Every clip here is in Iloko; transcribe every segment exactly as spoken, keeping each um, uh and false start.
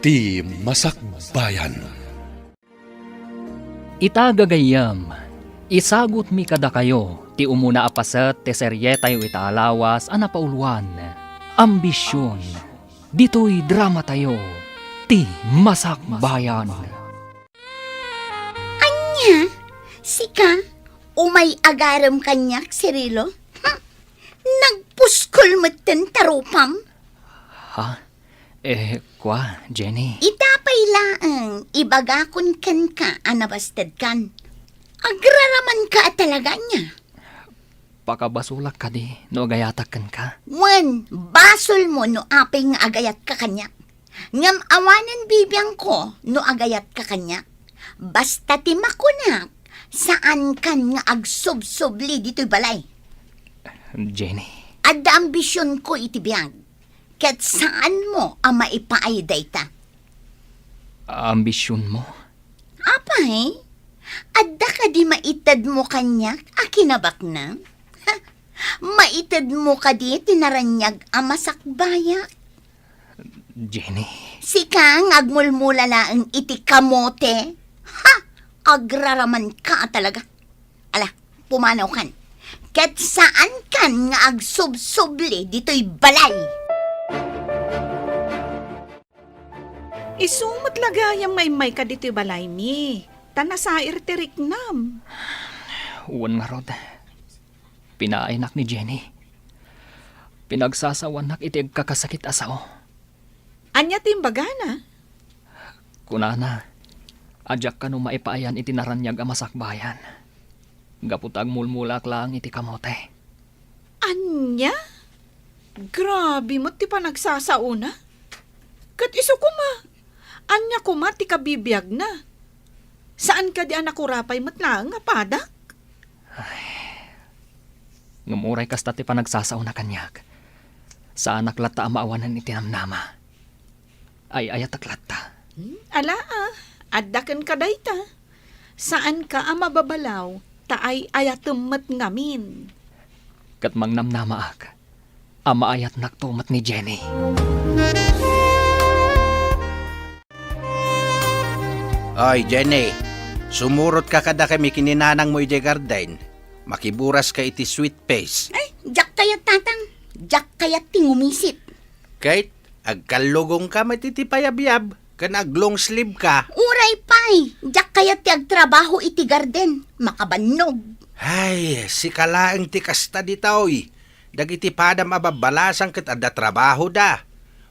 Ti Masakbayan. Ita, gagayyem, isagutmi kadakayo ti umuna a paset ti serietayo ita a lawas a napauluan, Ambision, ditoy dramatayo, Ti Masakbayan. Ania? Sika? Umay agarem kaniak, Cirilo? Hm! Nagpuskol metten ta rupam? Ha? Eh, kua, Jenny? Ita pay laeng, ibagakon kenka a nabastedkan. Agraramanka a talaga ania? Pakabasolak kadi no agayatak kenka? Wen, basolmo no apay nga agayatka kaniak. Ngem awanen bibiangko no agayatka kaniak. Basta ti makunak, saankan nga agsubsubli ditoy balay. Jenny. Adda ambisionko iti biag, ket saanmo a maipaay dayta. Ambisionmo? Apay, adda kadi maitedmo kaniak a kinabaknang? Maitedmo kadi ti naraniag a masakbayak? Jenny. Sika nga agmulmula laeng iti kamote? Ha! Agraramanka a talaga. Ala, pumanawkan. Ket saankan nga agsubsubli ditoy balay. Isu met la gayam nga immayka ditoy balaymi, ta nasair ti riknam. Wen ngarud, pinaaynak ni Jenny. Pinagsasawanak iti agkakasakit a sao. Ania ti imbagana? Kunana a diak kano maipaayan iti naraniag a masakbayan. Gapu ta agmulmulaak laeng iti kamote. Ania? Grabe met ti panagsasaona. Ket isu koma, ania koma ti kabibiagna? Saan kadi a nakurapay met laeng a padak? Ay. Ngem uray kasta ti panagsasaona kaniak, saanak latta a maawanan iti namnama. Ay-ayatek latta. Hmm, ala, ah, adda kenka dayta. Saanka a mababalaw, ta ay-ayatem met ngamin. Ket mangnamnamaak a maayatnakto met ni Jenny. Oy, Jenny, sumurotka kadakami ken ni nanangmo idiay garden. Makiburaska iti sweet face. Ay, diak kayat, Tatang. Diak kayat ti ngumisit. Ket agkallugongka met iti payabyab ken aglong sleeve ka. Uray pay, diak kayat ti agtrabaho iti garden. Makabannog. Ay, sika laeng ti kasta ditoy. Dagiti padam a babbalasang ket adda trabahoda.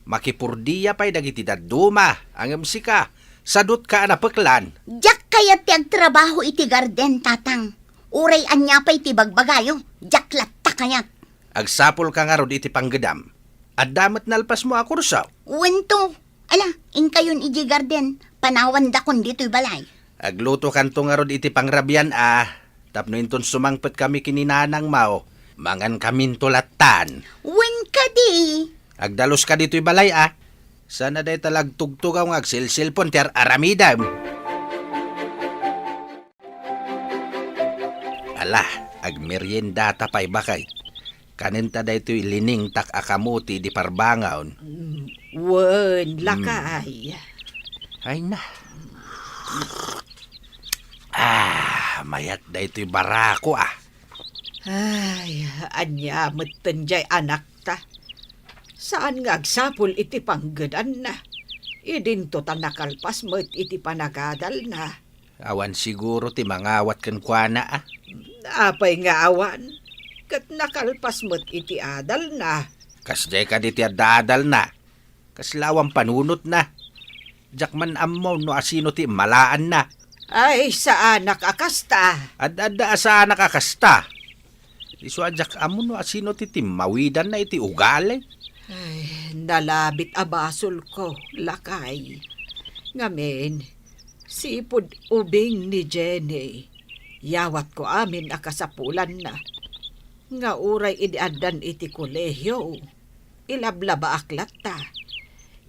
Makipurdia pay dagiti dadduma, ngem sika, sadutka a napeklan. Diak kayat ti agtrabaho iti garden, Tatang. Uray ania pay ti bagbagayo, diak latta kayat. Agsapulka ngarud iti panggedam. Adda met nalpasmo a kurso? Wen to. Ala, inkayon idiay garden, panawandakon ditoy balay. Aglutokanto ngarud iti pangrabian a, tapno inton sumangpetkami ken ni nanangmo, mangankaminto lattan. Wen kadi. Agdaluska ditoy balay a. Saan a dayta la agtugtugaw nga agselselpon ti ar-aramidem. Ala, agmeriendata pay, baket. Kanenta daytoy liningtak a kamote idi parbangon. Mm, wen, mm, lakay. Ay na. Ah, mayat daytoy barako, ah. Ay, ania metten jay anakta? Saan nga agsapul iti panggedanna. Idinto ta nakalpas met iti panagadalna. Awan siguro ti mangawat kenkuana, a? Apay nga awan? Ket nakalpas met iti adalna. Kasdiay kadi ti adda adalna? Kasla awan panunotna. Diak man ammo no asino ti immalaanna. Ay, saanak a kasta. Ad-adda a saanak a kasta. Isu a diak ammo no asino ti timmawidanna iti ugali. Ay, nalabit a basolko, lakay. Ngamin, sipud ubing ni Jenny, yawatko amin a kasapulanna. Nga uray idi addan iti kolehio, ilablabaak latta.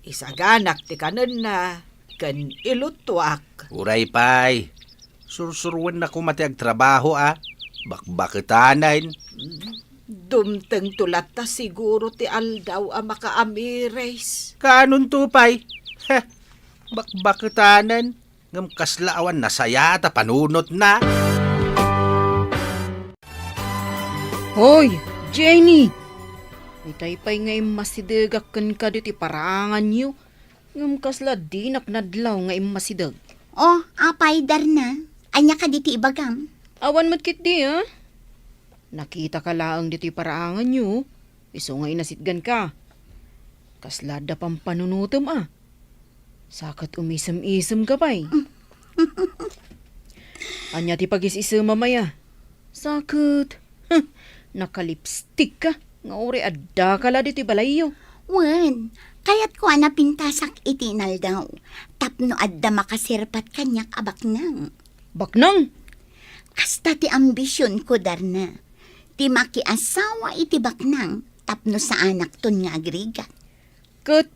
Isaganak ti kanenna ken iluttuak. Uray pay, sursuroenna koma ti agtrabaho a bakbaketanen. Dumtengto latta siguro ti aldaw a makaamiris. Kaanonto pay? Heh, Bakbaketanen, ngem kasla awan nasayaat a panunotna. Hoy, Jenny! Itay pay nga immasidegak kenka ditoy paraanganyo, ngem kasla dinak nadlaw nga immasideg. Oh, apay, Darna? Ania kadi ti ibagam? Awan met ketdi, a? Nakitaka laeng ditoy paraanganyo, isu nga inasitganka. Kasla adda pampanunotem, a? Sa ket umisem-isemka pay. Ania ti pagis-isemam aya? Sa ket, huh, nakalipstikka nga uray addaka la ditoy balayyo. Wen, kayatko a napintasak iti inaldaw tapno adda makasirpat kaniak a baknang. Baknang? Kasta ti ambisionko, Darna. Ti makiasawa iti baknang tapno saanakton nga agrigat. Ket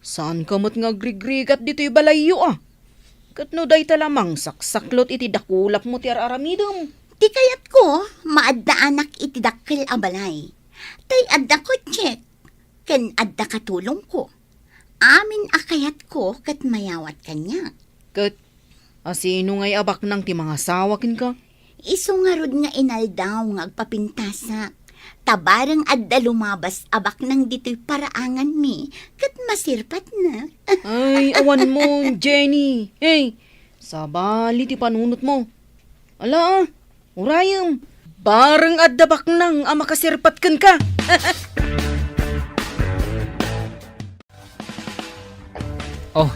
saanka met nga agrigrigat ditoy balayyo, a? Ket no dayta la mangsaksaklot iti dakulapmo ti ar-aramidem. Ti kayatko, maaddaanak iti dakkel a balay. Tay adda kotsek, ken adda katulongko. Amin a kayatko ket mayawat kaniak. Ket asino ngay a baknang ti mangasawa kenka? Isu ngarud nga inaldaw nga agpapintasak. Ta bareng adda lumabas a baknang ditoy paraanganmi, ket masirpatna. Ay, awan mo, Jenny. Hey, sabali ti panunotmo. Ala, a, urayem. Bareng adda baknang a makasirpat kenka. Oh,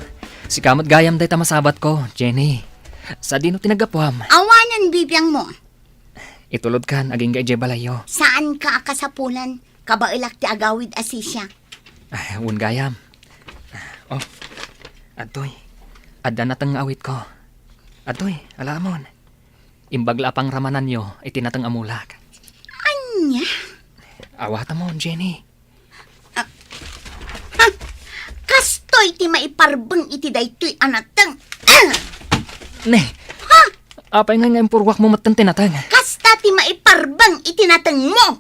sika met gayam dayta masabatko, Jenny. Sadino ti naggapuam? Awanen bibiangmo. Itulodkan agingga idiay balayyo. Saanka a kasapulan. Kabaelak ti agawid a sisiak. Ah, wen gayam. Oh, adtoy. Adda nateng nga awitko. Adtoy, alaamon. Imbag la a pangramananyo iti nateng a mulak. Ania? Awatamon, Jenny. Ah, ha? Kastoy ti maiparbeng iti daytoy a nateng. Ah! Ne. Ha? Apay ngay nga impurwakmo metten ti nateng? Kasta ti maiparbeng iti natengmo.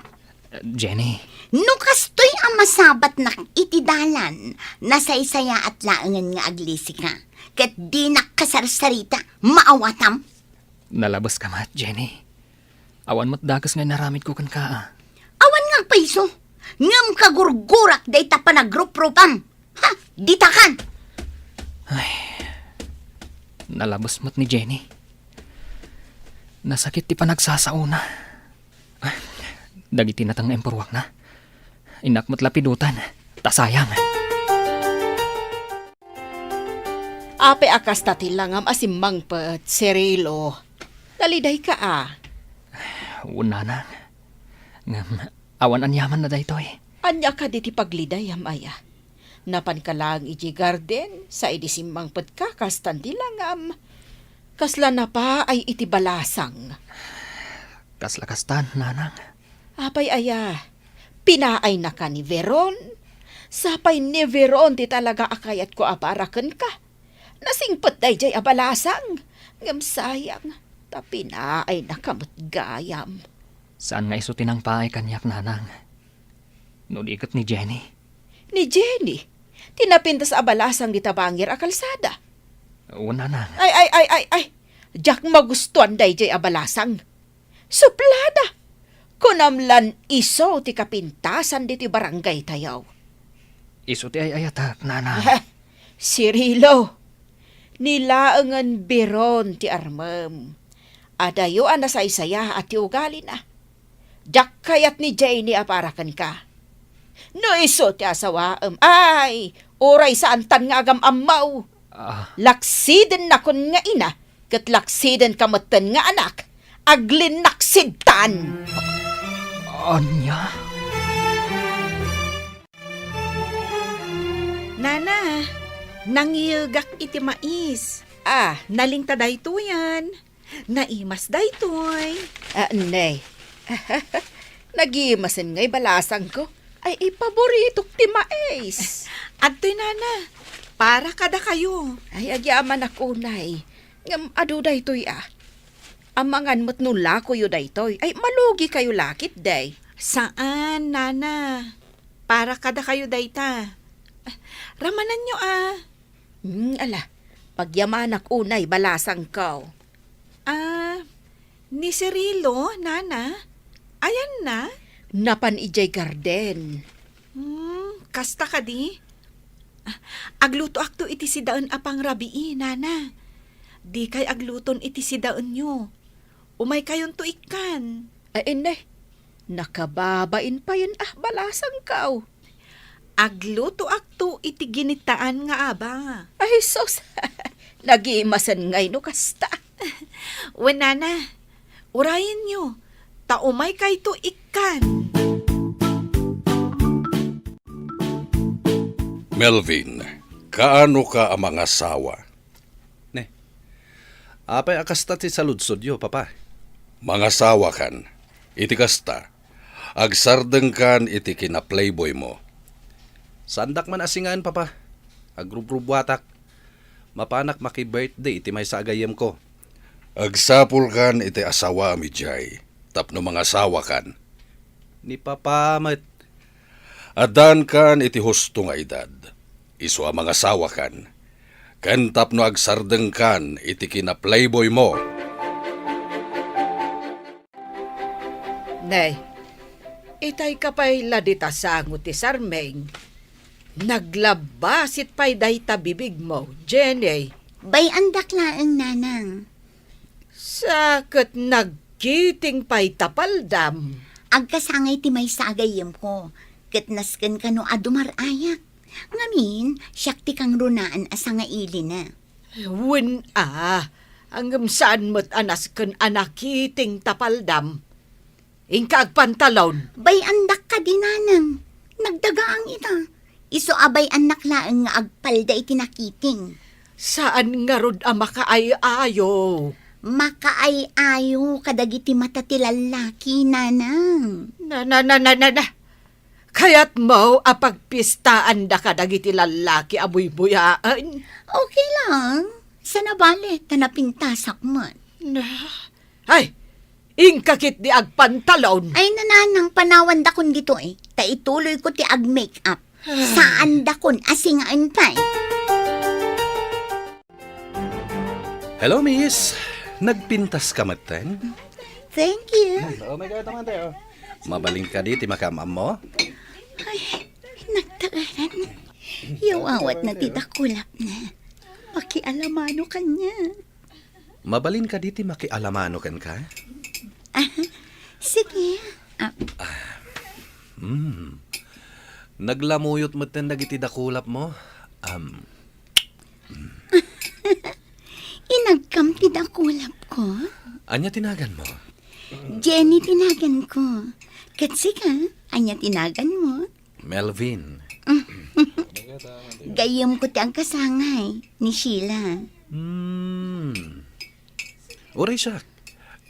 Jenny. No kastoy a masabatnak iti dalan, nasaysayaat laengen nga aglisika. Ket dinak kasarsarita, maawatam. Nalabeska met, Jenny. Awan met dakes nga inaramidko kenka, a. Awan nga agpayso, ngem kagurgurak dayta panagruprupam. Ha, ditakan! Ay, nalabes met ni Jenny. Nasakit ti panagsasaona. Dagiti nateng nga impurwakna, innak met lapidutan, ta sayang. Apay a kasta ti langam a simmangpet, Cirilo? Nalidayka a? Wen, nanang. Ngem, awan aniamanna daytoy. Ania kadi ti paglidayam aya? Napanka laeng idiay garden, sa idi simmangpetka, kastan ti langam. Kasla napaay iti balasang. Kasla kastan, nanang. Apay aya? Pinaaynaka ni Veron? Sapay ni Veron ti talaga a kayatko a para kenka. Nasingpet daydiay a balasang. Ngem sayang, ta pinaaynaka met gayam. Saan nga isu ti nangpaay kaniak, nanang. No di ket ni Jenny. Ni Jenny? Ti napintas a balasang dita bangir a kalsada? Wen, nanang. Ay, ay, ay, ay, ay! Diak magustuan daydiay a balasang. Suplada! Kunam lan isu ti kapintasan ditoy barangaytayo. Isu ti ay-ayatek, nanang. Ah, Cirilo, ni laengen Veron ti armem. Adayo a nasaysayaat ti ugalina. Diak kayat ni Jenny a para kenka. No isu ti asawaem, ay, uray saantan nga agam-ammo. Ah. Laksidennakon nga ina, ket laksidenka metten nga anak, aglinnaksidtan. Ania? Nana, nangiyegak iti mais. Ah. Nalingta daytoyen. Naimas daytoy. Ah, ne. Nagimasen ngay balasangko. Ay, ipaboritok ti mais. Adtoy, nana. Para kadakayo. Ay, agyamanak unay. Ngem adu daytoy, a. Amangan met no lakoyo daytoy. Ay, malugikayo la ketdi. Saan, nana. Para kadakayo dayta. Ramananyo, a. Hmm, ala, pagyamanak unay balasangko. Ah, ni Cirilo, nana? Ayanna? Napan idiay garden. Hmm, kasta kadi? Ah, aglutoakto iti sidaen a pangrabii, nana. Dikay agluton iti sidaenyo. Umaykayonto ikkan. Ay, inne, nakababain payen a balasangko. Aglutoakto iti ginitaan nga aba. Ay, sus! Nagimasen ngay no kasta. Wen, nana, urayenyo, ta umaykayto ikkan. Melvin, kaano ka a mangasawa? Ne. Apay a kasta ti saludsodyo, Papa? Mangasawakan. Iti kasta, agsardengkan iti kina-playboymo. Saandak man a singaen, Papa. Agrubrubuatak. Mapanak maki-birthday iti maysa a gayyemko. Agsapulkan iti asawaem idiay tapno mangasawakan. Ni Papa met. Addankan iti husto nga edad, isu a mangasawakan, ken tapno agsardengkan iti kina-playboymo. Nay, itayka pay la dita sango ti sarming. Naglabbasit pay dayta bibigmo, Jenny. Bay-andak laeng, nanang. Sa ket nagkiting pay ta paldam. Agkasangay ti maysa a gayyemko, ket nasken kano a dumar-ayak. Ngamin, siak ti kangrunaan a sangailina. Wen a, ngem saan met a nasken a nakiting ta paldam. Inka agpantalon. Bay-andak kadi, nanang. Nagdagaang ita. Isu a bay-annak laeng nga agpalda iti nakiting. Saan ngarud a makaay-ayo? Makaay-ayo kadagiti mata ti lallaki, nanang. Na, na, na, na, na, na. Kayatmo a pagpistaanda kadagiti lallaki a buybuyaen? Okay lang. Saan a bale, ta napintasak met. Na, ay, inka ketdi agpantalon. Ay, nanang, panawandakon ditoy, ta ituloyko ti ag-make up. Saandakon a singaen pay. Hello, miss. Nagpintas ka metten? Thank you. Oh my God, naman tayo. Mabalin kadi ti makaam-ammo? Ay, nagtaaran. Yawawat na ti dakulap na. Makialamano kanya. Mabalin kadi ti makialamano kenka? Ah, sige. Ah. Hmm. Naglamuyot metten dagiti dakulapmo. Am. Inagkam ti dakulapko? Ania ti naganmo? Jenny ti naganko. Ket sika, ania ti naganmo? Melvin. Gayyemko ti agkasangay ni Sheila. Hmm. Uray siak.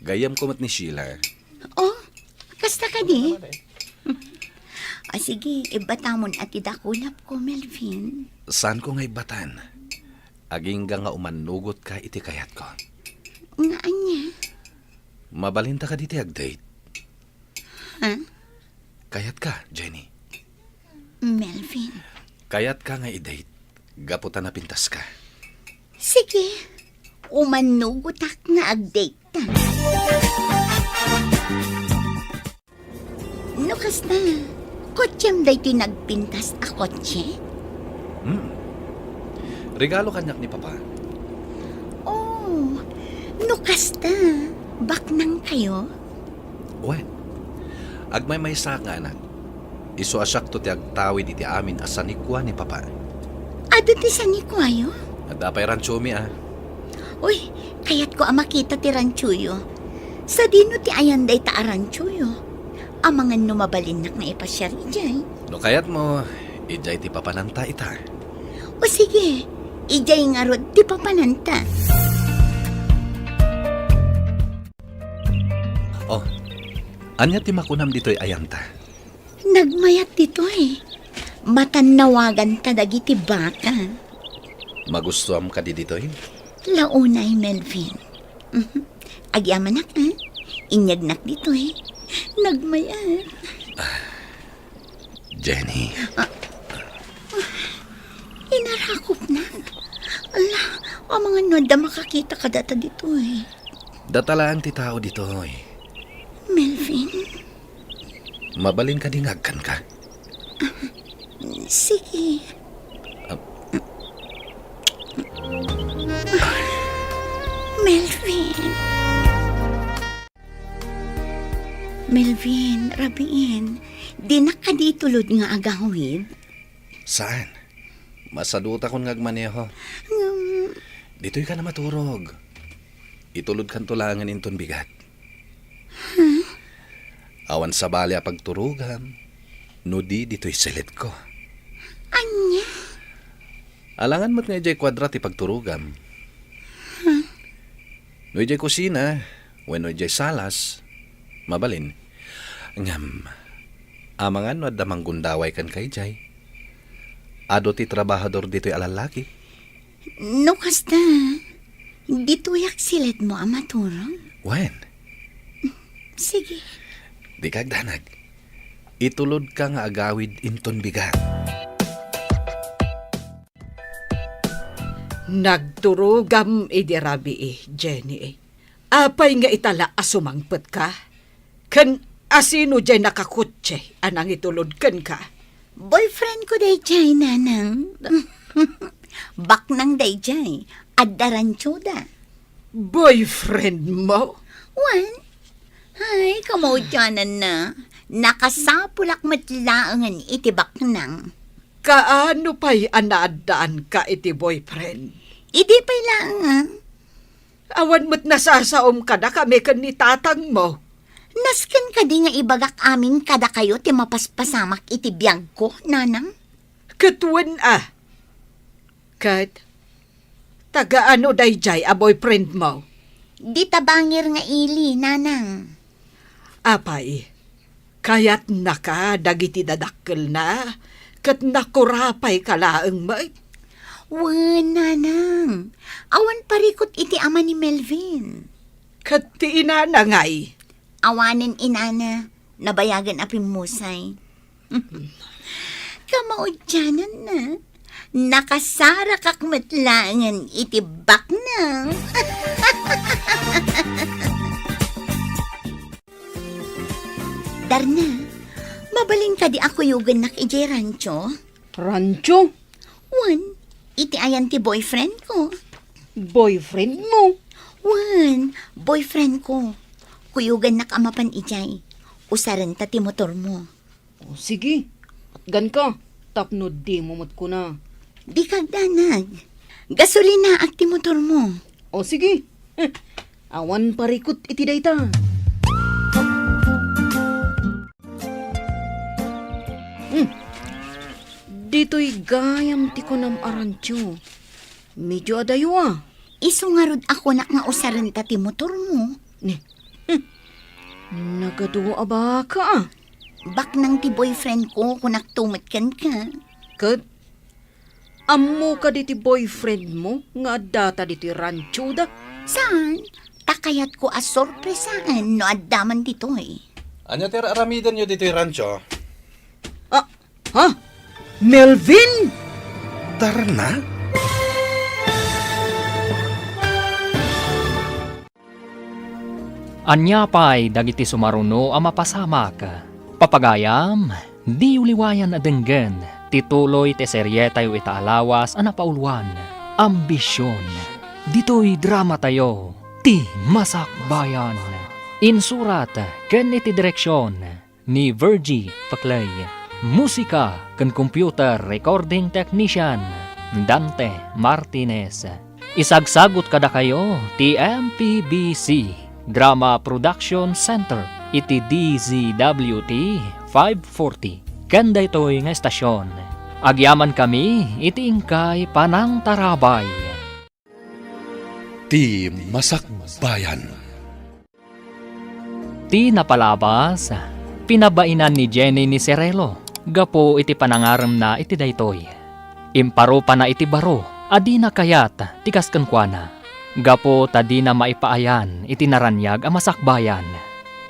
Gayyemko met ni Sheila. Oh, kasta kadi? O sige, ibbatamon a ti dakulapko, Melvin. Saanko nga ibbatan? Agingga nga umannugotka iti kayatko. Nga ania? Mabalinta kadi ti ag-date? Ha? Kayatka, Jenny? Melvin. Kayatka nga i-date, gapu ta napintaska. Sige, umannugotak nga ag-date ta. No kasta, kotsem daytoy nagpintas a kotse? Hmm. Regalo kaniak ni Papa. Oh, no kasta, baknang kayo? Wen, agmaymaysaak nga anak. Isu a siakto ti agtawid iti amin a sanikua ni Papa. Adu ti sanikuayo? Adda pay ranchomi a. Uy, kayatko a makita ti ranchoyo. Sadino ti ayan dayta a ranchoyo? Amangan no mabalinnak nga ipasiar idiay. No kayatmo, idiay ti papananta ita. O sige, idiay ngarud ti papananta. Oh, ania ti makunam ditoy ayanta? Nagmayat ditoy. Matannawaganta dagiti baka. Magustuam kadi ditoy? Launay, Melvin. Mhm. Agyamanak, ha? Inyegnak ditoy. Nagmayat. Jenny. Ah, ah, inarakopna. Ala, amangan no adda makakita kadata ditoy. Data laeng ti tao ditoy. Melvin? Mabalin kadi nga agkanka? Sige. Ah. Melvin. Melvin, rabiin, dinak kadi itulod nga agawid? Saan? Masadutakon nga agmaneho. Ngem, ditoy ka na maturog. Itulodkanto laengen inton bigat. Huh? Awan sabali a pagturogam, no di ditoy silidko. Ania? Alangan met nga idiay kuadra ti pagturogam. Huh? No idiay kusina, wenno idiay salas, mabalin. Ngem, amangan no adda manggundaway kenka idiay? Adu ti trabahador ditoy a lallaki. No kasta, ditoyak silidmo a maturog? Wen. Sige. Dika agdanag. Itulodka nga agawid inton bigat. Nagturogam idi rabii, Jenny. Apay nga itala a sumangpetka? Ken asino diay nakakotse a nangitulod kenka? Boyfriend ko daydiay, Nanang. Baknang daydiay. Adda ranchoda. Boyfriend mo? Wen. Ay, kamaudiananna. Nakasapulak met laengen iti baknang. Kaano pay a naaddaanka iti boyfriend? Idi pay laeng, ah. Awan met nasasaom kadakami ken ni tatangmo. Nasken kadi nga ibagak amin kadakayo ti mapaspasamak iti biagko, Nanang? Ket wen a. Ket taga-ano daydiay a boyfriendmo? Di tabangir nga ili, Nanang. Apay, kayatnaka dagiti dadakkelna, ket nakurapayka laeng met? Wen, Nanang. Awan parikut iti ama ni Melvin. Ket ti inana ngay? Awanen inana, nabayagen a pimmusay. Kamaudiananna, nakasarakak met laengen iti baknang. Darna, mabalin kadi a kuyogennak idiay rancho? Rancho? Wen, iti ayan ti boyfriend ko. Boyfriend mo? Wen, boyfriend ko. Kuyogennak a mapan idiay. Usarenta ti motor mo. O, sige. Atganka, tapno dimo met kuna. Dika agdanag. Gasolinaak ti motor mo. O, sige. Eh, awan parikut iti dayta. Hmm. Ditoy gayam ti kunam a rancho. Medyo adayo a. Isu ngarud a kunak nga usarenta ti motor mo. Ni, hmm. Nagadu a baka a. Baknang ti boyfriend ko, kunakto met kenka. Ket, ammo kadi ti boyfriend mo nga addata ditoy ranchoda? Saan? Ta kayatko a sorpresaen no adda man ditoy. Ania ti ar-aramidenyo ditoy rancho? Ah, ha? Melvin? Darna? Ania pay dagiti sumaruno a mapasamak? Papagayam, diyo liwayan a denggen ti tuloy ti serietayo ita a lawas a napauluan, Ambision. Ditoy dramatayo, Ti Masakbayan. Insurat ken iti direksion ni Virgie Paclay. Musika ken computer recording technician, Dante Martinez. Isagsagut kadakayo ti M P B C Drama Production Center iti D Z W T five forty. Ken daytoy nga estasion, agyamankami iti inkay panangtarabay. Ti Masakbayan. Ti napalabas, pinabainan ni Jenny ni Cirelo gapu iti panangaremna iti daytoy. Imparupana iti baro a dina kayat ti kas kenkuana, gapu ta dina maipaayan iti naraniag a masakbayan.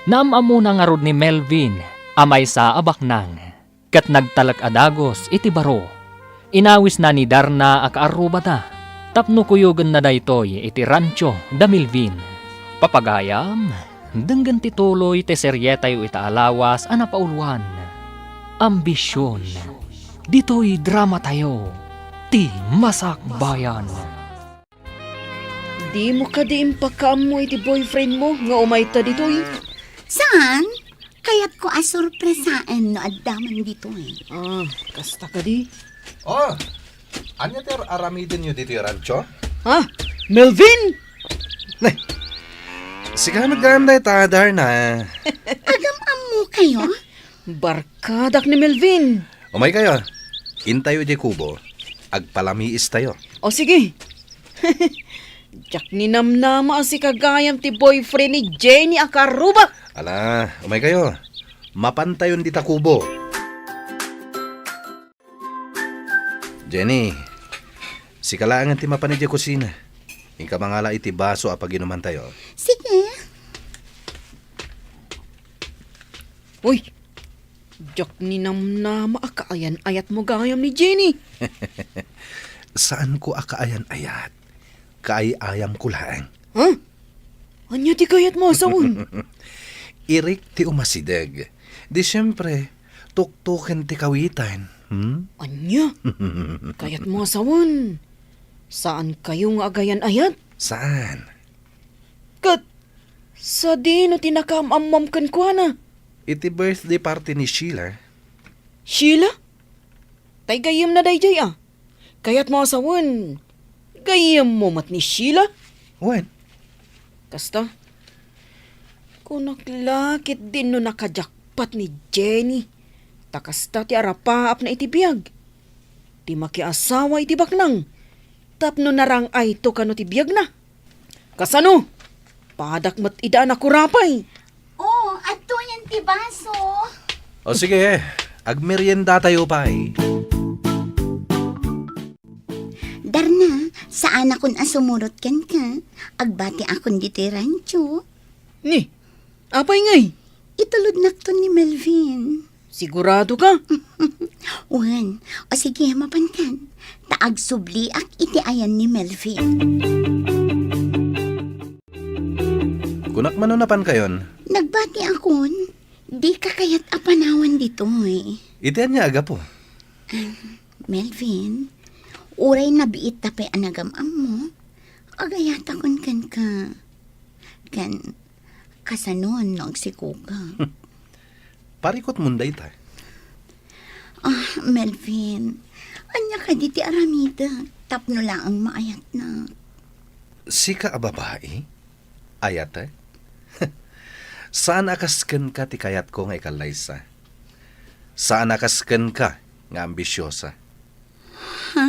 Naam-ammona ngarud ni Melvin a maysa a baknang. Ket nagtalek a dagus iti baro. Inawisna ni Darna a kaarrubada, Tapno kuyogenna daytoy iti rancho da Melvin. Papagayam, denggen ti tuloy ti serietayo ita a lawas a napauluan, Ambision. Ditoy dramatayo, ti Masakbayan. Dimo kadi impakaammo iti boyfriend mo nga umayta ditoy? Saan? Kayatko a sorpresaen no adda man ditoy. Ah, kasta kadi? Oh, ania ti ar-aramidenyo ditoy rancho? Ha? Melvin? Nay, sika met gayam dayta, Darna. Agam-ammo kayo? Barkadak ni Melvin. Umay kayo. Intayo idiay kubo. Agpalamiis tayo. O sige. Diak ninamnama a sika gayam ti boyfriend ni Jenny a karubak. Ala, umay kayo. Mapantayon dita kubo. Jenny, sika laengen ti mapan idiay kusina. Inka mangala iti baso a paginumantayo. Sige. Uy, diak ninamnama a kaayan-ayatmo gayam ni Jenny. Saanko a kaayan-ayat. Kaay-ayamko laeng. Ha? Ania ti kayatmo a sawen? Irik ti umasideg. Di siempre, tuktuken ti kawitan. Hmm? Ania? Kayatmo a sawen? Saan kayo nga agayan-ayat? Saan? Ket sadino ti nakaam-ammoam kenkuana? Iti birthday party ni Sheila. Sheila? Tay gayyemna daydiay a. Kayatmo a sawen, gayyemmo met ni Sheila? Wen. Kasta, kunak la ketdin no nakajakpat ni Jenny. Ta kasta ti arapaapna iti biag. Ti makiasawa iti baknang. Tapno narang-ayto kano ti biagna. Kasano? Padak met ida a nakurapay. Oh, adtoyen ti baso. O sige, agmeriendatayo pay. Darna, saanakon a sumurot kenka. Agbatiakon ditoy rancho. Ni, apay ngay? Itulodnakton ni Melvin. Sigurado ka? Wen, o sige, mapankan. Ta agsubliak iti ayan ni Melvin. Kunak mano napankayon? Nagbatiakon, dika kayat a panawan ditoy. Iti ania a gapu? Ah, Melvin, uray nabiitta pay a nagam-ammo, agayatakon kenka. Ken, kasano no agsikoka? Parikutmon dayta. Ah, Melvin, ania kadi ti aramidek tapno laeng maayatnak? Sika a babai? Ayatek? Saan a kas kenka ti kayatko nga ikallaysa. Saan a kas kenka nga ambisiosa. Ha?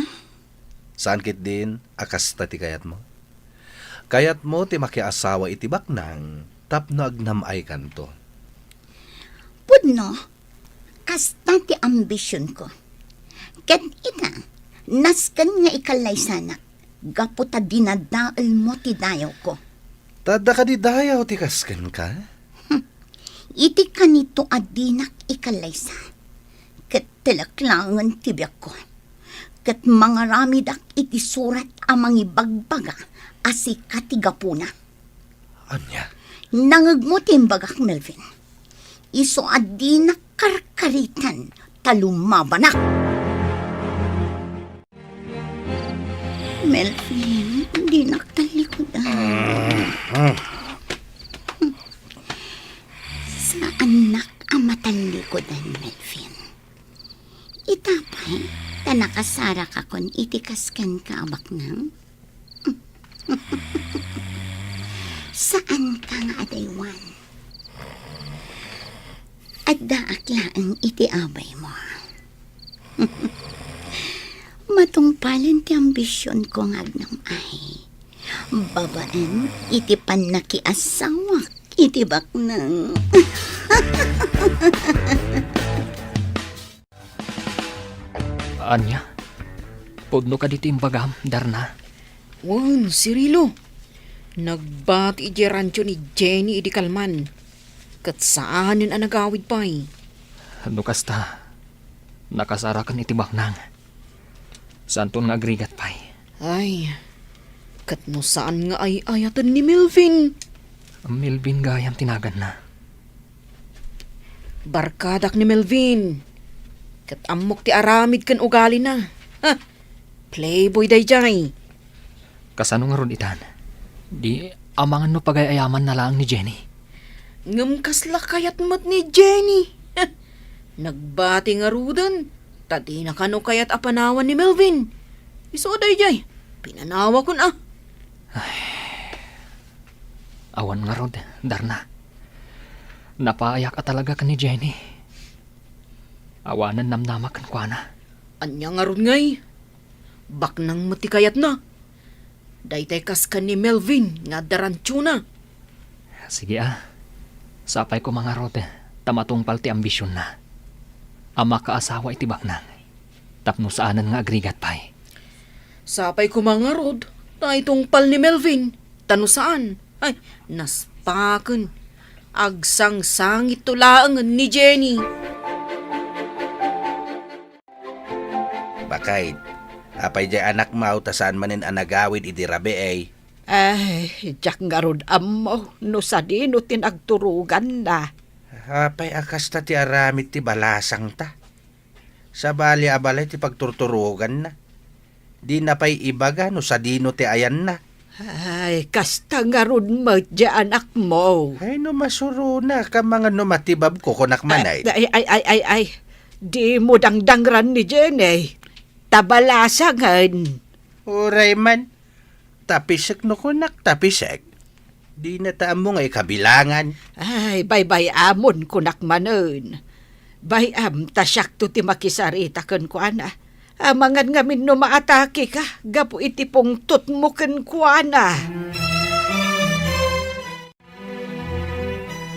Saan ketdin a kasta ti kayatmo? Kayatmo ti makiasawa iti baknang tapno agnam-aykanto. Pudno, kasta ti ambisionko. Ket ita, nasken nga ikallaysanak gapu ta dinadaelmo ti dayawko. Ta adda kadi dayaw ti kas kenka? Hmm. Iti kanito a dinak ikallaysa, ket telek laengen ti biagko. Ket mangaramidak iti surat a mangibagbaga a sika ti gapuna. Ania? Nangegmo ti imbagak, Melvin. Isu a dinak karkaritan ta lumabanak. Melvin, dinak tallikudan. Saannak a matallikudan, Melvin. Ita pay, ta nakasarakakon iti kas kenka a baknang. Saanka nga adaywan. Addaak laeng iti abaymo. Matungpalen ti ambisionko nga agnam-ay babaen iti pannakiasawak iti baknang. Ania? Pudno kadi ti imbagam, Darna? Wen, Cirilo. Nagbati idiay rancho ni Jenny idi kalman. Ket saanen a nagawid pay. No kasta, nakasaraken iti baknang. Saanton nga agrigat pay. Ay, Ket no saan nga ay-ayaten ni Melvin? Melvin gayam ti naganna. Barkadak ni Melvin. Ket ammok ti aramid ken ugalina. Ha! Playboy daydiay. Kasano ngarud itan? Di amangan no pagay-ayamanna laeng ni Jenny. Ngem kasla kayat met ni Jenny. Nagbati ngaruden, ta dina kano kayat a panawan ni Melvin. Isu daydiay, pinanawakon a. Awan ngarud, Darna. Napaayak a talaga ken ni Jenny. Awanen namnamak kenkuana. Ania ngarud ngay? Baknang met ti kayatna. Daytay kas ken ni Melvin nga adda rantiona. Sige a. Sapay koma ngarud ta matungpal ti ambisionna a makaasawa iti baknang tapno saanen nga agrigat pay. Sapay koma ngarud ta itungpal ni Melvin ta no saan, ay, naspaken. Agsangsangitto laengen ni Jenny. Bakay, apay diay anakmo ta saan manen a nagawid idi rabii? Ay, diak ngarud ammo no sadino ti nagturoganna. Apay a kasta ti aramid ti balasangta? Sabali a balay ti pagturturoganna. Dina pay ibaga no sadino ti ayanna. Ay, kasta ngarud met diay anakmo. Ay, no masurona, kamangan no matibabko, kunak manen. Ay, ay, ay, ay, ay. Dimo dangdangran ni Jenny. Ta balasangen. Uray man. Tapisek no kunak, tapisek. Dina ta ammo nga ikabilangan. Ay, baybay-amon kunak manen. Bay-am ta siakto ti makisarita kenkuana. Amangan ngamin no maatakeka gapu iti pungtotmo kenkuana.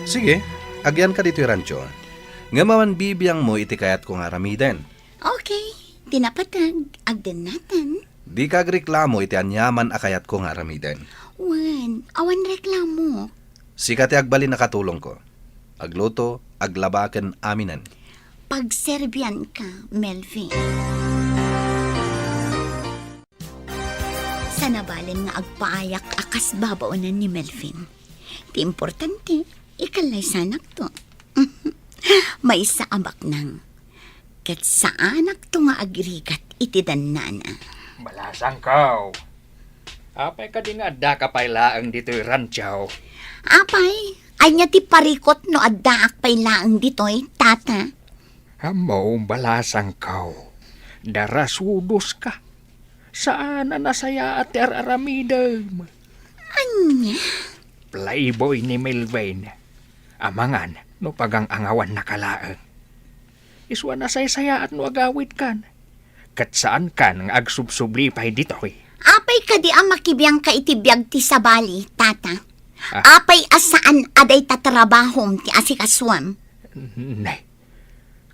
Sige, agyanka ditoy rancho. Ngem awan bibiangmo iti kayatko nga aramiden. Okay, ti napateg, agdennatan. Dika agreklamo iti aniaman a kayatko nga aramiden. Wen, awan reklamo. Sika ti agbalin a katulongko. Agluto, aglaba ken aminen. Pagserbianka, Melvin. Sanabalen nga agpaayak a kas babaonen ni Melvin. Ti importante, ikallaysanakto. Maysa a baknang. Ket saanakto nga agrigat iti dannana. Balasangko. Apay kadi nga addaka pay laeng ditoy rancho? Apay, ania ti parikut no addaak pay laeng ditoy, tata? Ammo, balasangko. Darasudoska. Saan a nasayaat ti ar-aramidem. Ania? Playboy ni Melvin. Amangan no pagang-angawannaka laeng. Isu a nasaysayaat no agawidkan. Ket saankan nga agsubsubli pay ditoy. Apay kadi a makibiangka iti biag ti sabali, tata? Ah. Apay a saan a dayta trabahom ti asikasuem? Ne.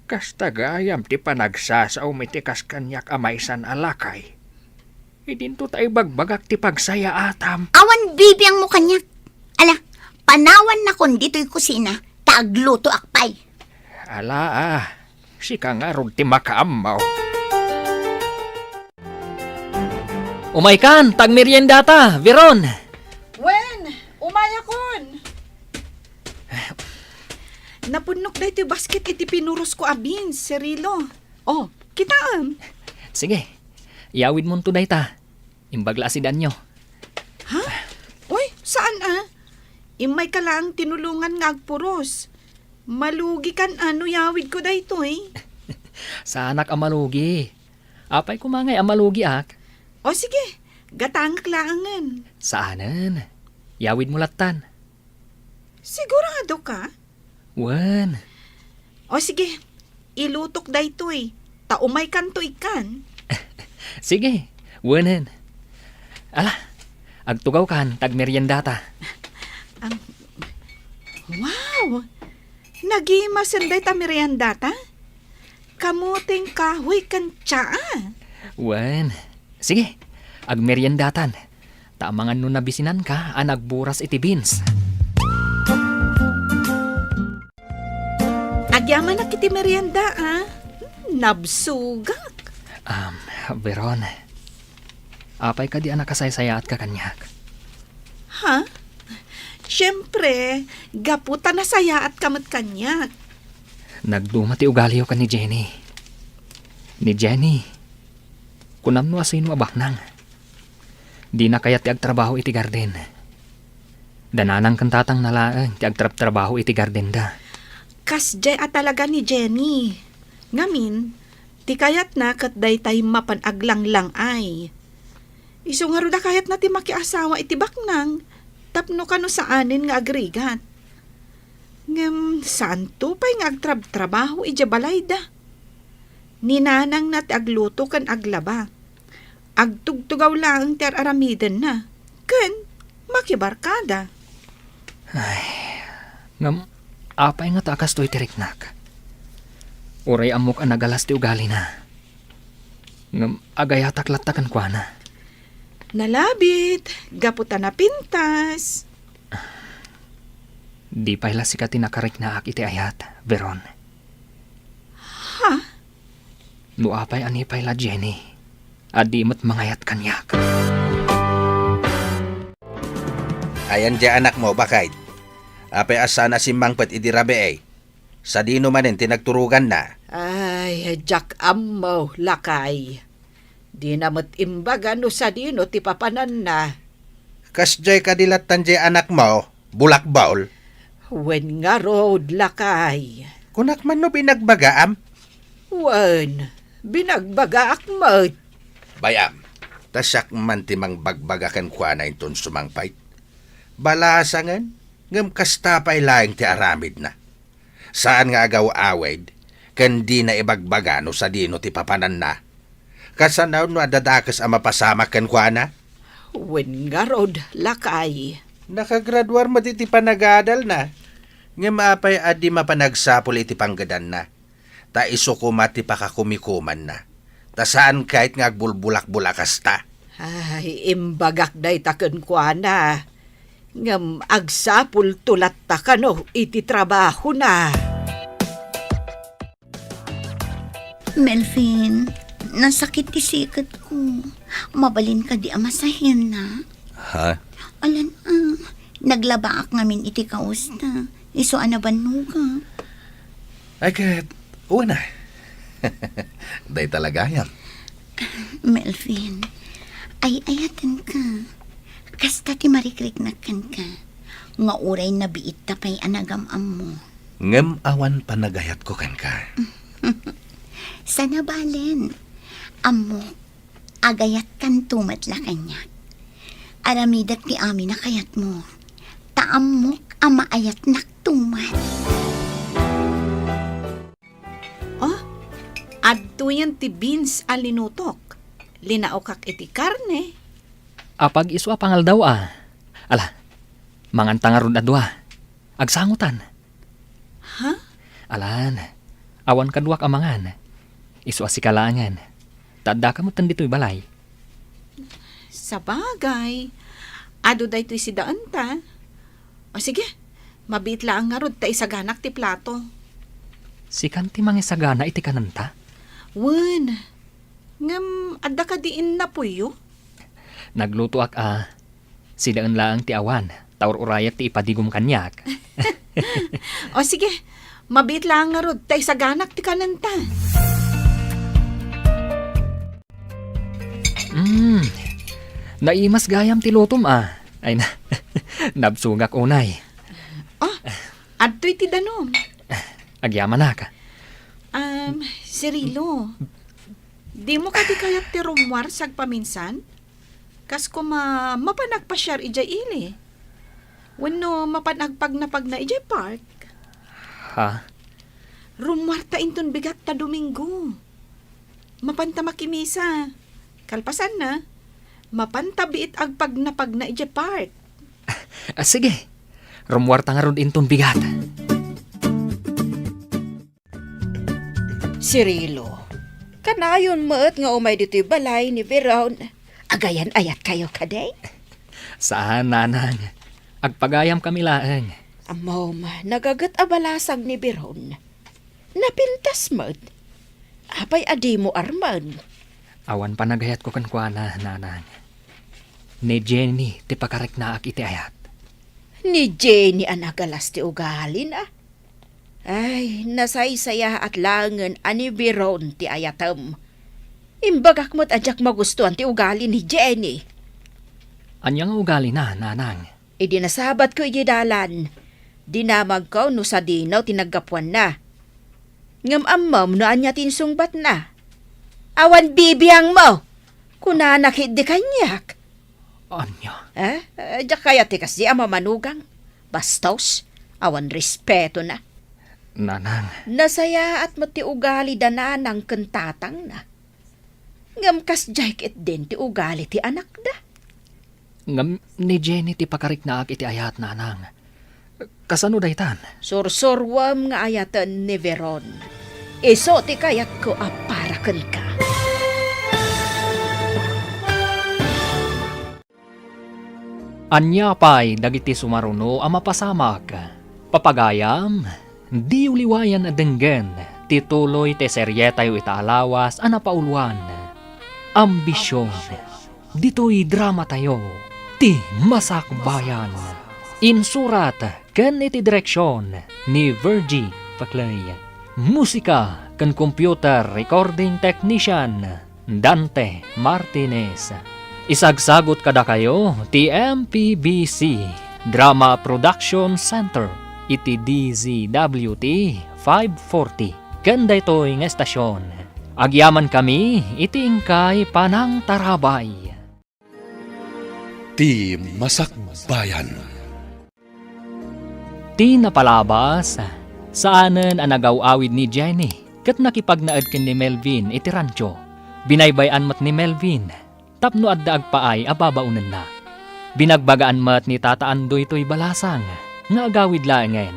Kasta gayam ti panagsasaom iti kas kaniak a maysan a lakay. Idinto ta ibagbagak ti pagsayaatam. Awan bibiangmo kaniak. Ala, panawannakon ditoy kusina, ta aglutoak pay. Ala, ah, sika ngarud ti makaammo. Umaykan, ta agmeriendata, Veron. Wen, umayakon. Napunnok daytoy basket iti pinurosko a beans, Cirilo. Oh, kitaem. Sige, iyawidmonto dayta. Imbag la a sidanyo. Ha? Uy, saan a? Immayka laeng tinulongan nga agpuros. Malugikan a no iyawidko daytoy. Saanak a malugi. Apay koma ngay a malugiak? O sige, gatangek laengen. Saanen. Iyawidmo lattan. Siguradoka? Wen. O sige, ilutok daytoy, ta umaykanto ikkan. Sige, wenen. Ala, agtugawkan, ta agmeriendata. Ang, wow! Nagimasen dayta meriendata? Kamoteng kahoy ken tsaa? Wen. Sige, agmeriendatan. Ta amangan no nabisinanka a nagburas iti beans. Agyamanak iti merienda, a. Hmm, nabsogak. Um, Veron, Apay kadi a nakasaysayaatka kaniak? Ha? Siempre, gapu ta nasayaatka met kaniak. Nagduma ti ugaliyo ken ni Jenny. Ni Jenny, kunam no asino a baknang. Dina kayat ti agtrabaho iti garden. Da nanang ken tatangna laeng ti agtrabtrabaho iti gardenda. Kasdiay a talaga ni Jenny. Ngamin, ti kayatna ket daytay mapan aglanglang-ay. Isu ngarud a kayatna ti makiasawa iti baknang tapno kano saanen nga agrigat. Ngem saanto pay nga agtrabtrabaho idiay balayda. Ni nanangna ti agluto ken aglaba. Agtugtugaw laeng ti ar-aramidenna ken makibarkada. Ay, ngem apay ngata a kastoy ti riknak? Uray ammok a nagalas ti ugalina. Ngem agayatak latta kenkuana. Nalabit, gapu ta napintas. Di pay la sika ti nakariknaak iti ayat, Veron. Ha? No apay a ni pay la Jenny, a di met mangayat kaniak. Ayan diay anakmo, baket? Apay a saan a simmangpet idi rabii? Sadino manen ti nagturoganna? Ay, diak ammo, lakay. Dina met imbaga no sadino ti papananna. Kasdiay kadi lattan diay anakmo, bulakbol? Wen ngarud, lakay. Kunak man no binagbagaam? Wen, binagbagaak met. Bay-am, ta siak man ti mangbagbaga kenkuana inton sumangpet. Balasangen, ngem kasta pay laeng ti aramidna. Saan nga agaw-awid, ken dina ibagbaga no sadino ti papananna. Kasano no adda dakes a mapasamak kenkuana? Wen ngarud, lakay. Nakagraduar met iti panagadalna. Ngem apay a di mapan agsapul iti panggedanna? Ta isu koma ti pakakumikumanna. Ta saan ket nga agbulbulakbol a kasta. Ay, imbagak dayta kenkuana. Ngem agsapulto latta kano iti trabahona. Melvin, nasakit ti siketko. Mabalin kadi a masahenna? Ha? Alan, ah, naglabaak ngamin iti kaosta. Isu a nabannogak. Ay ket, wen a. Dayta la gayam. Melvin, ay-ayatenka. Kasta ti marikriknak kenka, nga uray nabiitta pay a nagam-ammo. Ngem awan panagayatko kenka. Saan a balen. Ammok, agayatkanto met la kaniak. Aramidek ti amin a kayatmo. Ta ammok a maayatnakto met. Oh, adtoyen ti beans a linutok. Linaokak iti karne. Apag-isu a pangaldaw a. Ala, manganta ngarud a dua. Agsangotan. Ha? Alan, awan kaduak a mangan. Isu a sika laengen. Ta addaka metten ditoy balay. Sabagay, adu daytoy sidaenta. O sige, mabiit laeng ngarud ta isaganak ti plato. Sikan ti mangisagana iti kanenta? Wen, ngem adda kadi innapoyyo? Naglutoak a, sidaen laeng ti awan, ta ur-urayak ti ipadigom kaniak. O sige, mabiit laeng ngarud ta isaganak ti kanenta. Mm. Naimas gayam ti lutom a. Ay na. Nabsogak unay. Oh, adtoy ti danum. Agyamanak. Um, Cirilo, dimo kadi kayat ti rummuar sagpaminsan? Kas koma mapan agpasiar idiay ili? Wenno mapan agpagnapagna idiay park? Ha? Rummuarta inton bigat ta Domingo. Mapanta makimisa. Kalpasanna, mapanta biit agpagnapagna idiay park. Ah, sige. Rummuarta ngarud inton bigat. Cirilo, kanayon met nga umay ditoy balay ni Veron. Agayan-ayatkayo kadi? Saan, nanang. Agpagayamkami laeng. Ammom, nagaget a balasang ni Veron. Napintas met. Apay a dimo armen? Awan panagayatko kenkuana, nanang. Ni Jenny ti pakariknaak iti ayat. Ni Jenny a nagalas ti ugalina. Ay, nasaysayaat laengen a ni Veron ti ayatem. Imbagak met a diak magustuan ti ugali ni Jenny. Ania nga ugalina, nanang? Idi nasabatko idiay dalan, dinamagko no sadino ti naggapuanna. Ngem ammom no ania ti insungbatna. Awan bibiangmo! Kunana ketdi kaniak. Ania? Eh, eh, diak kayat ti kasdi a mamanugang. Bastos, awan respetona. Nanang. Nasayaat met ti ugali da nanang ken tatangna. Ngem kasdiay ketdin ti ugali ti anakda. Ngem ni Jenny ti pakariknaak iti ayat, nanang. Kasano daytan? Sursuruem nga ayaten ni Veron. Isu ti kayatko a para kenka. Ania pay dagiti sumaruno a mapasamak? Papagayam, diyo liwayan a denggen ti tuloy ti serietayo ita a lawas a napauluan, Ambision. Ditoy dramatayo, Ti Masakbayan. Insurat ken iti direksion ni Virgie Paclay. Musika ken computer recording technician, Dante Martinez. Isagsagut kadakayo ti M P B C Drama Production Center iti D Z W T five forty ken daytoy nga estasion. Agyamankami iti inkay panangtarabay. Ti Masakbayan. Ti napalabas, saanen a nagaw-awid ni Jenny ket nakipagnaed ken ni Melvin iti rancho. Binaybay-an met ni Melvin tapno adda agpaay a babaonenna. Binagbagaan met ni Tata Andoy toy balasang nga agawid laengen.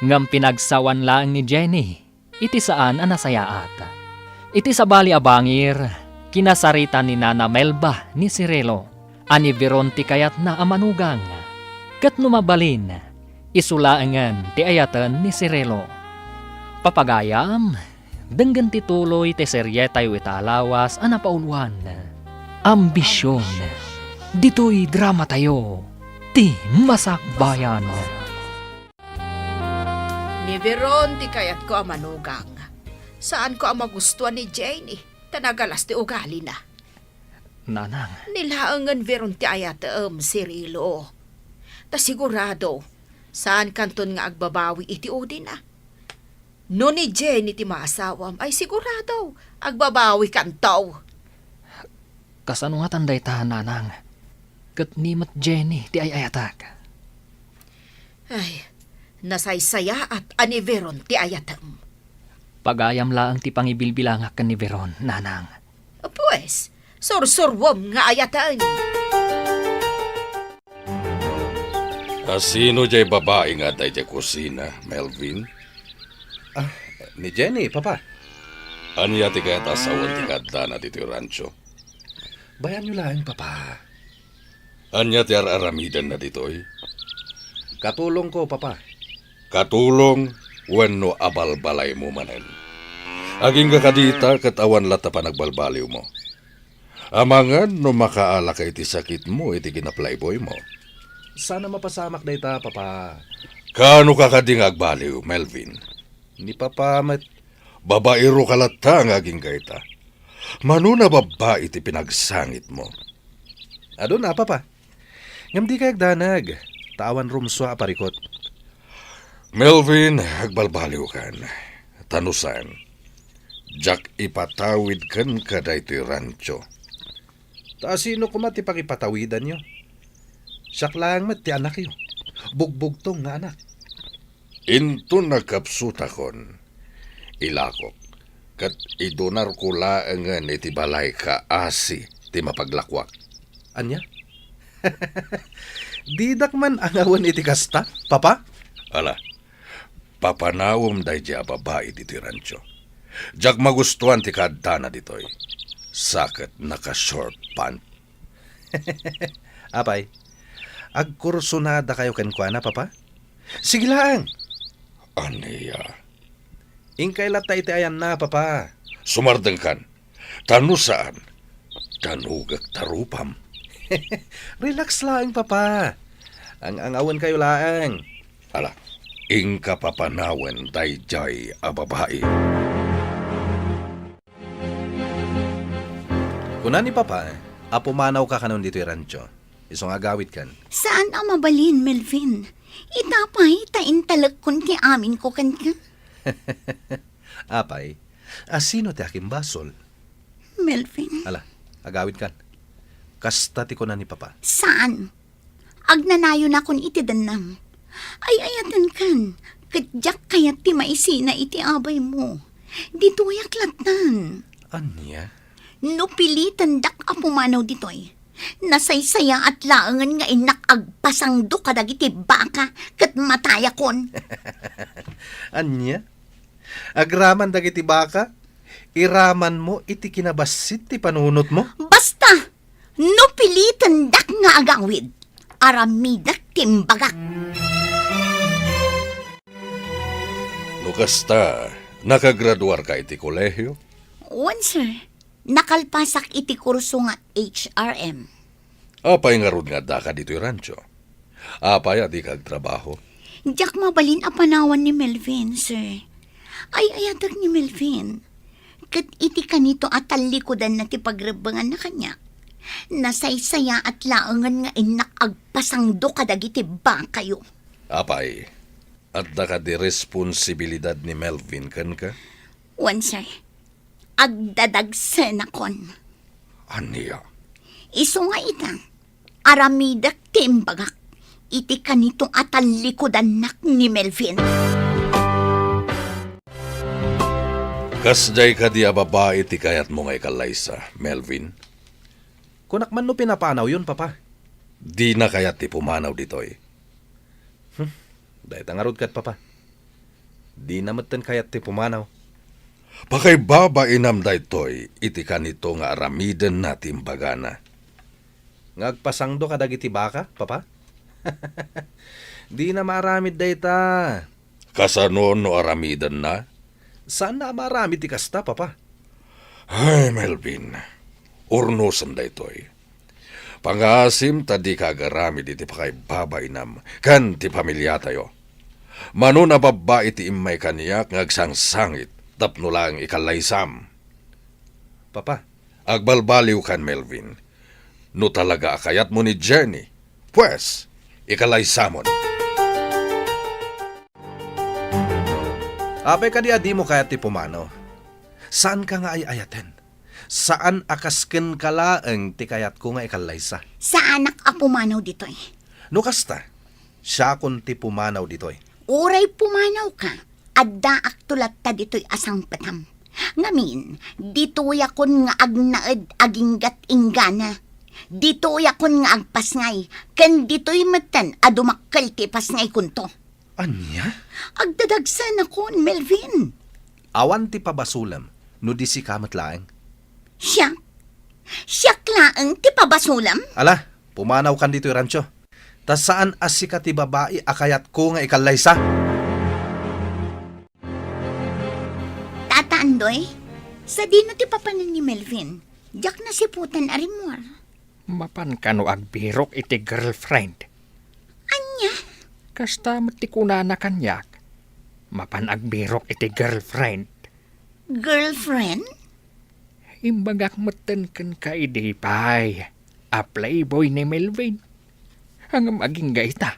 Ngem pinagsawan laeng ni Jenny iti saan a nasayaat. Iti sabali a bangir, kinasarita ni Nana Melba ni Cirilo a ni Veron ti kayatna a manugang. Ket no mabalin, isu laengen ti ayaten ni Cirilo. Papagayam, denggen ti tuloy ti serietayo ita a lawas a napauluan, Ambision. Ditoy dramatayo, Ti Masakbayan. Ni Veron ti kayatko a manugang. Saanko a magustuan ni Jenny, ta nagalas ti ugalina. Nanang. Ni laengen Veron ti ayatem, Cirilo. Ta sigurado, saankanton nga agbabawi iti udina. No ni Jenny ti maasawam, ay sigurado, agbabawikanto. Kasano ngatan dayta, nanang? Ket ni met Jenny ti ay-ayatak. Ay, nasaysayaat a ni Veron ti ayatem. Pagayam laeng ti pangibilbilangak ken ni Veron, nanang. Pues, sursuruem nga ayaten. A sino jay babai nga adda idiay kusina, Melvin? Ah, ni Jenny, Papa. Ania ti kayat a sawen ti kaaddana ditoy rancho? Bayanyo laeng, Papa. Ania ti ar-aramidenna ditoy? Katulongko, Papa. Katulong wenno abalbalaymo manen? Agingga kadita ket awan latta panagbalbaliwmo. Amangan no makaalaka iti sakitmo iti kinaplayboymo. Saan a mapasamak dayta, Papa. Kaano ka kadi nga agbaliw, Melvin? Ni Papa met. Babaero ka latta nga agingga ita. Mano a babbai ti pinagsangitmo? Aduna, Papa. Ngem dika agdanag, ta awan rumsua a parikut. Melvin, agbalbaliwkan. Ta no saan, diak ipatawid kenka daytoy rancho. Ta sino koma ti pangipatawidanyo? Siak laeng met ti anakyo. Bugbugtong nga anak. Inton nagkapsutakon, ilakok, ket idunarko laengen iti balay kaasi ti mapaglakuak. Ania? Didak man angawen iti kasta, Papa? Ala, papanawem daydiay a babai ditoy rancho. Diak magustuan ti kaaddana ditoy. Sa ket naka-short pant. Apay, agkursunadakayo kenkuana, Papa? Sige laeng. Ania? Inkay latta iti ayanna, Papa. Sumardengkan. Ta no saan, danugek ta rupam. Relax laeng, Papa. Ang-angawenkayo laeng. Ala, inka papanawen daydiay a babai. Kuna ni Papa a pumanawka kanon ditoy rancho, isu nga agawidkan. Saan a mabalin, Melvin. Ita pay ta intalekkon ti aminko kenka. Apay, a sino ti akimbasol? Melvin. Ala, agawidkan. Kasta ti kuna ni Papa. Saan? Agnanayonakon iti dennam. Ay-ayatenkan, ket diak kayat ti maisina iti abaymo. Ditoyak lattan. Ania? No pilitendak a pumanaw ditoy, nasaysayaat laengen nga innak agpasangdo kadagiti baka ket matayakon. Ania? Agraman dagiti baka? Iramanmo iti kinabassit ti panunotmo? Basta! No pilitendak nga agawid, aramidek ti imbagak. No kasta, nakagraduarka iti kolehio? Wen, sir. Nakalpasak iti kurso nga H R M. Apay ngarud nga addaka ditoy rancho? Apay a dika agtrabaho? Diak mabalin a panawan ni Melvin, sir. Ay-ayatek ni Melvin. Ket iti kanito a tallikudanna ti pagrebbenganna kaniak, nasaysayaat laengen nga innak agpasangdo kadagiti bakayo. Apay, adda kadi responsibilidad ni Melvin kenka? Wen, sir. Agdadagsenakon. Ania? Isu nga ita, aramidek ti imbagak iti kanito a tallikudannak ni Melvin. Kasdiay kadi a babai ti kayatmo nga ikallaysa, Melvin? Kunak man no pinapanawyon, Papa. Dina kayat ti pumanaw ditoy. Hmm, dayta ngarud ket, Papa. Dina metten kayat ti pumanaw. Pakaibabainam daytoy iti kanito nga aramidenna ti imbagana. Nga agpasangdo kadagiti baka, Papa? Dina maaramid dayta. Kasano no aramidenna? Saanna a maaramid ti kasta, Papa. Ay, Melvin, urnosen daytoy. Pangaasim ta dika agaramid iti pakaibabainam ken ti familiatayo. Mano a babbai ti immay kaniak nga agsangsangit tapno laeng ikallaysam. Papa. Agbalbaliwkan, Melvin. No talaga a kayatmo ni Jenny, pues, ikallaysamon. Apay kadi a dimo kayat ti pumanaw? Saanka nga ay-ayaten? Saan a kas kenka laeng ti kayatko nga ikallaysa? Saanak a pumanaw ditoy. No kasta, siakon ti pumanaw ditoy. Uray pumanawka, addaakto latta ditoy a sangpetam. Ngamin, ditoyakon nga agnaed aginggat inggana. Ditoyakon nga agpasngay, ken ditoy metten a dumakkel ti ipasngaykonto. Ania? Agdadagsenakon, Melvin. Awan ti pabasolem no di sika met laeng. Siak? Siak laeng ti pabasolem? Ala, pumanawkan ditoy rancho. Ta saan a sika ti babai a kayatko nga ikallaysa. Tata Andoy, sadino ti papanen ni Melvin? Diak nasiputan a rimmuar. Mapan kano agbirok iti girlfriend? Ania? Kasta met ti kunana kaniak. Mapan agbirok iti girlfriend. Girlfriend? Imbagak metten kenka idi pay a playboy ni Melvin. Ngem agingga ita,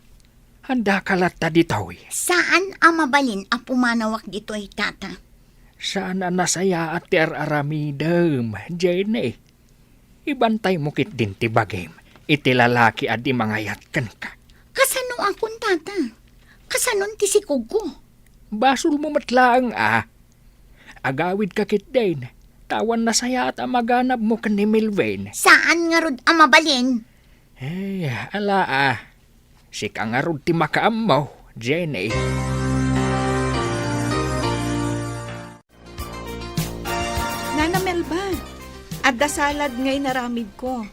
addaka latta ditoy. Saan a mabalin a pumanawak ditoy, Tata. Saan a nasayaat ti ar-aramidem, Jenny. Ibantaymo ketdin ti bagim iti lalaki a di mangayat kenka. Kasanoakon, Tata? Kasanon ti sikogko? Basolmo met laeng a. Agawidka ketdin, ta awan nasayaat a maganabmo ken ni Melvin. Saan ngarud a mabalin? Eh, ala a. Sika ngarud ti makaammo, Jenny. Nana Melba, adda salad nga inaramidko.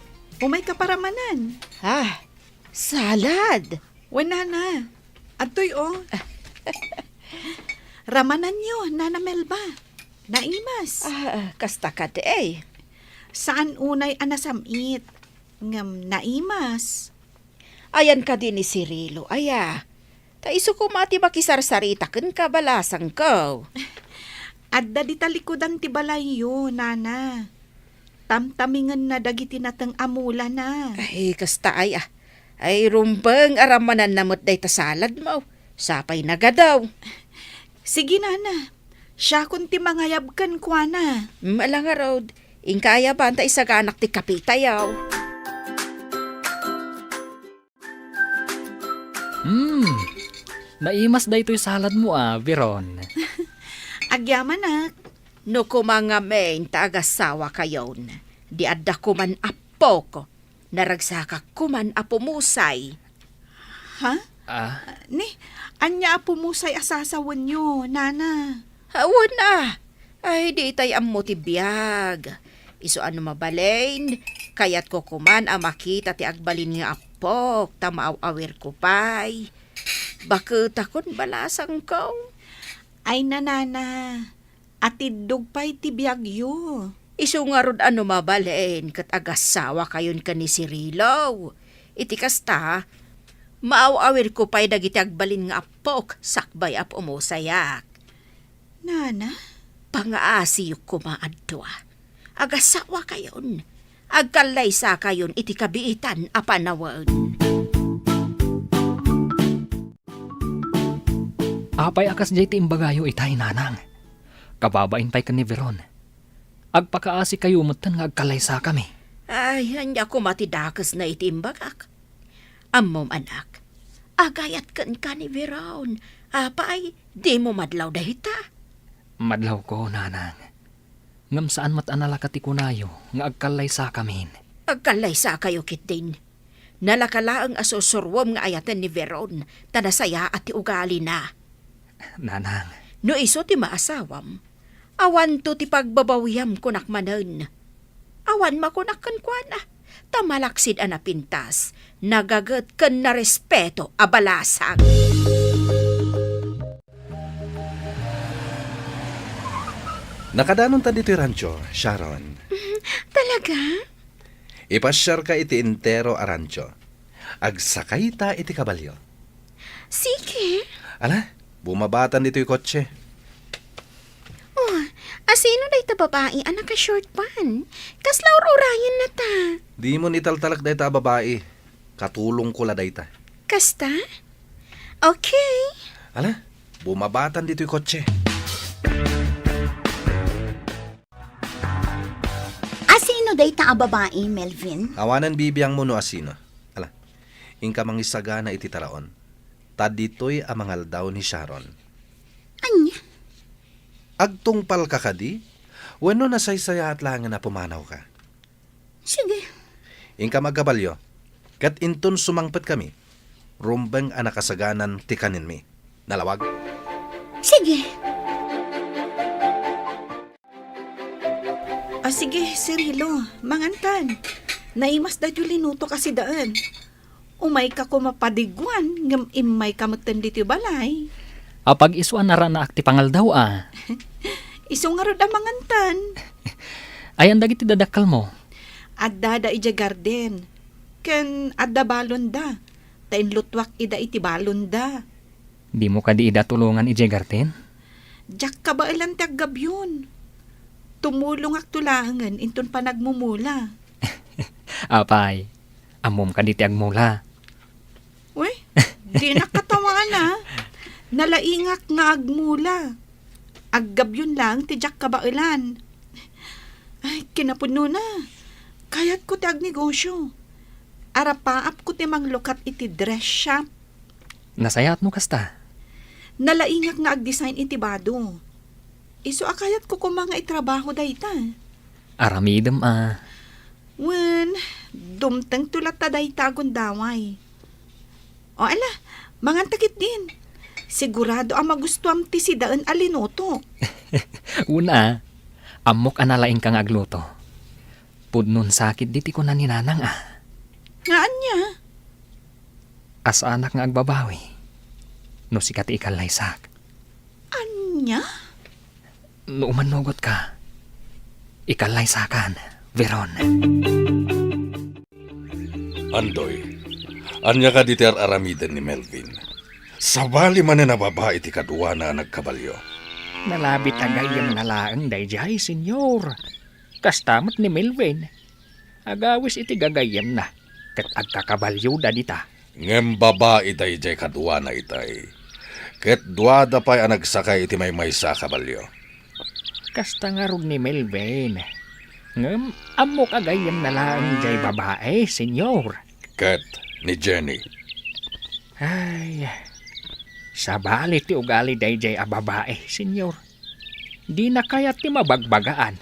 Umayka paramanan. Ah, salad? Wen, Nana. Adtoy, o. Ramananyo, Nana Melba. Naimas. Ah, kasta kadi. Saan unay a nasam-it. Ngem naimas. Ayan kadi ni Cirilo, aya? Ta isu koma ti makisarsarita kenka, balasangko. Adda di talikudan ti balayyo, nana. Tamtamingenna dagiti nateng a mulana. Ay, kasta ay, ah. Ay, rumbeng a rammananna met dayta saladmo. Sapay nagadaw. Sige, nana. Siakon ti mangayab kenkuana. Mm, ala ngarud, inka ayaban ta isaganak ti kapitayo. Hmm, naimas daytoy saladmo a, Veron. Agyamanak. No koma ngamin ta agasawakayon, di adda koman appok, naragsakak koman a pumusay. Ha? Ah? Ni, ania a pumusay a sasawenyo, nana? Awan a. Ay, di itay ammo ti biag. Isu a no mabalin, kayatko koman a makita ti agbalin nga appok, ta maaw-awirko pay. Baketakon, balasangko. Ay, nanana, atiddog pay ti biagyo. Isu ngarud a no mabalin ket agasawakayon ken ni Cirilo. Iti kasta, maaw-awirko pay dagiti agbalin nga appok sakbay a pumusayak. Nana? Pangaasiyok koma a dua. Agasawakayon. Agkallaysakayon iti kabiitan a panawen. Apay a kasdiay ti imbagayo itay, nanang? Kababain pay ken ni Veron. Agpakaasikayo metten nga agkallaysakami. Ay, ania koma ti dakesna iti imbagak? Ammom, anak, agayat kenka ni Veron. Apay, dimo madlaw dayta? Madlawko, nanang. Ngem saan met a nalaka ti kunayo nga agkallaysakamin. Agkallaysakayo ketdin. Nalaka laeng a sursuruem nga ayaten ni Veron ta nasayaat ti ugalina. Nanang. No isu ti maasawam, awanto ti pagbabawiam kunak manen. Awan makunak kenkuana, ta malaksid a napintas, nagaget ken narespeto a balasang. Nakadanonta ditoy rancho, Sharon. Talaga? Ipasiarka iti entero a rancho. Agsakayta iti kabalio. Sige. Ala, bumabatan ditoy kotse. Oh, asino dayta babai a naka-short pan? Kasla ur-urayenna ta. Dimon italtalek dayta a babai. Katulongko la dayta. Kasta? Okay. Ala, bumabatan ditoy kotse. Asino dayta a babai, Melvin? Awanen bibiangmo no asino. Ala, inka mangisagana iti taraon. Ta ditoy a mangaldaw ni Sharon. Ania? Agtungpalka kadi? Wenno nasaysayaat laengen a pumanawka? Sige. Inka agkabalio, ket inton sumangpetkami, rumbeng a nakasaganan ti kanenmi. Nalawag? Sige. Ah, sige, Cirilo, mangankan. Naimas daytoy linutok a sidaen. Umayka koma padiguan, ngem immayka metten ditoy balay. Apag-isu a naranaak ti pangaldaw a. Isu ngarud a mangantan. Ayan dagiti dadakkelmo? Addada idiay garden. Ken adda balonda. Ta inlutuak ida iti balonda. Dimo kadi ida tulongan idiay garden? Diak kabaelan ti aggabion. Tumulongakto laengen inton panagmumula. Apay, ammom kadi ti agmula? Uy, dinak katawana. Nalaingak nga agmula. Aggabion laeng ti diak kabaelan. Ay, kinapudnona. Kayatko ti agnegosyo. Arapaapko ti manglukat iti dress shop. Nasayaat no kasta. Nalaingak nga agdesign iti bado. Isu a kayatko koma nga itrabaho dayta. Aramidem a. Wen, dumtengto latta dayta a gundaway. O ala, manganta ketdin. Sigurado a magustuam ti sidaen a linutok. Una, ammok a nalaingka nga agluto. Pudnon sakit diti kuna ni Nanang a. Nga ania? Asaanak nga agbabawi no sika ti ikallaysak. Ania? No umannugotka, ikallaysakan, Veron. Andoy, ania kadi ti ar-aramiden ni Melvin? Sabali manen a babai ti kaduana a nagkabalio. Nalabit a gayyemna laeng daydiay, Senyor. Kasta met ni Melvin. Agawis iti gagayyemna, ket agkakabalioda dita. Ngem babai daydiay kaduana itay, ket duada pay a nagsakay iti maymaysa a kabalio. Kasta ngarud ni Melvin. Ngem ammok a gayyemna laeng jay babai, Senyor. Ket ni Jenny. Ay, sabali ti ugali daydiay a babai, Senyor. Dina kayat ti mabagbagaan.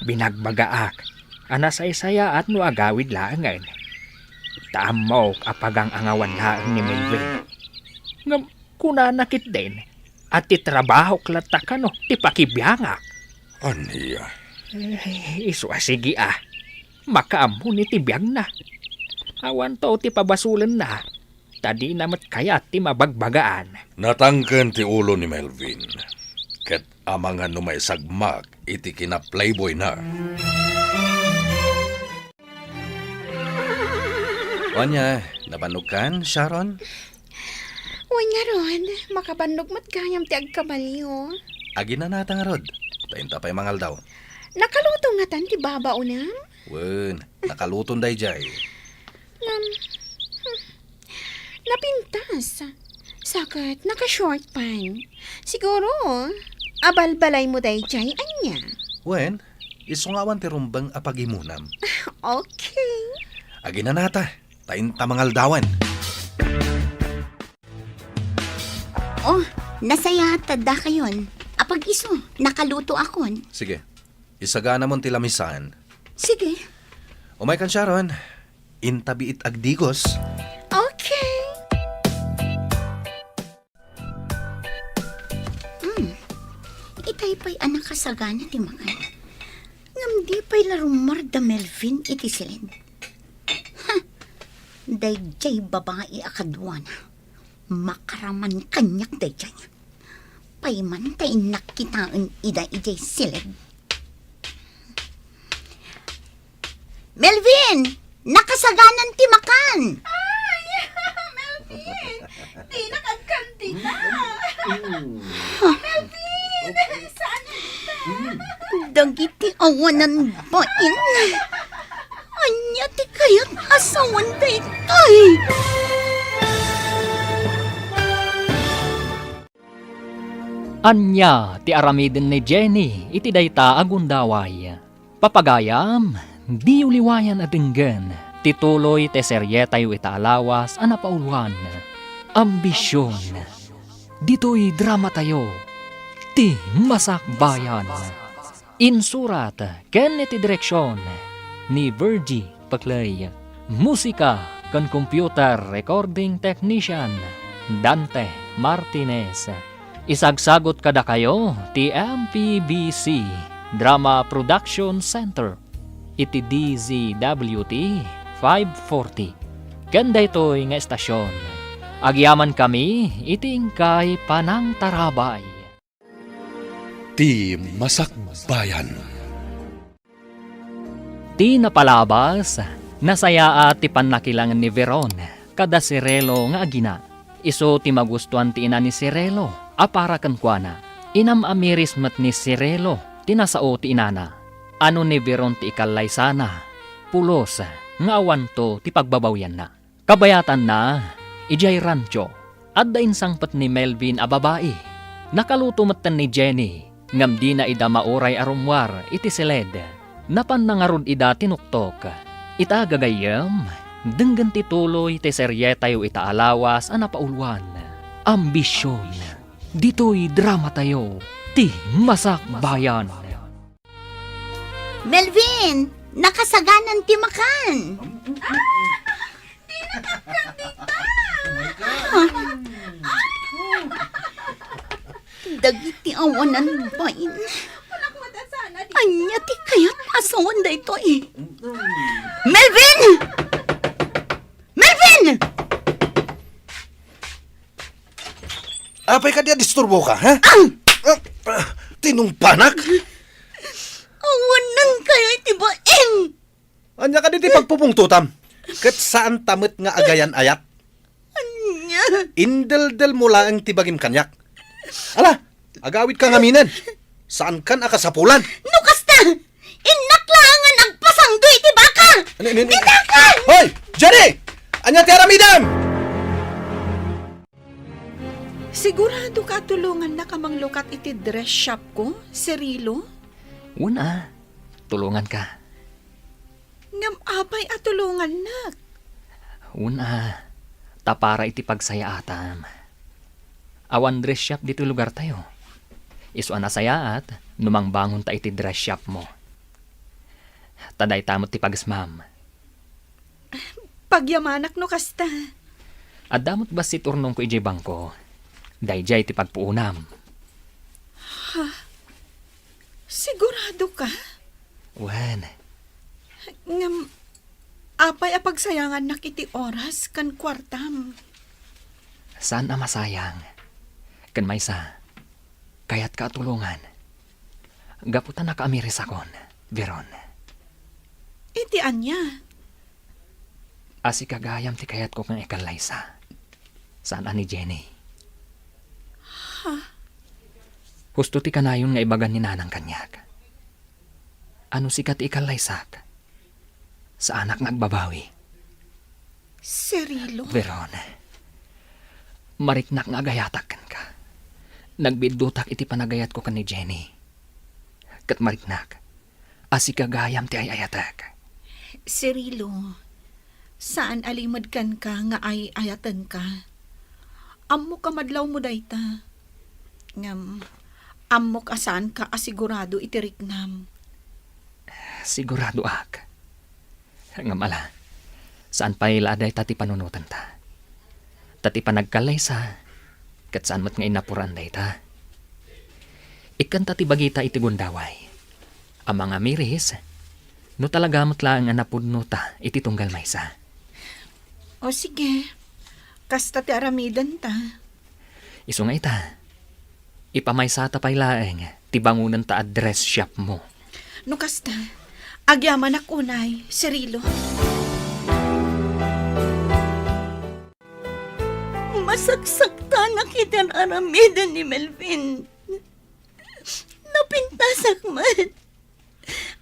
Binagbagaak a nasaysayaat no agawid laengen. Ta ammok a pagang-angawan laeng ni Melvin. Ngem kunana ketdin a ti trabahok latta kano ti pakibiangak. Ania? Eh, isu a sige a. Makaammo ni ti biagna. Awanto ti pabasolenna. Ta dina met kayat ti mabagbagaan. Natangken ti ulo ni Melvin, ket amangan no maisagmak iti kina-playboyna. Ania, nabannogkan, Sharon? Wen ngarud, makabannog met gayam ti agkabalio. Aginanata ngarud, ta inta pay mangaldaw. Nakaluto ngatan ti babaonem? Wen, nakaluton daydiay. Ngem, hmm, napintas. Sa ket naka-short pant. Siguro, abalbalaymo daydiay, ania? Wen, isu nga awan ti rumbeng a pagimonam. Okay. Aginanata, ta inta mangaldawan. Oh, nasayaat ta dakayon. Apag-isu, nakalutoakon. Sige, isaganamon ti lamisan. Sige. Umaykan, Sharon. Inta biit agdigos. Okay. Hmm. Itay pay a nakasagana ti makan. Ngem di pay la rummuar da Melvin iti siled. Ha! Daydiay babai a kaduana. Makaraman kaniak daydiay. Payman ta innak kitaen ida idiay siled. Melvin! Nakasaganan ti makan! Ay! Melvin! Dinak agkandida! Melvin! Saan ka? Dagiti awanan bain. Ania ti kayat a sawen daytoy? Ania ti aramiden ni Jenny iti dayta a gundaway? Papagayam, diyo liwayan a denggen ti tuloy ti serietayo ita a lawas a napauluan, Ambision. Ditoy dramatayo, Ti Masakbayan. Insurat ken iti direksion ni Virgie Paclay. Musika ken computer recording technician, Dante Martinez. Isagsagut kadakayo ti M P B C Drama Production Center iti D Z W T five forty. Ken daytoy nga estasion, agyamankami iti inkay panangtarabay. Ti Masakbayan. Ti napalabas, nasayaat ti pannakilangen ni Veron kada Cirilo nga agina. Isu ti magustuan ti ina ni Cirilo a para kenkuana. Inam-amiris met ni Cirilo ti nasao ti inana. Ano ni Veron ti ikallaysana, pulos nga awanto ti pagbabawianna. Kabayatanna, idiay rancho, adda insangpet ni Melvin a babai. Nakaluto metten ni Jenny, ngem dina ida mauray a rummuar iti siled. Napanna ngarud ida tinuktok. Ita gagayyem, denggen ti tuloy ti serietayo ita a lawas a napauluan, Ambision. Ditoy dramatayo, Ti Masakbayan. Melvin, nakasaganan ti makan. Dagiti awanan bain. Ania ti kayat a sawen daytoy? Melvin! Melvin! Apay kadi a disturboka, ha? Ah! Ah, ah, tinungpanak? Awanan kayo iti bain! Ania kadi ti pagpupungtotam? Ket saanta met nga agayan-ayat. Ania? Indeldelmo laeng ti bagim kaniak. Ala, agawidka ngaminen. Saankan a kasapulan. No kasta, innak laeng nga agpasangdo iti baka. Ano, ano, ano? Ditakan! Hoy! Jenny! Ania ti aramidem? Siguradoka a tulongannaka manglukat iti dress shopko, Cirilo? Wen a, tulonganka. Ngem apay a tulongannak? Wen a, ta para iti pagsayaatam. Awan dress shop ditoy lugartayo. Isu a nasayaat no mangbangonta iti dress shopmo. Ta dayta met ti pagesmam. Pagyamanak no kasta. Adda met bassit urnongko idiay bangko. Daydiay ti pagpuonam. Ha? Siguradoka? Wen. Ngem, apay a pagsayangannak iti oras ken kuartam? Saan a masayang. Ken maysa, kayatka a tulongan. Gapu ta nakaamirisakon, Veron. Iti ania? A sika gayam ti kayatko nga ikallaysa. Saan a ni Jenny. Ha? Husto ti kanayon nga ibagan ni Nanang kaniak. A no sika ti ikallaysak, saanak nga agbabawi. Cirilo? Veron, mariknak nga agayatak kenka. Nagbidutak iti panagayatko ken ni Jenny. Ket mariknak a sika gayam ti ay-ayatek. Cirilo, saan a limed kenka nga ay-ayatenka. Ammok a madlawmo dayta. Ngem, ammok a saanka a sigurado iti riknam. Siguradoak. Ngem ala, saan pay la a dayta ti panunotenta. Ta ti panagkallaysa, ket saan met nga innapuran dayta. Ikkanta ti bagita iti gundaway a mangamiris, no talaga met laeng a napudnota iti tunggal maysa. O sige, kasta ti aramidenta. Isu nga ita, ipamaysata pay laeng ti bangonenta a dress shopmo. No kasta, agyamanak unay, Cirilo. Masaksaktanak iti ar-aramiden ni Melvin. Napintasak met.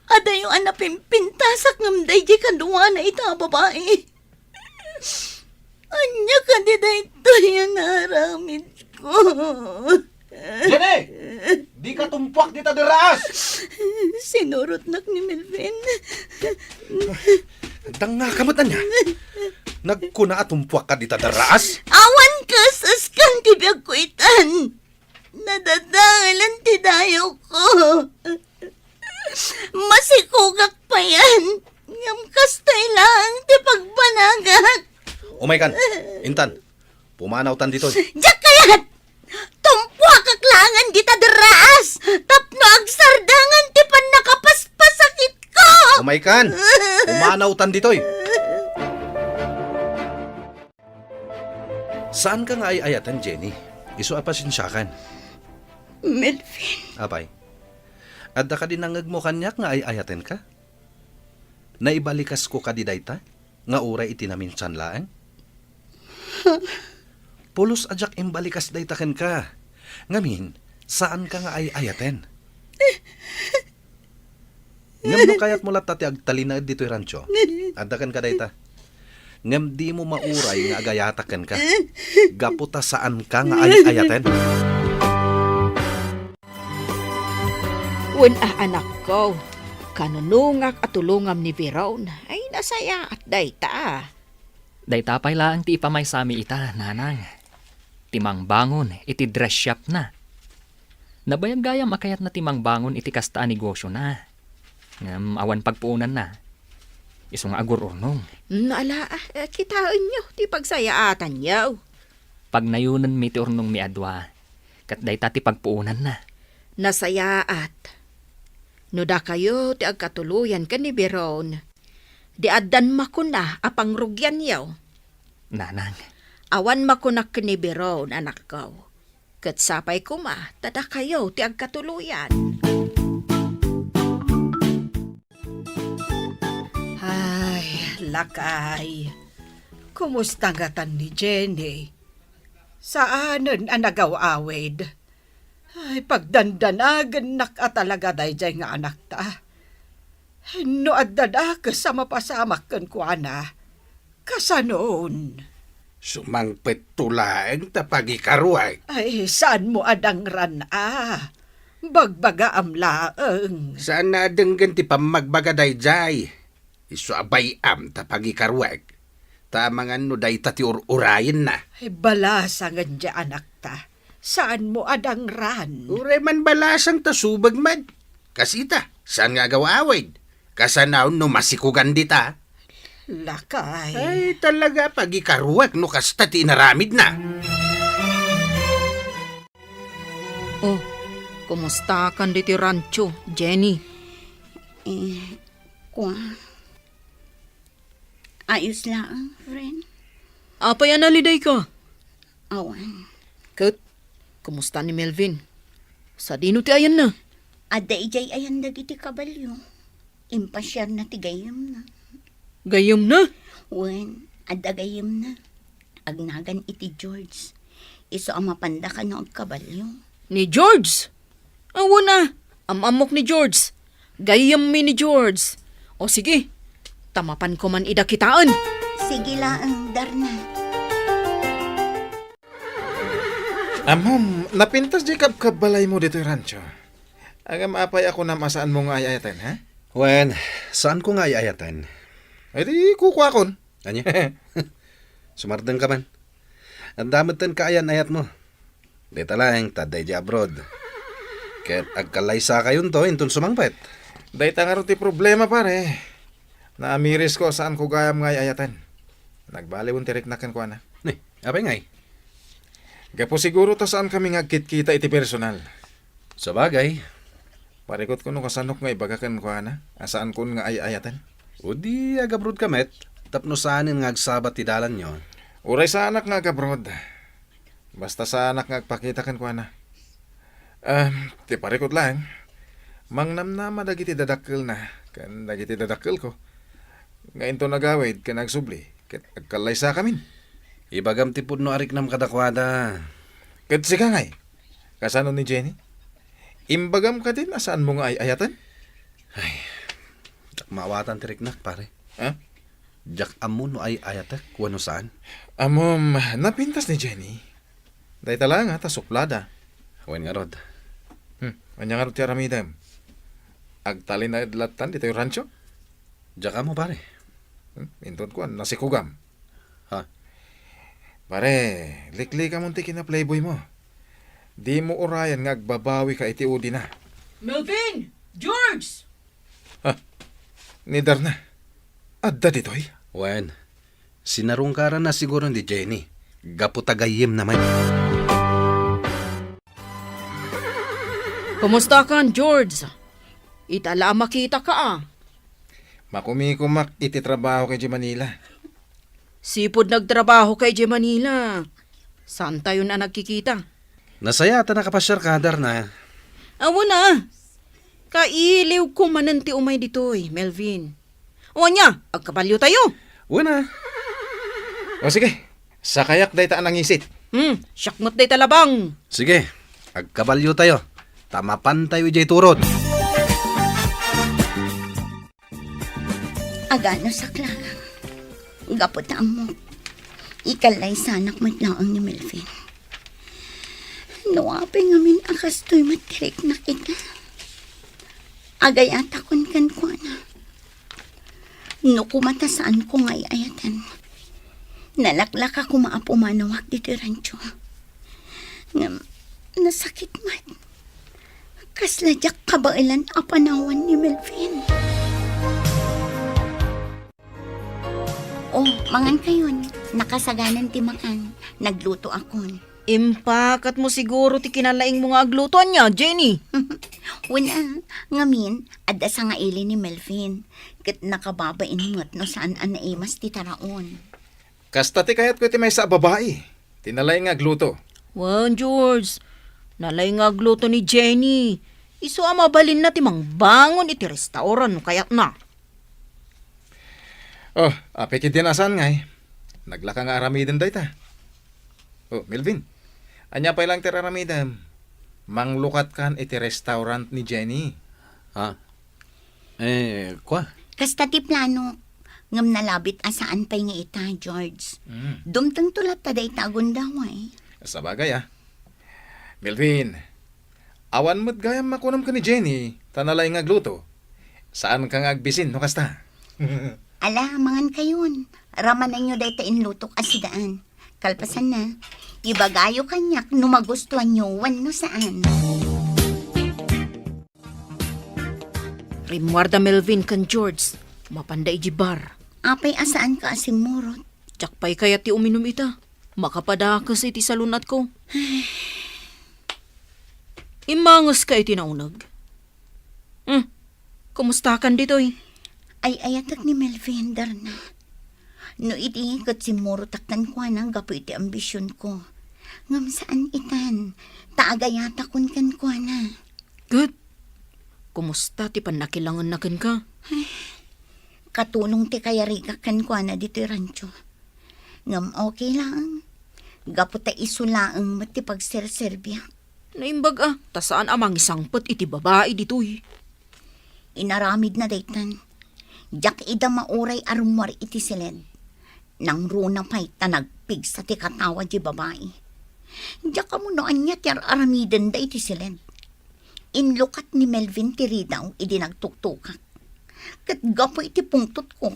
Adayo a napimpintasak ngem daydi kaduana ita a babai. Ania kadi daytoy a naaramidko? Jenny! Dika tumpuak dita derraas! Sinurotnak ni Melvin. Dangngaka met ania? Nagkuna a tumpuakka dita derraas? Awan kas-askan ti biagko itan. Nadadaelan ti dayawko. Masikogak payen, ngem kastoy laeng ti pagbanagak. Umaykan, intan, pumanawtan ditoy. Diak kayat! Tumpuakak laengen dita derraas tapno agsardengen ti pannakapaspasakitko! Umaykan, pumanawtan ditoy. Saanka nga ay-ayaten, Jenny. Isu a pasensiakan. Melvin. Apay, adda kadi nangngegmo kaniak nga ay-ayatenka? Naibalikasko kadi dayta nga uray iti naminsan laeng? Pulos a diak imbalikas dayta kenka. Ngamin, saanka nga ay-ayaten. Ngem no kayatmo latta ti agtalinaed ditoy rancho, adda kenka dayta. Ngem dimo mauray nga agayatak kenka, gapu ta saanka nga ay-ayaten. Wen a, anakko, kanunongak a tulongam ni Veron. Ay, nasayaat dayta. Dayta pay laeng ti ipamaysami ita, nanang. Ti mangbangon iti dress shopna. Nabayag gayam a kayatna ti mangbangon iti kasta a negosiona. Ngem awan pagpuonanna. Isu nga agur-urnong. Mm, ala, ah, eh, kitaenyo ti pagsayaatanyo. Pagnayonenmi ti urnongmi a dua, ket dayta ti pagpuonanna. Nasayaat. No dakayo ti agkatuloyan ken ni Biron, di addan makuna a pangrugianyo. Nanang. Awan makunak ken ni Biron, anakko. Ket sapay koma ta dakayo ti agkatuloyan. Ay, Lakay, kumusta ngatan ni Jenny? Saanen a nagaw-awid? Ay, pagdandanagennak a talaga daydiay nga anakta. No adda dakes a mapasamak kenkuana, kasanon? Sumangpetto laeng ta pagikaruek. Ay, saanmo a dangran a? Bagbagaam laeng. Saan a denggen ti pammagbaga daydiay? Isu a bay-am ta pagikaruek. Ta amangan no dayta ti ur-urayenna. Ay, balasangen diay anakta. Saanmo a dangran? Uray man balasang ta subag met. Kasita, saan nga agaw-awid? Kasanaon no masikugan dita? Lakay. Ay, talaga, pagikaruek no kasta ti inaramidna. Oh, kumusta kan ditoy rancho, Jenny? Eh, kua. Ayos laeng, friend. Apay a naliday ka? Awan. Ket, kumusta ni Melvin? Sadino ti ayanna? Adda idiay ayan dagiti kabalio. Impasiarna ti gayyemna. Gayyemna? Wen, adda gayyemna. Agnagan iti George. Isu a mapanda kano agkabalio. Ni George? Awan a, am-ammok ni George. Gayyemmi ni George. O sige, ta mapanko man ida kitaen. Sige laeng, Darna. Ammom, napintas diay kabkabbalaymo ditoy rancho. Ngem apay a kunam a saanmo nga ay-ayaten, ha? Wen, saanko nga ay-ayaten. Ay di, kukuakon. Ania? Sumardeng ka man. Adda met ti kaayan-ayatmo. Dayta laeng ta adda idiay abroad. Ket agkallaysakayonto inton sumangpet. Dayta ngarud ti problema, pare. Naamirisko a saanko gayam nga ay-ayaten. Nagbaliwen ti riknak kenkuana. Ni, apay ngay? Gapu siguro ta saankami nga agkitkita iti personal. Sabagay. Parikutko no kasanok nga ibaga kenkuana a saankon nga ay-ayaten. O di agabroad ka met, tapno saanen nga agsabat ti dalanyo. Uray saanak nga agabroad. Basta saanak nga agpakita kenkuana. Ah, ti parikut laeng, mangnamnama dagiti dadakkelna ken dagiti dadakkelko nga inton agawid ken agsubli ket agkallaysakamin. Ibagam ti pudno a riknam kadakuada. Ket sika ngay, kasano ni Jenny? Imbagam kadin a saanmo nga ay-ayaten? Ay, diak maawatan ti riknak, pare. Ha? Diak ammo no ay-ayatek wenno saan. Ammom, napintas ni Jenny. Dayta laeng a ta suplada. Wen ngarud. Hmm, ania ngarud ti aramidem? Agtalinaed lattan ditoy rancho? Diak ammo, pare. Hmm, inton kuan, nasikugam. Ha? Pare, liklikamon ti kina-playboymo. Dimo urayan nga agbabawika iti udina. Melvin! George! Ha? Ni Darna? Adda ditoy? Wen, sinarungkaranna siguro ni Jenny. Gapu ta gayyemna met. Kumusta kan, George? Ita la a makitaka a. Makumikumak iti trabaho kay Manila. Sipud nagtrabaho kay Manila. Saantayon a nagkikita? Nasayaat a nakapasiarka, Darna. Awan a. Kailiwko manen ti umay ditoy, Melvin. O ania, agkabaliotayo? Wen a. O sige, sakayak dayta a nangisit. Hmm, siak met dayta labang. Sige, agkabaliotayo. Ta mapantayo idiay turod. Agano saklang. Gapu ta ammok, ikallaysanak met laeng ni Melvin. No apay ngamin a kastoy met ti riknak ita, agayatakon kenkuana. No koma ta saanko nga ay-ayaten, nalaklaka koma a pumanawak ditoy rancho. Ngem, nasakit met. Kasla diak kabaelan a panawan ni Melvin. Oh, mangan kayon. Nakasaganan ti makan. Nagluto akon. Impakatmo siguro ti kinalaingmo nga agluto, ania, Jenny? Wen a, ngamin, adda sangaili ni Melvin. Ket nakababain met no saan a naimas ti taraon. Kasta ti kayatko iti maysa a babai, ti nalaing nga agluto. Wen, George, nalaing nga agluto ni Jenny. Isu a mabalinna ti mangbangon iti restaurant no kayatna. Oh, apay ketdin a saan ngay? Naglaka nga aramiden dayta. Oh, Melvin, ania pay laeng ti aramidem? Manglukatkan iti restaurant ni Jenny. Ha? Eh, kua? Kasta ti plano. Ngem nalabit a saan pay nga ita, George. Mm. Dumtengto latta dayta a gundaway. Sabagay, ah. Melvin, awan met gayam makunam ken ni Jenny, ta nalaing nga agluto. Saanka nga agbisin no kasta? Ala, mangankayon. Ramananyo dayta inlutok a sidaan. Kalpasanna, ibagayo kaniak no magustuanyo wenno saan. Rimmuarda Melvin ken George, mapanda idiay bar. Apay a saanka a simmurot? Diak pay kayat ti uminum ita. Makapadakes iti salun-atko. Immangeska iti nauneg. Hmm, kumustakan ditoy? Ay-ayatek ni Melvin, Darna. No idi ket simmurotak kenkuana gapu iti ambisionko. Ngem saan itan, ta agayatakon kenkuana. Ket, kumusta ti pannakilangenna kenka? Ay, katulong ti kayarigak kenkuana ditoy rancho. Ngem okay laeng. Gapu ta isu laeng met ti pagserserbiak. Naimbag a, ta saan a mangisangpet iti babai ditoy. Inaramidna daytan. Diak ida mauray a rummuar iti siled. Nangruna pay ta nagpigsa ti katawa di babai. Diak ammo no ania ti ar-aramidenda iti siled. Inlukat ni Melvin ti ridaw idi nagtuktukak. Ket gapu iti pungtotko,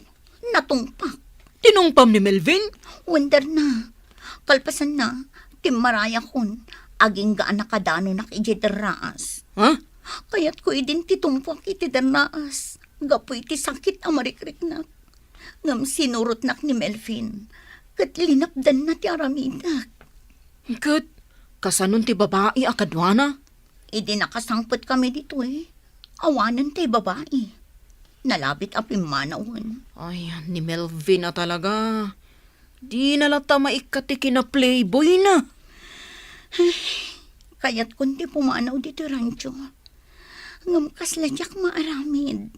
natungpak. Tinungpam ni Melvin? Wen, Darna. Kalpasanna, timmarayakon, agingga a nakadanonak idiay derraas. Ha? Kayatko idin ti tungpak iti derraas, gapu iti sakit a marikriknak. Ngem sinurotnak ni Melvin, ket linapdanna ti aramidek. Ket, kasanon ti babai a kaduana? Idi nakasangpetkami ditoy, awanen tay babai. Nalabit a pimmanawen. Ay, ni Melvin a talaga. Dina latta maikkat ti kinaplayboyna. Ay, kayatkon ti pumanaw ditoy rancho. Ngem kasla diak maaramid.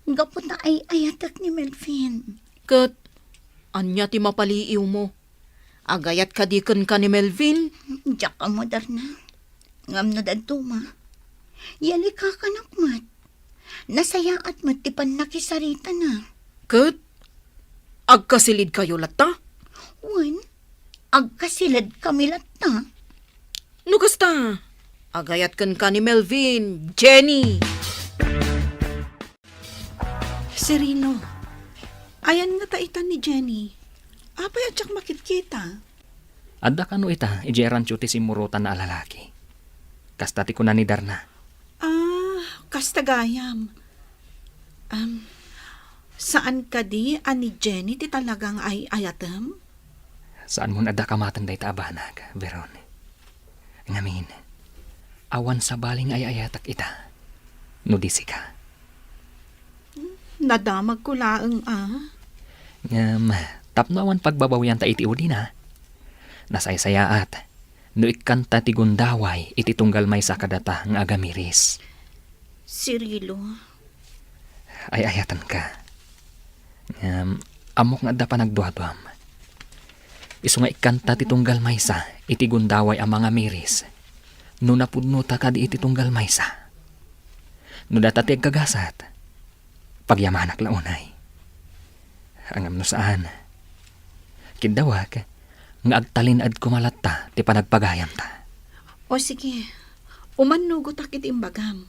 Gapu ta ay-ayatek ni Melvin. Ket, ania ti mapaliiwmo? Agayat kadi kenka ni Melvin? Diak ammo, Darna. Ngem no dadduma, yalikakanak met. Nasayaat met ti pannakisaritana. Ket agkasilidkayo latta? Wen, agkasiledkami latta. No kasta, agayat kenka ni Melvin, Jenny. Cirilo, ayan ngata ita ni Jenny. Apay a diak makitkita? Adda kano ita idiay rancho ti simmurotanna a lalaki. Kasta ti kuna ni Darna. Ah, kasta gayam. Am, saan kadi a ni Jenny ti talaga nga ay-ayatem? Saanmon adda kamaten dayta a banag, Veron. Ngamin, awan sabali nga ay-ayatek ita, no di sika. Nadamagko laeng a. Ngem, tapno awan pagbabawianta iti udina, nasaysayaat no ikkanta ti gundaway iti tunggal maysa kadata nga agamiris. Cirilo. Ay-ayatenka. Ngem, ammok nga adda panagduaduam. Isu nga ikkanta ti tunggal maysa iti gundaway a mangamiris no napudnota kadi iti tunggal maysa. No data ti aggagasat, pagyamanak la unay. Ngem no saan, kiddawak nga agtalinaed koma latta ti panagpagayamta. O sige, umannugotak iti imbagam.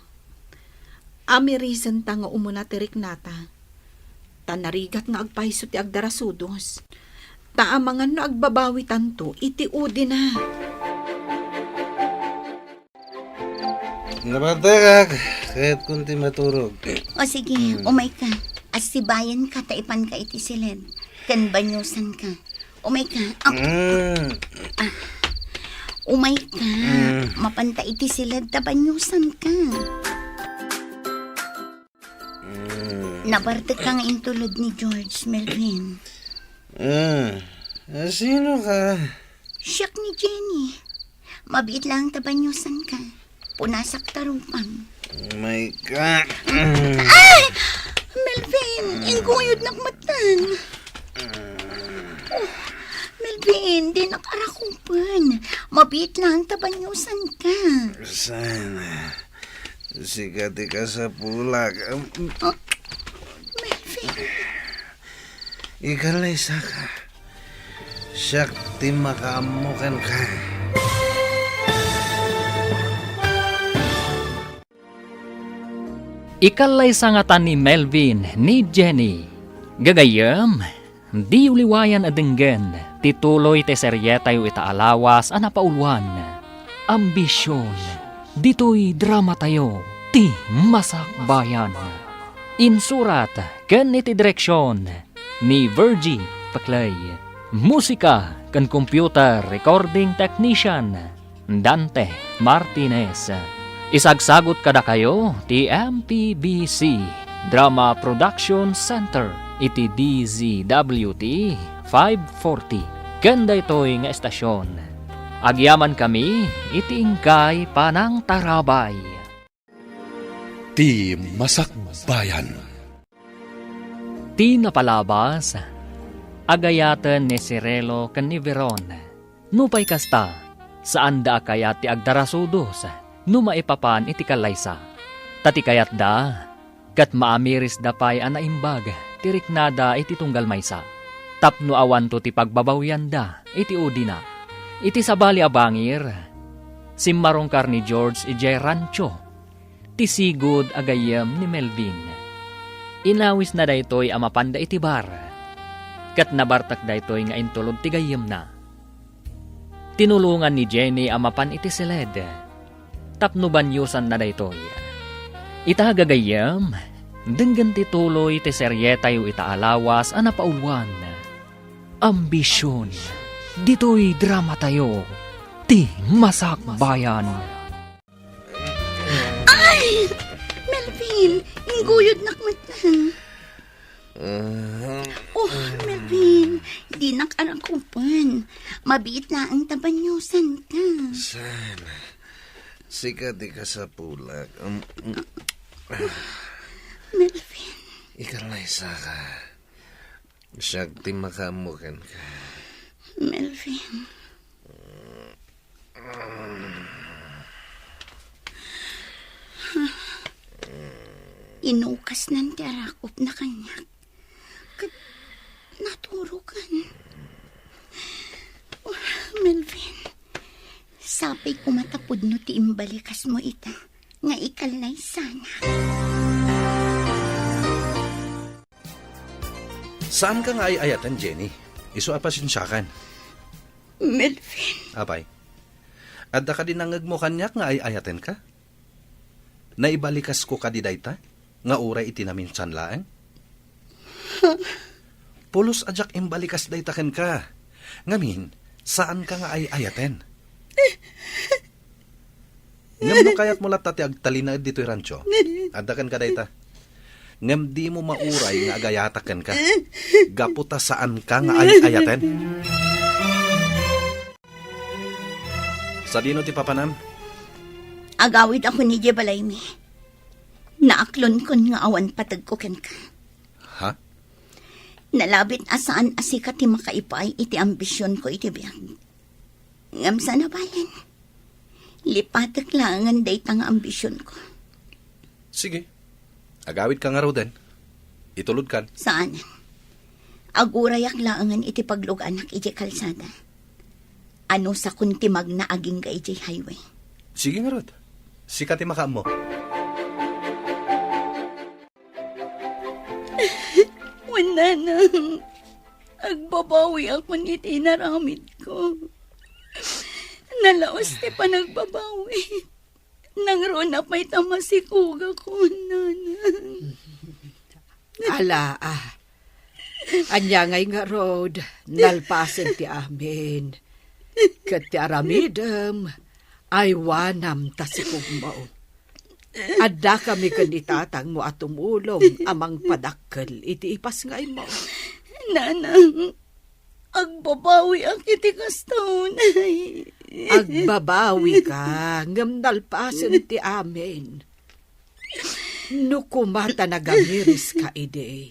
Amirisenta nga umuna ti riknata. Ta narigat nga agpayso ti agdarasudos. Ta amangan no agbabawitanto iti udina. Nabartekak, kayatkon ti maturog. O sige, Hmm. umayka. Assibayanka ta ipanka iti siled. Ken banyosanka. Umayka. Ah, Hmm. ah. Umayka. Hmm. Mapanta iti siled ta banyosanka. Hmm. Nabartekka nga intulod ni George, Melvin. Ah, ah, sino ka? Siak ni Jenny. Mabiit laeng ta banyosanka. Punasak ta rupam. Oh my God. Ay! Melvin, inggoyodnak metten. Oh, Melvin, dinak arakupen. Mabiit lang ta banyosanka. Saan? Sika ti kasapulak. Um, Oh, Melvin. Ikalaysaka. Siak ti makaammo kenka. Ikallaysa ngata ni Melvin ni Jenny. Gagayyem, diyo liwayan a denggen ti tuloy ti serietayo ita a lawas a napauluan, Ambision. Ditoy dramatayo, ti Masakbayan. Insurat ken iti direksion ni Virgie Paclay. Musika ken computer recording technician, Dante Martinez. Isagsagut kadakayo ti M P B C Drama Production Center iti D Z W T five forty ken daytoy nga estasyon. Agyamankami iti inkay panangtarabay. Ti Masakbayan. Ti napalabas, agayaten ni Cirilo ken ni Veron. Nupay kasta, saanda a kayat ti agdarasudos no maipapan iti kallaysa. Ta ti kayatda, ket maamirisda pay a naimbag ti riknada iti tunggal maysa, tapno awanto ti pagbabawianda iti udina. Iti sabali a bangir, simmarungkar ni George idiay rancho ti sigud a gayyem ni Melvin. Inawisna daytoy a mapanda iti bar, ket nabartek daytoy nga intulod ti gayyemna. Tinulongan ni Jenny a mapan iti siled tapno banyosanna daytoy. Ita, gagayyem, denggen ti tuloy ti serietayo ita a lawas a napauluan, Ambision. Ditoy dramatayo, ti Masakbayan. Ay! Melvin, ingguyodnak met. Ah. Oh, Melvin, dinak arakupen. Mabiit laeng ta banyosanka. Saan? Sika ti kasapulak. Um, um. Melvin. Ikalaysaka. Siak ti makaammo kenka. Melvin. Inukasnan ti arakupna kaniak. Ket naturokan. Oh, Melvin, sapay koma ta pudno ti imbalikasmo ita nga ikallaysanak. Saanka nga ay-ayaten, Jenny. Isu a pasensiakan. Melvin. Apay, adda kadi nangngegmo kaniak nga ay-ayatenka? Naibalikas ko kadi dayta nga uray iti naminsan laeng? Pulos a diak imbalikas dayta kenka. Ngamin, saanka nga ay-ayaten. Ngem no kayatmo latta ti agtalinaed ditoy rancho, adda kenka dayta. Ngem dimo mauray nga agayatak kenka, gapu ta saanka nga ay-ayaten. Sadino ti papanam? Agawidakon idiay balaymi. Naaklonkon nga awan pategko kenka. Ha? Nalabit a saan a sika ti makaipaay iti ambisionko iti biag. Ngem saan a balen, lipatek laengen dayta nga ambisionko. Sige. Agawidka ngaruden. Itulodkan. Saan. Agurayak laengen iti pagluganak idiay kalsada. Anusakon ti magna agingga idiay highway. Sige ngarud. Sika ti makaammo. Wen, nanang, agbabawiakon iti inaramidko. Nalaus ti panagbabawi. Nangruna pay ta masikugakon, nanang. Ala, ah. Ania ngay ngarud, nalpasen ti amin. Ket ti aramidem, aywanam ta sikugmo. Addakami ken ni tatangmo a tumulong a mangpadakkel iti ipasngaymo. Nanang, agbabawiak iti kasta unay. Agbabawika, ngem nalpasen ti amin. No koma ta nagamiriska idi,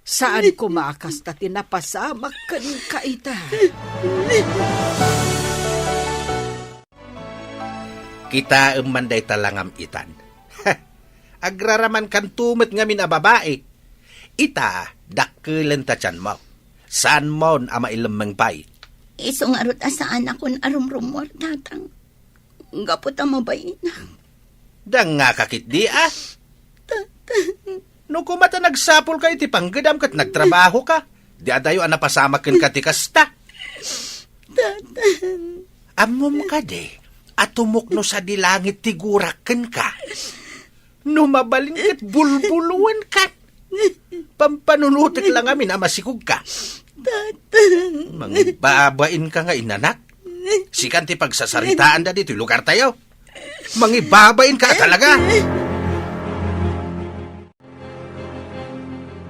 Saan koma a kasta ti napasamak kenka ita. Kitaem man dayta langam itan. Agraramankanto met ngamin a babai. Ita, dakkelen ta tianmo. Saanmon a mailemmeng pay. Isu ngarud a saanakon a rumrummuar, Tatang. Gapu ta mabainak. Dangngaka ketdi, a? Tatang. No koma ta nagsapulka iti panggedam ket nagtrabahoka, di adayo a napasamak kenka ti kasta. Tatang. Ammom kadi a tumukno sadi langit ti gurak kenka? No mabalin ket bulbuloenka. Pampanunotek la ngamin a masikogka. Tatang. Mangibabainka nga inanak. Sikan ti pagsasaritaanda ditoy lugartayo. Mangibabainka talaga.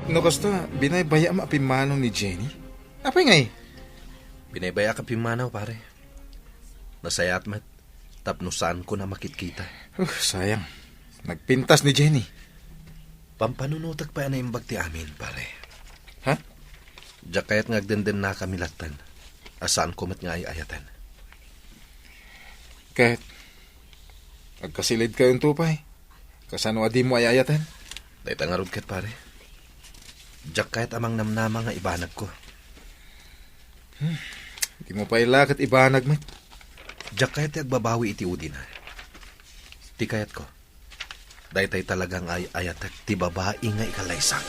No kasta, binaybaya-am a pimmanaw ni Jenny? Apay ngay? Binaybayaak a pimmanaw, pare. Nasayaat met, tapno saanko a makitkita. Uh, sayang. Nagpintas ni Jenny. Pampanunotek pay a naimbag ti amin, pare. Ha? Diak kayat nga agdendennakami latten, a saanko met nga ay-ayaten. Ket, agkasilidkayonto pay. Kasano a dimo ay-ayaten? Dayta ngarud ket, pare. Diak kayat a mangnamnama nga ibanagko. Hmm, dimo pay la ket ibanag met. Diak kayat ti agbabawi iti udina. Ti kayatko, daytay talaga nga ay-ayatek ti babai nga ikallaysang.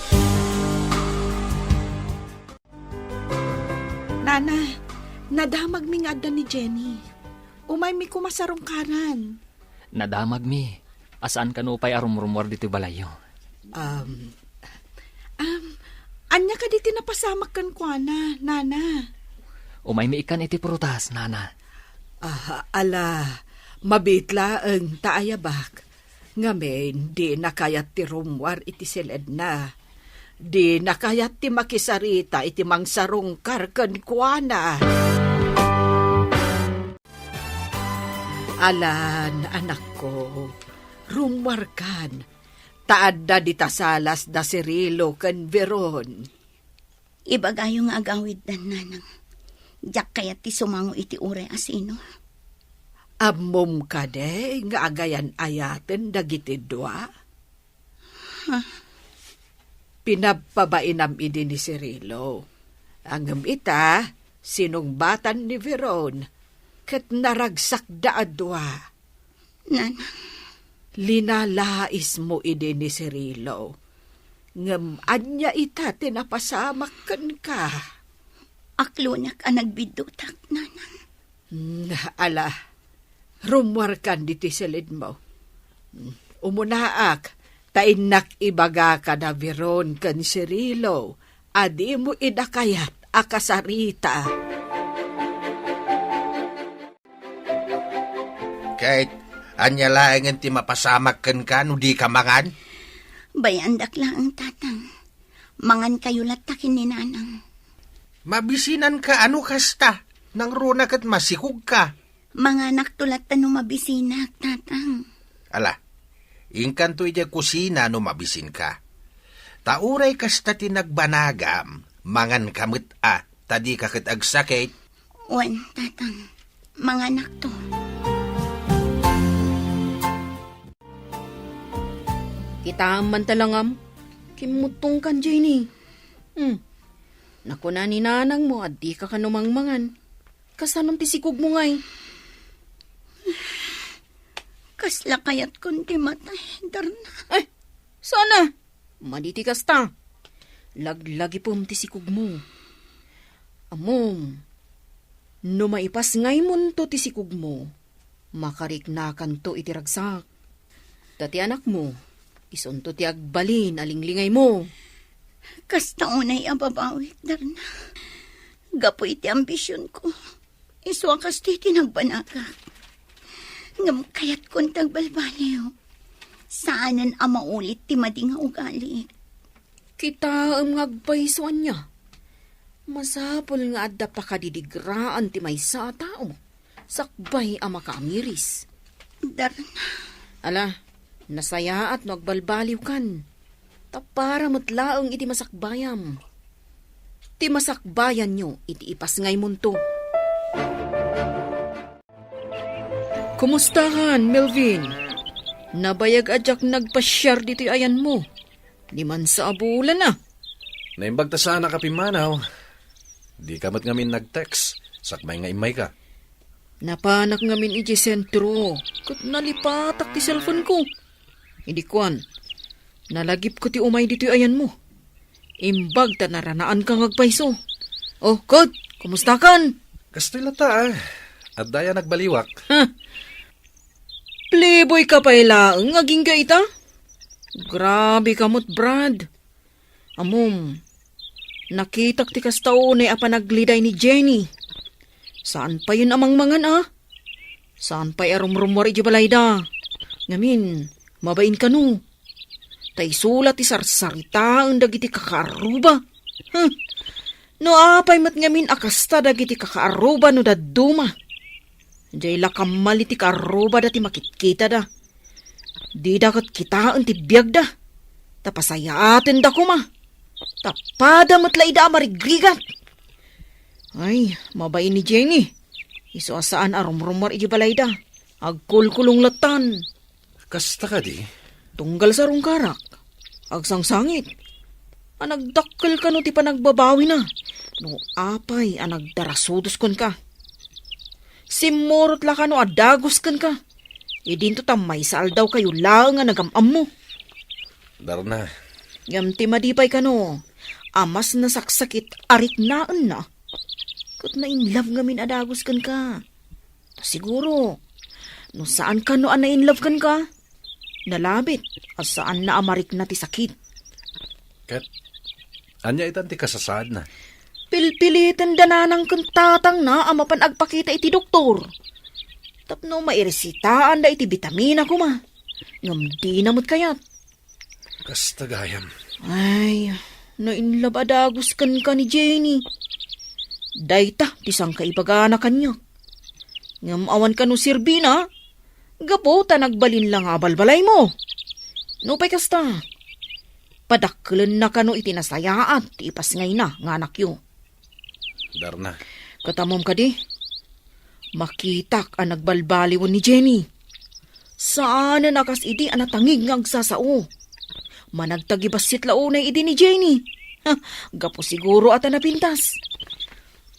Nana, nadamagmi nga adda ni Jenny. Umaymi koma sarungkaran. Nadamagmi. A saan kano pay a rumrummuar ditoy balayyo. Um, um, ania kadi ti napasamak kenkuana, Nana? Umaymi ikkan iti prutas, Nana. Ah, ala, mabiit laeng ta ayabak. Ngamin, dina kayat ti rummuar iti siledna. Dina kayat ti makisarita iti mangsarungkar kenkuana. Alan, anakko, rummuarkan, ta adda dita salas da Cirilo ken Veron. Ibagayo nga agawiddan, Nanang. Diak kayat ti sumango iti uray a sino. Ammom kadi nga agayan-ayaten dagiti dua? Ha? Pinabpabainam idi ni Cirilo. Ngem ita, sinungbatan ni Veron, ket naragsakda a dua. Nanang. Linalaismo idi ni Cirilo. Ngem ania ita ti napasamak kenka? Aklonak a nagbiddutak, Nanang. Mm, ala, rummuarkan ditoy siledmo. Mm, umunaak, ta innak ibagaka da Veron ken Cirilo a dimo ida kayat a kasarita. Ket, ania laengen ti mapasamak kenka no dika mangan? Bay-andak laeng, Tatang. Mangankayo latta ken ni Nanang. Mabisinanka a no kasta, nangruna ket masikogka. Manganakto latta no mabisinak, Tatang. Ala, inkanto idiay kusina no mabisinka. Ta uray kasta ti nagbanagam, manganka met a, ta dika ket agsakit. Wen, Tatang, manganakto. Kitaem man ta langam, kimmutongkan, Jenny. Hmm. Nakuna ni nanangmo a dika kano mangmangan. Kasanon ti sikogmo ngay? Kasla kayatkon ti matay, Darna. Ay, sana! Madi ti kasta. Laglagipem ti sikogmo. Ammom, no maipasngaymonto ti sikogmo, makariknakanto iti ragsak. Ta ti anakmo, isunto ti agbalin a linglingaymo. Kasta unay a babawik, Darna. Gapu iti ambisionko, isu a kasta ti nagbanagak. Ngem kayatkon ti agbalbaliw. Saanen a maulit ti madi nga ugalik. Kitaem nga agpayso ania. Masapul nga adda pakadidigraan ti maysa a tao sakbay a makaamiris. Darna. Ala, nasayaat no agbalbaliwkan. Ta para met laeng iti masakbayam. Ti masakbayanyo iti ipasngaymonto. Kumustakan, Melvin? Nabayag a diak nagpasiar ditoy ayanmo. Diman sa abulana. Naimbag ta saanak a pimmanaw. Dika met ngamin nag-text, sakbay nga immayka. Napanak ngamin idiay sentro, ket nalipatak ti cellphone ko. Idi kuan, nalagipko ti umay ditoy ayanmo. Imbag ta naranaanka nga agpayso. Oh, Kot, kumustakan? Kastoy latta, ah. Adda aya nagbaliwak. Ha? Playboy ka pay laeng, agingga ita? Grabe ka met, Brad. Ammom, nakitak ti kasta unay a panagleday ni Jenny. Saan payen a mangmangan, a? Saan pay a rumrummuar idiay balayda? Ngamin, mabain kano? Ta isu la ti sarsaritaen dagiti kakaarruba. Hm. No apay met ngamin a kasta dagiti kakaarruba no dadduma? Diay la kammal iti kaarrubada ti makitkitada. Dida ket kitaen ti biagda. Ta pasayaatenda koma. Ta pada met la ida a marigrigat. Ay, mabain ni Jenny. Isu a saan a rumrummuar idiay balayda. Agkulkulong lattan. Kasta kadi? Tunggal sarungkarak, agsangsangit a nagdakkel kano ti panagbabawina no apay a nagdarasudos kenka. Simmurot la kano a dagus kenka. Idinto ta maysa aldawkayo laeng a nagam-ammo. Darna. Ngem ti madi pay kano a mas nasaksakit a riknaenna, ket na-in love ngamin a dagus kenka. Ta siguro, no saan kano a na-in love kenka, nalabit a saanna a marikna ti sakit. Ket ania itan ti kasasaadna? Pilpiliten da nanang ken tatangna a mapan agpakita iti doktor tapno mairesitaanda iti bitamina koma. Ngem dina met kayat. Kasta gayam. Ay, na-in love a dagus kenka ni Jenny. Dayta ti sangkaibagana kaniak. Ngem awan kano serbina, gapu ta nagbalin la nga abalbalaymo. Nupay kasta, padakkelenna kano iti nasayaat ti ipasngayna nga anakyo. Darna. Ket ammom kadi, makitak a nagbalbaliwen ni Jenny. Saanen a kas idi a natangig nga agsasao. Managtagibassit la unay idi ni Jenny. Ha, gapu siguro a ta napintas.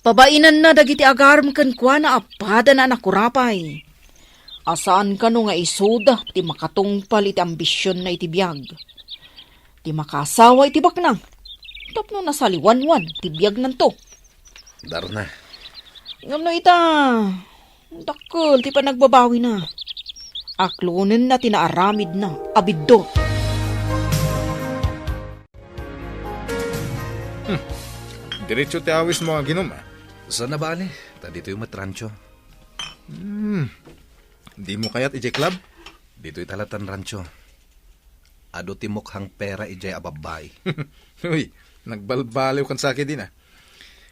Pabainanna dagiti agarem kenkuana a padana a nakurapay. A saan kano nga isuda ti makatungpal iti ambisionna iti biag. Ti makaasawa iti baknang tapno nasaliwanwan ti biagnanto. Darna. Ngem no ita, dakkel ti panagbabawina. Aklonenna ti naaramidna a biddut. Hmm. Diretso ti awismo aginom, ah. Saan a bale, ta ditoy met rancho. Hmm. Dimo kayat idiay club? Ditoy ta lattan rancho. Adu ti mukhang pera idiay a babbai. Uy, nagbalbaliw kan sakit din, ah.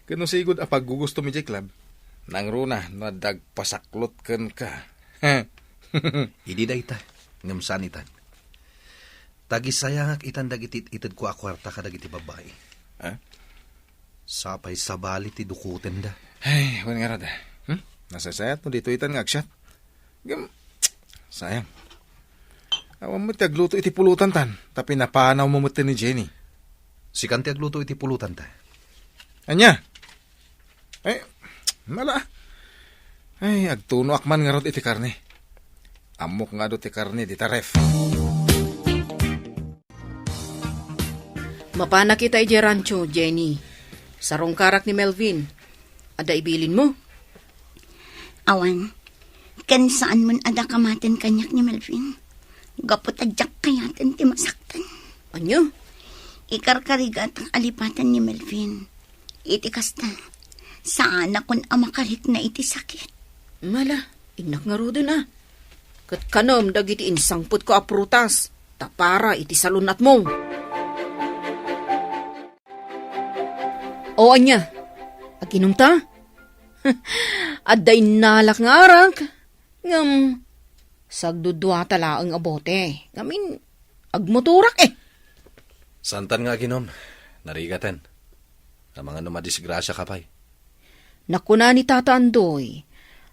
Ket no sigud a paggugustom idiay club, nangruna no adda agpasaklot kenka. Idi dayta, ngem saan itan. Tagisayangak itan dagiti itedko a kuarta kadagiti babbai. Ah? Sapay sabali ti dukotenda. Ay, wen ngarud, ah. Hmm? Nasaysayat no ditoy itan nga agsiat. Ngem, sayang. Awan met ti agluto iti pulutan tan, ta pinapanawmo met ni Jenny. Sikan ti agluto iti pulutan ta. Ania? Ay, mala. Ay, agtunoak man ngarud iti karne. Ammok nga adu ti karne dita ref. Mapanak ita idiay rancho, Jenny. Sarungkarak ni Melvin. Adda ibilinmo? Awan. Ken saan man a dakamaten kaniak ni Melvin. Gapu ta diak kayaten ti masaktan. Ania? Ikarkarigatak a lipaten ni Melvin. Iti kasta, saanakon a makarikna iti sakit. Mala, innak ngaruden a. Ket kanem dagiti insangpetko a prutas, ta para iti salun-atmo. O ania, aginumta? Adda innalak nga arak, ngem sagduduata laeng a bote. Ngamin, agmotorak, eh. Saantan nga aginom, narigaten. Amangan no madisgrasiaka pay. Nakuna ni Tata Andoy,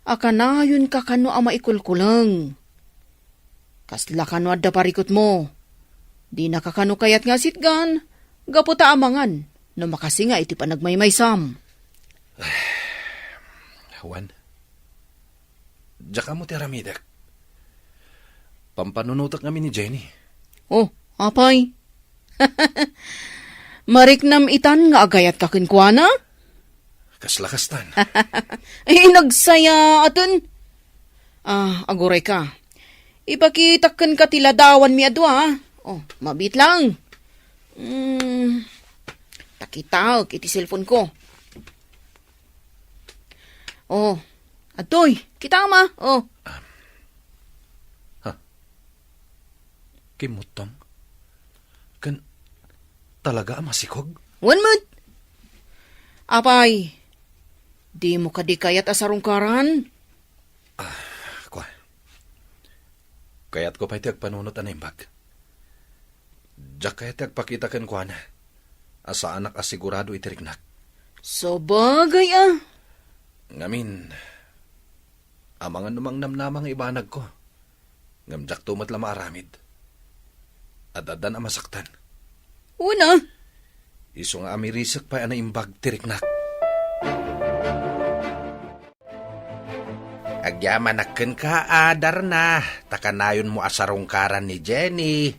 a kanayonka kano a maikulkuleng. Kasla kano adda parikutmo. Dinaka kano kayat nga asitgan, gapu ta amangan no makasinga iti panagmaymaysam. Wen, diak ammo ti aramidek. Pampanunotek ngamin ni Jenny. Oh, apay? Mariknam itan nga agayatka kenkuana? Kasla kastan. Ay, nagsayaaten. Ah, agurayka. Ipakitak kenka ti ladawanmi a dua, ah. Oh, mabiit lang. Hmm, ta kitaek iti cellphone ko. Oh, adtoy, kitaem a. Oh. Ha? Kimmuttong? Ken talaga a masikog? Wen met. Apay, dimo kadi kayat a sarungkaran? Ah, kua. Kayatko pay ti agpanunot a naimbag. Diak kayat ti agpakita kenkuana a saanak a sigurado iti riknak. Sabagay a. Ngamin, amangan no mangnamnama nga ibanagko. Ngem diakto met la maaramid. Ad-addan a masaktan. Wen a. Isu nga amirisek pay a naimbag ti riknak. Agyamanak kenka a Darna, ta kanayonmo a sarungkaran ni Jenny.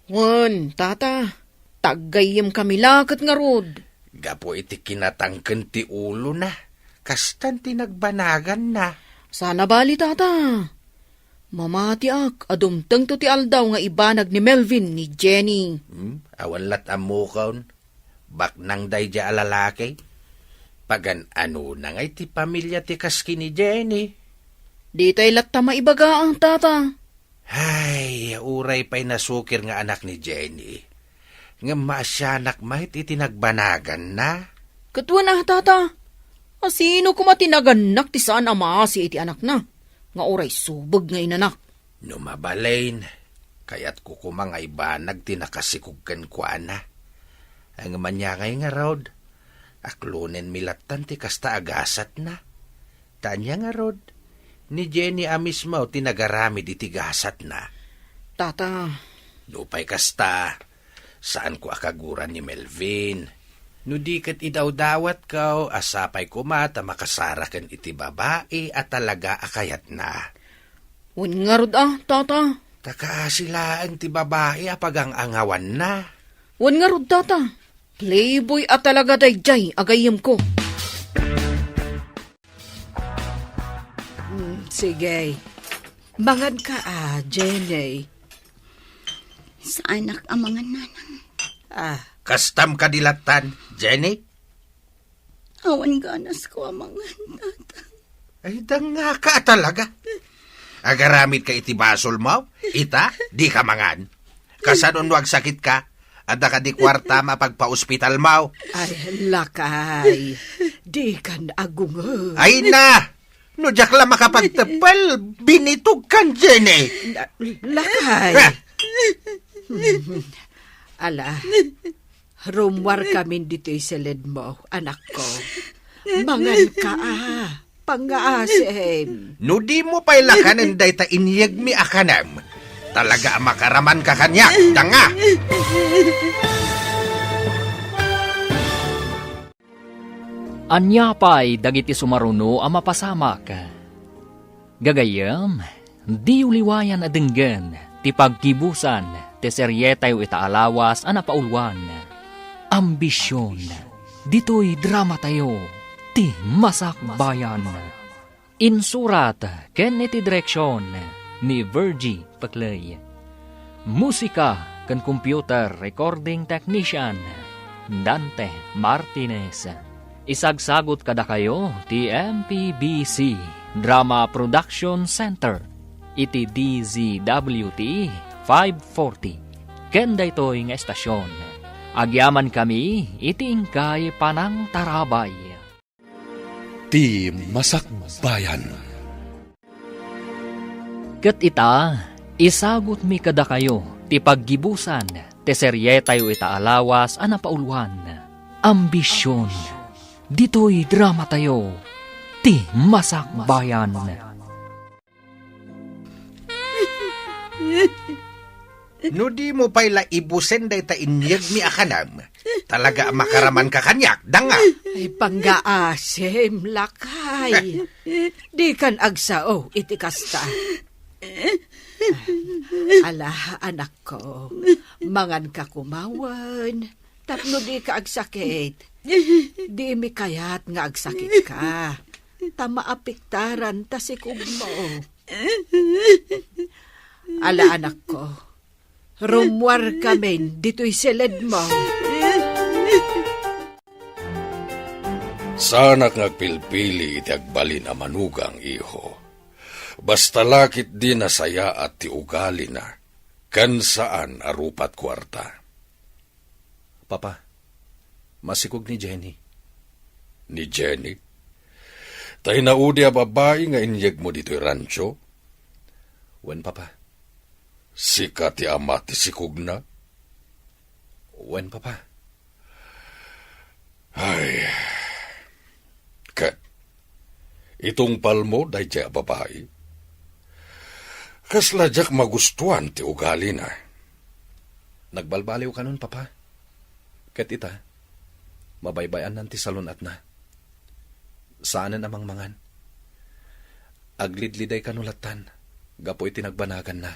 Wen, Tata, ta aggayyemkami la ket ngarud. Gapu iti kinatangken ti ulona, kastan ti nagbanaganna. Saan a bali, Tata. Mamatiak a dumtengto ti aldaw nga ibanag ni Melvin ni Jenny. Hmm? Awan lat ammokon. Baknang daydiay a lalaki. Pagan-anona ngay ti pamilia ti kas ken ni Jenny? Ditay latta maibaga, Tata. Ay, uray pay nasukir nga anak ni Jenny. Ngem maasianak met iti nagbanaganna. Ket wen a, Tata. A sino koma ti nagannak ti saan a maasi iti anakna, nga uray subeg nga inanak? No mabalin, kayatko koma nga ibanag ti nakasikog kenkuana. Ngem ania ngay ngarud, aklonenmi lattan ti kasta a gasatna. Ta ania ngarud, ni Jenny a mismo ti nagaramid iti gasatna. Tata. Nupay kasta, saanko a kaguran ni Melvin. No di ket idawdawatko, a sapay koma ta makasaraken iti babai a talaga a kayatna. Wen ngarud a, Tata. Ta kaasi laeng ti babai a pagang-angawanna. Wen ngarud, Tata. Playboy a talaga daydiay a gayyemko. Mm, sige. Mangan ka, ah, Jenny. Saanak a mangan, Nanang. Ah. Kastam kadi lattan, Jenny? Awan ganasko a mangan, Tata. Ay, dangngaka talaga. Agaramid ka iti basolmo? Ita, di ka mangan. Kasano no agsakit ka? Adda kadi kuartam a pagpaospitalmo? Ay, lakay. Di kan agungod. Ay na! No diak la makapagteppel, binitog kan, Jenny. La-, lakay. Ah! Ala, rummuar kamin ditoy siledmo, anakko. Mangan ka, a. Pangngaasim. No dimo pay lakanen dayta inyegmi a kanem, talaga a makaraman ka kaniak, danga! Ania pay dagiti sumaruno a mapasamak? Gagayyem, diyo liwayan a denggen ti paggibusan ti serietayo ita a lawas a napauluan, Ambision. Ditoy dramatayo, Ti Masakbayan. Insurat ken iti direksion ni Virgie Paclay. Musika ken computer recording technician, Dante Martinez. Isagsagut kadakayo ti M P B C Drama Production Center iti D Z W T five forty. Ken daytoy nga estasion, agyamankami iti inkay panangtarabay. Ti Masakbayan. Ket ita, isagutmi kadakayo ti paggibusan Ti serietayo ita a lawas a napauluan, Ambision. Ditoy dramatayo, Ti Masakbayan. No dimo pay la ibusen dayta inyegmi a kanam, talaga a makaramanka kaniak, danga. Ay, panggaasim, lakay. Dikan agsao iti kasta. Ala, anakko, manganka kumawen, tapno dika agsakit. Dimi kayat nga agsakitka, ta maapektaran ta sikugmo. Ala, anakko, rummuarkamin ditoy siledmo. Saanak nga agpilpili iti agbalin a manugang, iho. Basta la ketdi nasayaat ti ugalina, ken saan a rupat kuarta. Papa, masikog ni Jenny. Ni Jenny? Ta inaudi a babai nga inyegmo ditoy rancho? Wen, Papa. Sika ti ama ti sikogna? Wen, Papa. Ay. Ket, itungpalmo daydiay a babai? Kasla diak magustuan ti ugalina. Nagbalbaliw kanon, Papa. Ket ita, mabaybay-annan ti salun-atna. Saanen a mangmangan. Aglidliday kano lattan, gapu iti nagbanaganna.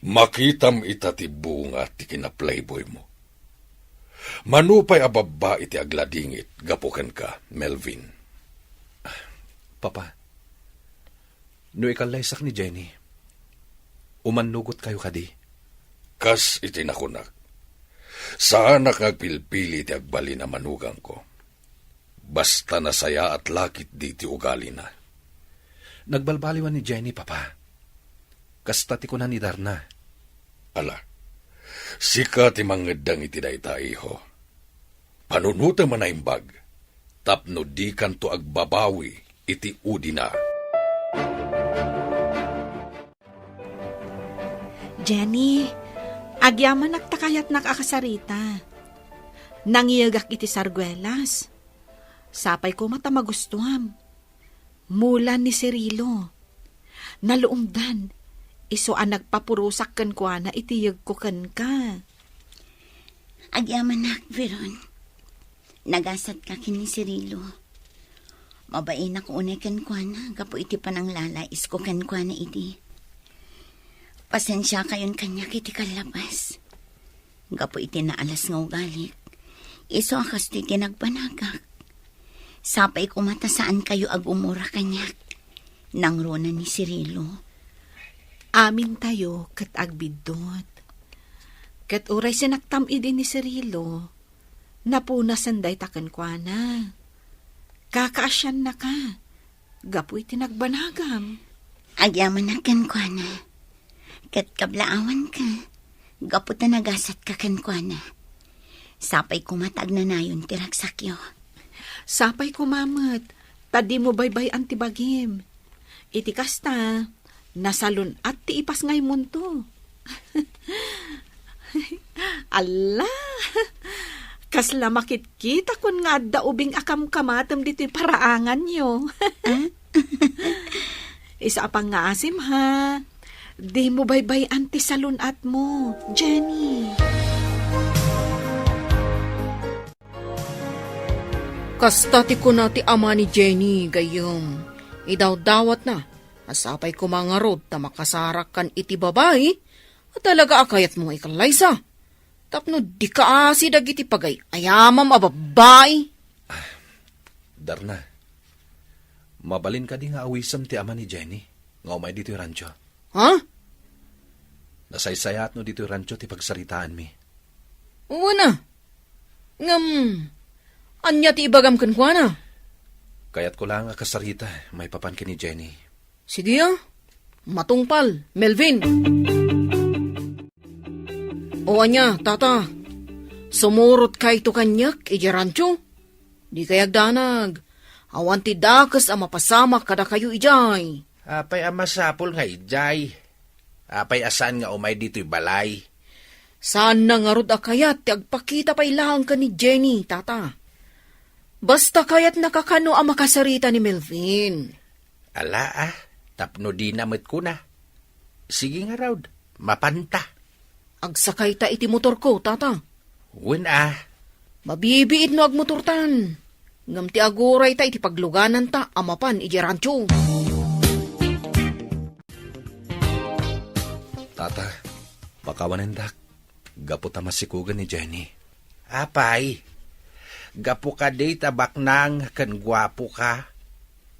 Makitam ita ti bunga ti kinaplayboymo. Mano pay a babbai ti agladingit gapu kenka, Melvin? Papa, no ikallaysak ni Jenny, umannugotkayo kadi? Kas iti nakunak, saanak nga agpilpili ti agbalin a manugangko. Basta nasayaat la ketdi ti ugalina. Nagbalbaliwan ni Jenny, Papa. Kasta ti kuna ni Darna. Ala, sika ti mangeddeng iti dayta, iho. Panunotem a naimbag, tapno dikanto agbabawi iti udina. Jenny, agyamanak ta kayatnak a kasarita. Nangiyegak iti sarguelas. Sapay koma ta magustuam. Mula ni Cirilo. Naluomdan, isu a nagpapurosak kenkuana iti yegko kenka. Agyamanak, Veron. Nagasatka ken ni Cirilo. Mabainak unay kenkuana gapu iti pananglalaisko kenkuana idi. Pasensiakayon kaniak iti kallabas. Gapu iti naalas nga ugalik, isu a kastoy ti nagbanagak. Sapay koma ta saankayo a gumura kaniak. Nangruna ni Cirilo. Amintayo ket agbiddut. Ket uray sinaktam idi ni Cirilo, napunasen dayta kenkuana. Kakaasiannaka gapu iti nagbanagam. Agyamanak kenkuana, ket kablaawanka gapu ta nagasatka kenkuana. Sapay koma ta agnanayon ti ragsakyo. Sapay koma met ta dimo baybay-an ti bagim. Iti kasta, nasalun-at ti ipasngaymonto. Alla! Kasla makitkitakon nga adda ubing a kamkamatem ditoy paraanganyo. Ah? Isu a pangngaasim, ha? Dimo baybay-an ti salun-atmo, Jenny. Kasta ti kuna ti ama ni Jenny, gayyem, idawdawatna a sapay koma ngarud ta makasarakkan iti babai a talaga a kayatmo nga ikallaysa, tapno dika asi dagiti pagay-ayamam a babbai. Darna, mabalin kadi nga awisem ti ama ni Jenny nga umay ditoy rancho? Ha? Nasaysayaat no ditoy rancho ti pagsaritaanmi? Wen a. Ngem, ania ti ibagam kenkuana? Kayatko laeng a kasarita maipapan ken ni Jenny. Sige a. Matungpal, Melvin. O ania, tata? Sumurotkayto kaniak idiay rancho? Dikay agdanag. Awan ti dakes a mapasamak kadakayo idiay. Apay a masapul nga idiay? Apay a saan nga umay ditoy balay? Saanna ngarud a kayat ti agpakita pay laeng ken ni Jenny, Tata. Basta kayatna kakano a makasarita ni Melvin. Ala, ah, tapno dina met kuna. Sige ngarud, mapanta. Agsakayta iti motorko, Tata. Wen, ah. Mabibiit no agmotortan. Ngem ti agurayta iti paglugananta a mapan idiay rancho. Tata, pakawanendak. Gapu ta masikogen ni Jenny. Apay, gapu kadi ta baknang ken guapoka,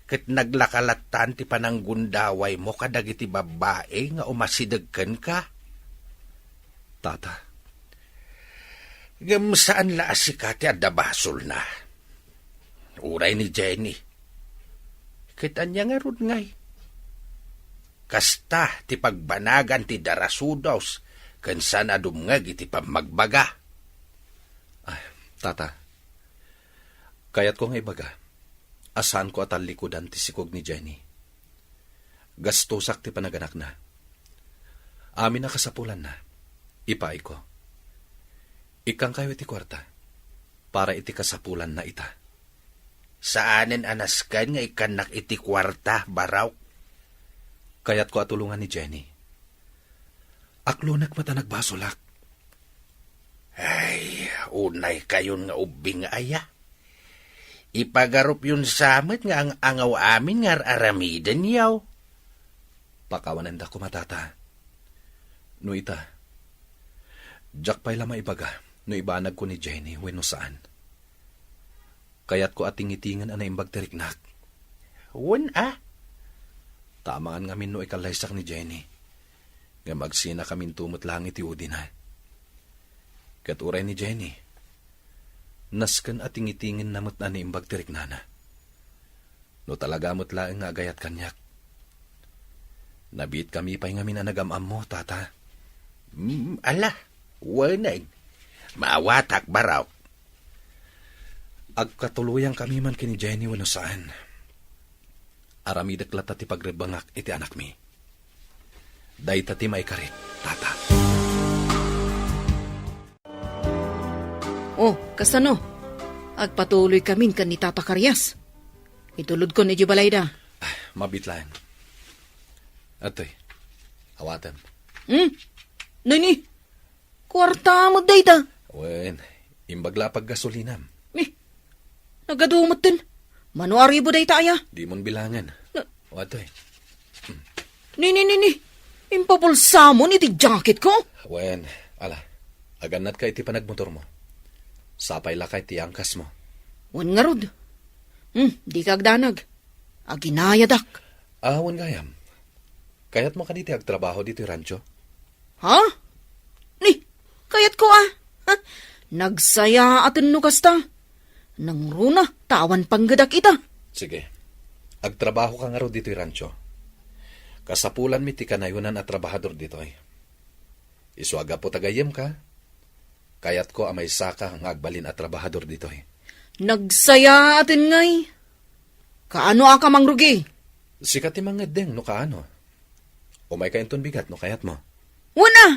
ket naglaka lattan ti pananggundawaymo kadagiti babbai nga umasideg kenka? Tata. Ngem saan la a sika ti adda basolna. Uray ni Jenny. Ket ania ngarud ngay? Kasta ti pagbanagan ti darasudos ken saan a dumngeg iti pammagbaga. Ah, Tata, kayatko nga ibaga a saanko a tallikudan ti sikog ni Jenny. Gastosak ti panaganakna. Amin a kasapulanna, ipaayko. Ikkankayo iti kuarta para iti kasapulanna ita. Saanen a nasken nga ikkannak iti kuarta, Barok. Kayatko a tulongan ni Jenny. Aklonek met a nagbasolak. Ay, unaykayon nga ubbing nga aya. Ipagarupyon sa met nga ang-angaw amin nga ar-aramidenyo. Pakawanendak koma, Tata. No ita, diak pay la maibaga no ibanagko ni Jenny wenno saan. Kayatko a tingitingen a naimbag ti riknak. Wen a? Ta amangan ngamin no ikallaysak ni Jenny. Ngem agsinakaminto met laeng iti udina. Ket uray ni Jenny, nasken a tingitingen na met a naimbag ti riknana. No talaga met laeng nga agayat kaniak. Nabiit kami pay ngamin a nagam-ammo, Tata. Mm, ala, wen. Maawatak, Barok. Agkatuloyan kami man ken ni Jenny wenno saan. Aramidek latta ti pagrebbengak iti anakmi. Dayta ti maikarik, Tata. Oh, kasano? Agpatuloy kamin ken ni Tata Karias. Itulodkon idiay balayda. Ah, mabiit laeng. Atoy, awatem. Hmm? Nini? Kuarta met dayta. Wen, imbag la a paggasolinam. Eh, nagadu metten. Mano a ribu dayta aya? Dimon bilangen. Na- O, atoy. Ni, ni, ni, ni. Impabulsamon iti jacketko? Wen, ala. Agannatka iti panagmotormo. Sapay la kay ti angkasmo. Wen ngarud. Hmm, dika agdanag. Aginayadak. Ah, wen gayam. Kayatmo kadi ti agtrabaho ditoy rancho? Ha? Ni, kayatko a. Ha? Nagsayaaten no kasta. Nangruna, ta awan panggedak ita. Sige. Agtrabahoka ngarud ditoy rancho. Kasapulanmi ti kanayonan a trabahador ditoy. Isu a gapu ta gayyemka, kayatko a maysaka nga agbalin a trabahador ditoy. Nagsayaaten ngay. Kaano a ka mangrugi? Sika ti mangeddeng no kaano. Umayka inton bigat no kayatmo. Wen a!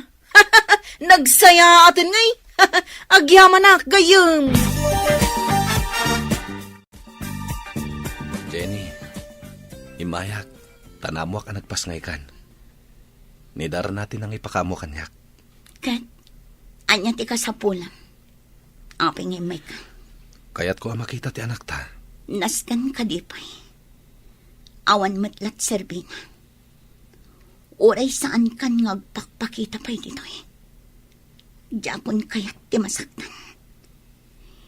Nagsayaaten ngay. Agyamanak, gayyem. Jenny, immayak, ta naammoak a nagpasngaykan. Ni Darna ti nangipakaammo kaniak. Ket, ania ti kasapulam? Apay nga immayka? Kayatko a makita ti anakta. Nasken kadi pay. Awan met la ti serbina. Uray saankan nga agpakpakita pay ditoy. Diakon kayat ti masaktan.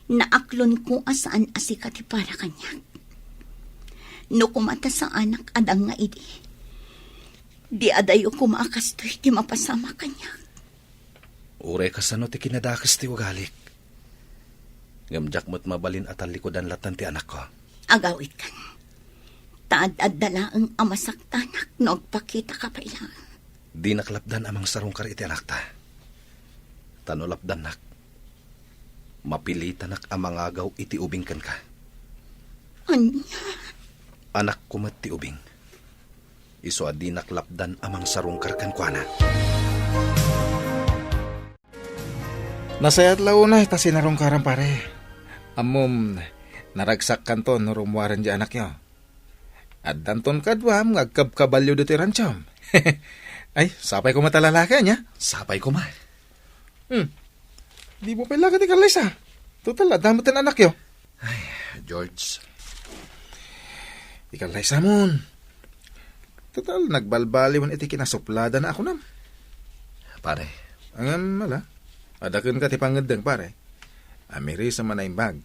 Naaklonko a saan a sika ti para kaniak. No koma ta saanak a dang nga idi, di adayo koma a kastoy ti mapasamak kaniak. Uray kasano ti kinadakes ti ugalik. Ngem diak met mabalin a tallikudan latta ti anakko. Agawidkan. Ta ad-adda laeng a masaktanak no agpakitaka pay laeng. Dinak lapdan a mangsarungkar iti anakta. Ta no lapdannak, mapilitanak a mangagaw iti ubing kenka. Ania? Anakko met ti ubing. Isu a dinak lapdan a mangsarungkar kenkuana. Nasayaat la unay ta sinarungkaram, pare. Ammom, naragsakkanto no rummuaren diay anakyo. Addanton kaduam nga agkabkabalio ditoy ranchom. Ay, sapay koma ta lalaki, ania? Sapay koma. Hmm. Dimo pay la ket ikallaysa. Total, adda met ti anakyo. Ay, George. Ikallaysamon. Total, nagbalbaliwen iti kinasupladana a kunam. Pare. Ngem ala, adda kenka ti pangngeddeng, pare. Amirisem a naimbag.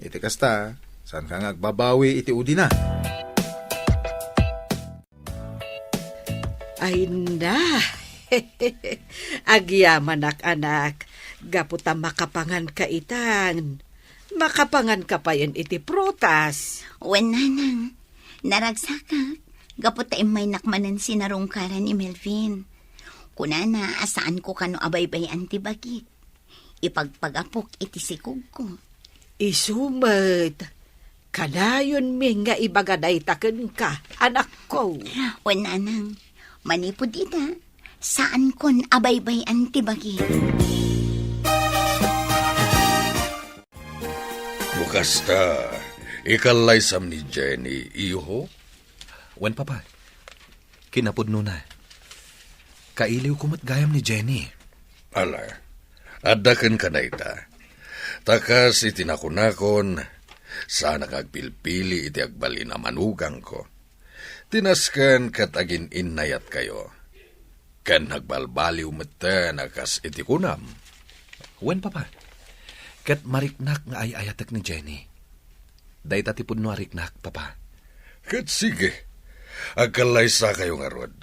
Iti kasta, saanka nga agbabawi iti udina. Ay na. Agyamanak, anak, gapu ta makapanganka itan. Makapanganka payen iti prutas. Wen, nanang, naragsakak, gapu ta immaynak manen sinarungkaran ni Melvin. Kunana a saanko kano a baybay-an ti bagik. Ipagpagapok iti sikogko. Isu met, kanayonmi nga ibaga dayta kenka, anakko. Wen, nanang, manipud ita, saankon a baybay-an ti bagik. No kasta, ikallaysam ni Jenny, iho? Wen, Papa. Kinapudnona, kailiwko met gayam ni Jenny. Ala, adda kenka dayta. Ta kas iti nakunakon, saanak nga agpilpili iti agbalin a manugangko. Ti nasken ket agin-innayatkayo. Ken nagbalbaliw metten a kas iti kunam. Wen, Papa. Ket mariknak nga ay-ayatek ni Jenny. Dayta ti pudno a riknak, Papa. Ket sige, agkallaysakayo ngarud.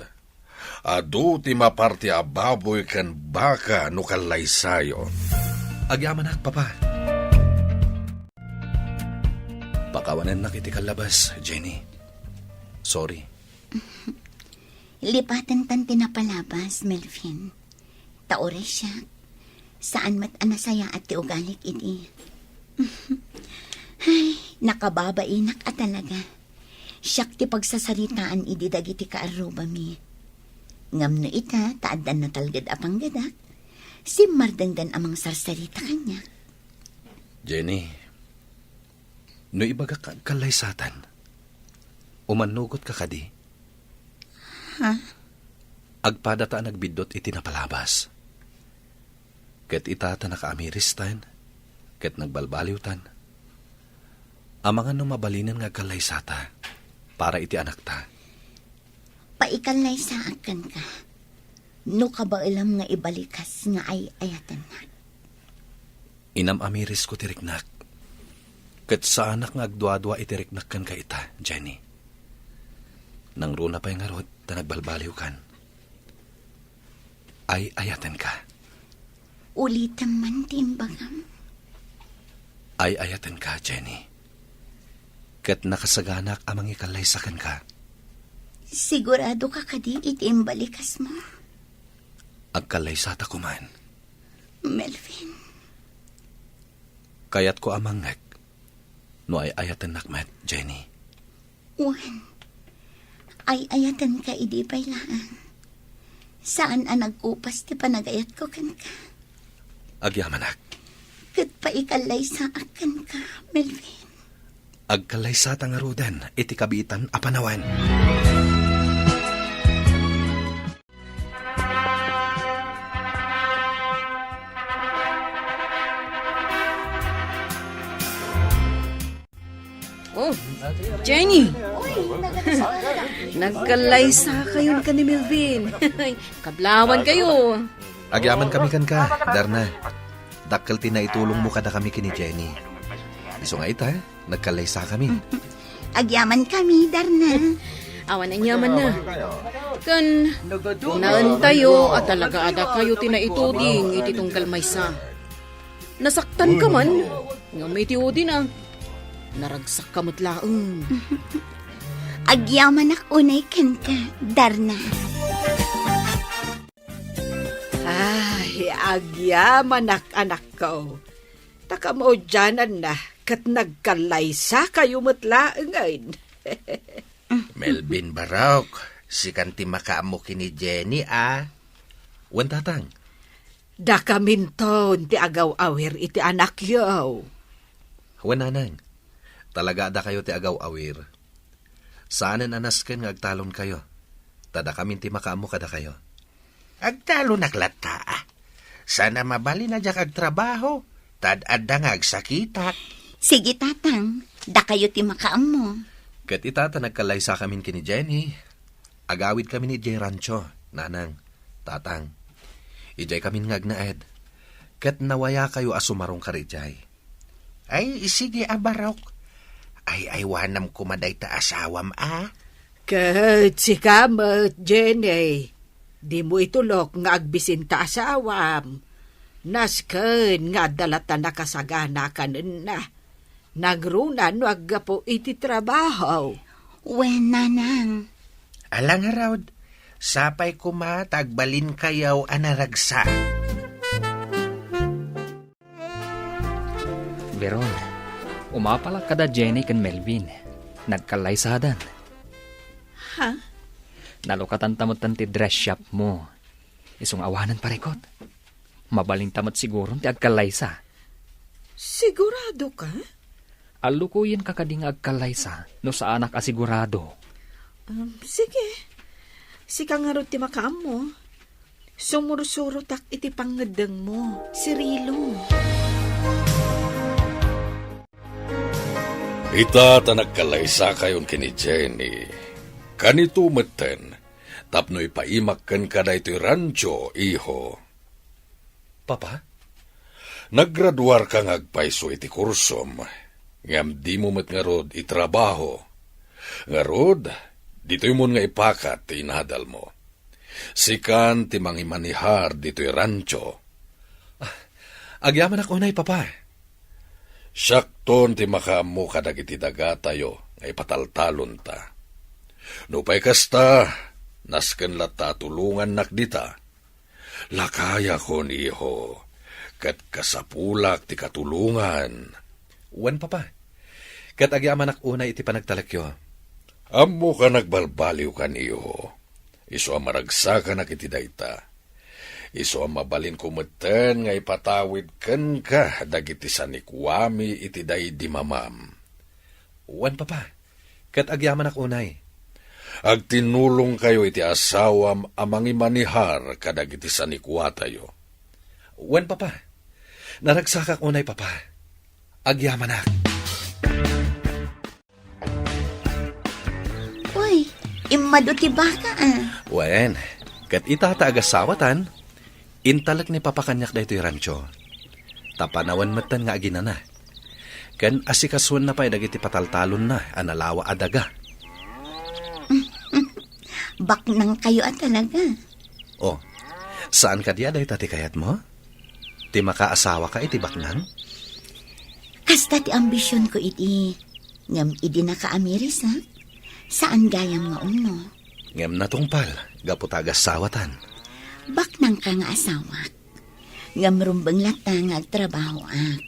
Adu ti maparti a baboy ken baka no kallaysayo. Agyamanak, Papa. Pakawanennak iti kallabas, Jenny. Sorry. Lipatentan ti napalabas, Melvin. Ta uray siak, saan met a nasayaat ti ugalik idi. Ay, nakababainak a talaga. Siak ti pagsasaritaan idi dagiti kaarrubami. Ngem no ita ta addan natalged a panggedak, simmardengdan a mangsarsarita kaniak. Jenny, no ibagak nga agkallaysatan, umannugotka kadi? Ha? Agpadata a nagbiddut iti napalabas. Ket ita ta nakaamiristan, ket nagbalbaliwtan. Amangan no mabalinen nga agkallaysata para iti anakta. Paikallaysaak kenka, no kabaelam nga ibalikas nga ay-ayatennak. Inam-amirisko ti riknak, ket saanak nga agduadua iti riknak kenka ita, Jenny. Nangruna pay ngarud ta nagbalbaliwkan. Ay-ayatenka. Ulitem man ti imbagam. Ay-ayatenka, Jenny. Ket nakasaganak a mangikallaysa kenka. Siguradoka kadi iti imbalikasmo? Agkallaysata koman. Melvin. Kayatko a mangngeg no ay-ayatennak met, Jenny. Wen, ay-ayatenka idi pay laeng. Saan a nagkupas ti panagayatko kenka. Agyamanak. Ket paikallaysaak kenka, Melvin. Agkallaysata ngaruden iti kabiitan a panawen. Oh, Jenny! Nagkallaysakayon ken ni Melvin. Kablawankayo. Agyamankami kenka, Darna. Dakkel ti naitulongmo kadakami ken ni Jenny. Isu nga ita, nagkallaysakami. Agyamankami, Darna. Awan aniamanna. Ken naentayo a talaga a dakayo ti naituding iti tunggal maysa. Nasaktanka man, ngem iti udina, naragsakka met laeng. Agyamanak unay kenka, Darna. Ay, agyamanak, anakko. Ta kamaudiananna, ket nagkallaysakayo met laengen. Melvin Barok, sikan ti makaammo ken ni Jenny, a? Wen, Tatang. Dakaminton ti agaw-awir iti anakyo. Wen, nanang, talaga a dakayo ti agaw-awir. Saanen a nasken nga agtalonkayo, ta dakamin ti makaammo kadakayo. Agtalonak latta. Saan a mabalin a diak agtrabaho, ta ad-adda nga agsakitak. Sige, Tatang. Dakayo ti makaammo. Ket ita ta nagkallaysakamin ken ni Jenny, agawidkamin idiay rancho, Nanang, Tatang. Idiaykamin nga agnaed. Ket nawayakayo a sumarungkar idiay. Ay, sige a barok. Ay-aywanam koma dayta asawam a. Ket sika met, Jenny, dimo itulok nga agbisin ta asawam. Nasken nga adda latta nakasagana kanenna. Nagruna no aggapu iti trabaho. Wen, Nanang. Ala ngarud, sapay koma ta agbalinkayo a naragsak. Veron, umapalak kada Jenny ken Melvin. Nagkallaysadan. Ha? Nalukatanta met ti dress shop mo. Isu nga awanen parikot. Mabalinta met siguron ti agkallaysa. Sigurado ka? Allukoyenka kadi nga agkallaysa no saanak a sigurado. Um, sige. Sika ngarud ti makaammo. Sumursurotak iti pangngeddengmo, Cirilo. Ita ta nagkallaysakayon ken ni Jenny. Kanito metten, tapno ipaimak kenka daytoy rancho, iho. Papa? Naggraduarka nga agpayso iti kursom, ngem dimo met ngarud itrabaho. Ngarud, ditoymon nga ipakat ti inadalmo. Sikan ti mangimanihar ditoy rancho. Ah, agyamanak unay, Papa. Siakton ti makaammo kadagiti dagatayo nga ipataltalonta. Nupay kasta, nasken latta a tulongannak dita. Lakayakon, iho, ket kasapulak ti katulongan. Wen, Papa. Ket agyamanak unay iti panagtalekyo. Ammoka nagbalbaliwkan, iho. Isu a maragsakanak iti dayta. Isu a mabalinko metten nga ipatawid kenka dagiti sanikuami iti daydi mamam. Wen, Papa. Ket agyamanak unay. Agtinulongkayo iti asawam a mangimanihar kadagiti sanikuatayo. Wen, Papa. Naragsakak unay, Papa. Agyamanak. Uy, immadu ti baka, ah. Wen, ket ita ta agasawatan, intalek ni Papa kaniak daytoy rancho. Ta panawen metten nga aginana. Ken asikasoenna pay dagiti pataltalonna a nalawa a daga. Baknangkayo a talaga. Oh, saan kadi a dayta ti kayatmo? Ti makaasawaka iti baknang? Kasta ti ambisionko idi, ngem idi nakaamirisak, saan gayam nga umno. Ngem natungpal, gapu ta agasawatan. Baknangka nga asawak. Ngem rumbeng latta nga agtrabahoak.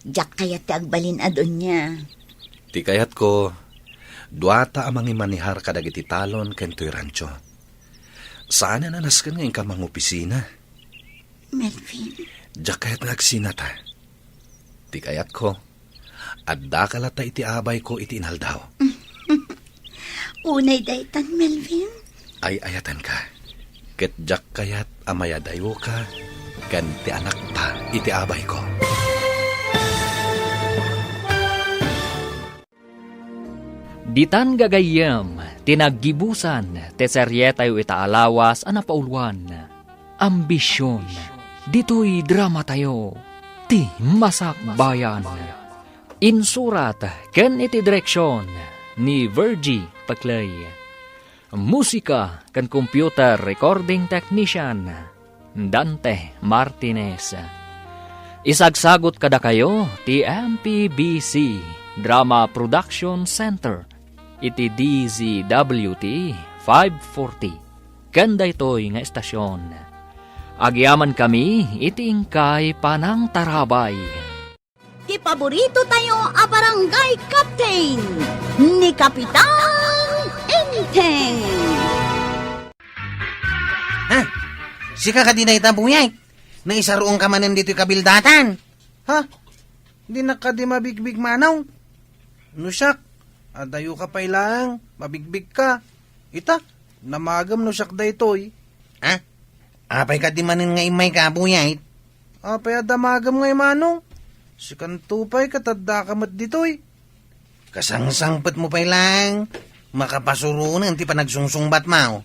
Diak kayat ti agbalin a donia. Ti kayatko, duata a mangimanihar kadagiti talon ken toy rancho. Saanen a nasken nga inka mangopisina. Melvin. Diak kayat nga agsinata. Ti kayatko, addaka latta iti abayko iti inaldaw. Unay daytan, Melvin. Ay-ayatenka. Ket diak kayat a mayadayoka ken ti anakta iti abayko. Ditan gagayyem ti naggibusan ti serietayo ita a lawas a napauluan, Ambision. Ditoy dramatayo, Ti Masakbayan. Insurat ken iti direksion ni Virgie Peclay. Musika ken computer recording technician, Dante Martinez. Isagsagut kadakayo ti M P B C Drama Production Center iti D Z W T five forty. Ken daytoy nga estasion, agyamankami iti inkay panangtarabay. Ti paborito tayo a barangay captain, ni Kapitan Enteng. Ha? Sika kadi dayta, Buyay? Naisaruonka manen ditoy kabildatan. Ha? Dinak kadi mabigbig, Manong? No siak, adayoka pay laeng, mabigbigka. Ita, damagem no siak daytoy. Ha? Apay kadi manen nga immayka, Apo Yait? Apay a damagem ngay, Manong? Sikanto pay ket addaka met ditoy. Kasangsangpetmo pay laeng, makapasuronen ti panagsungsungbatmo.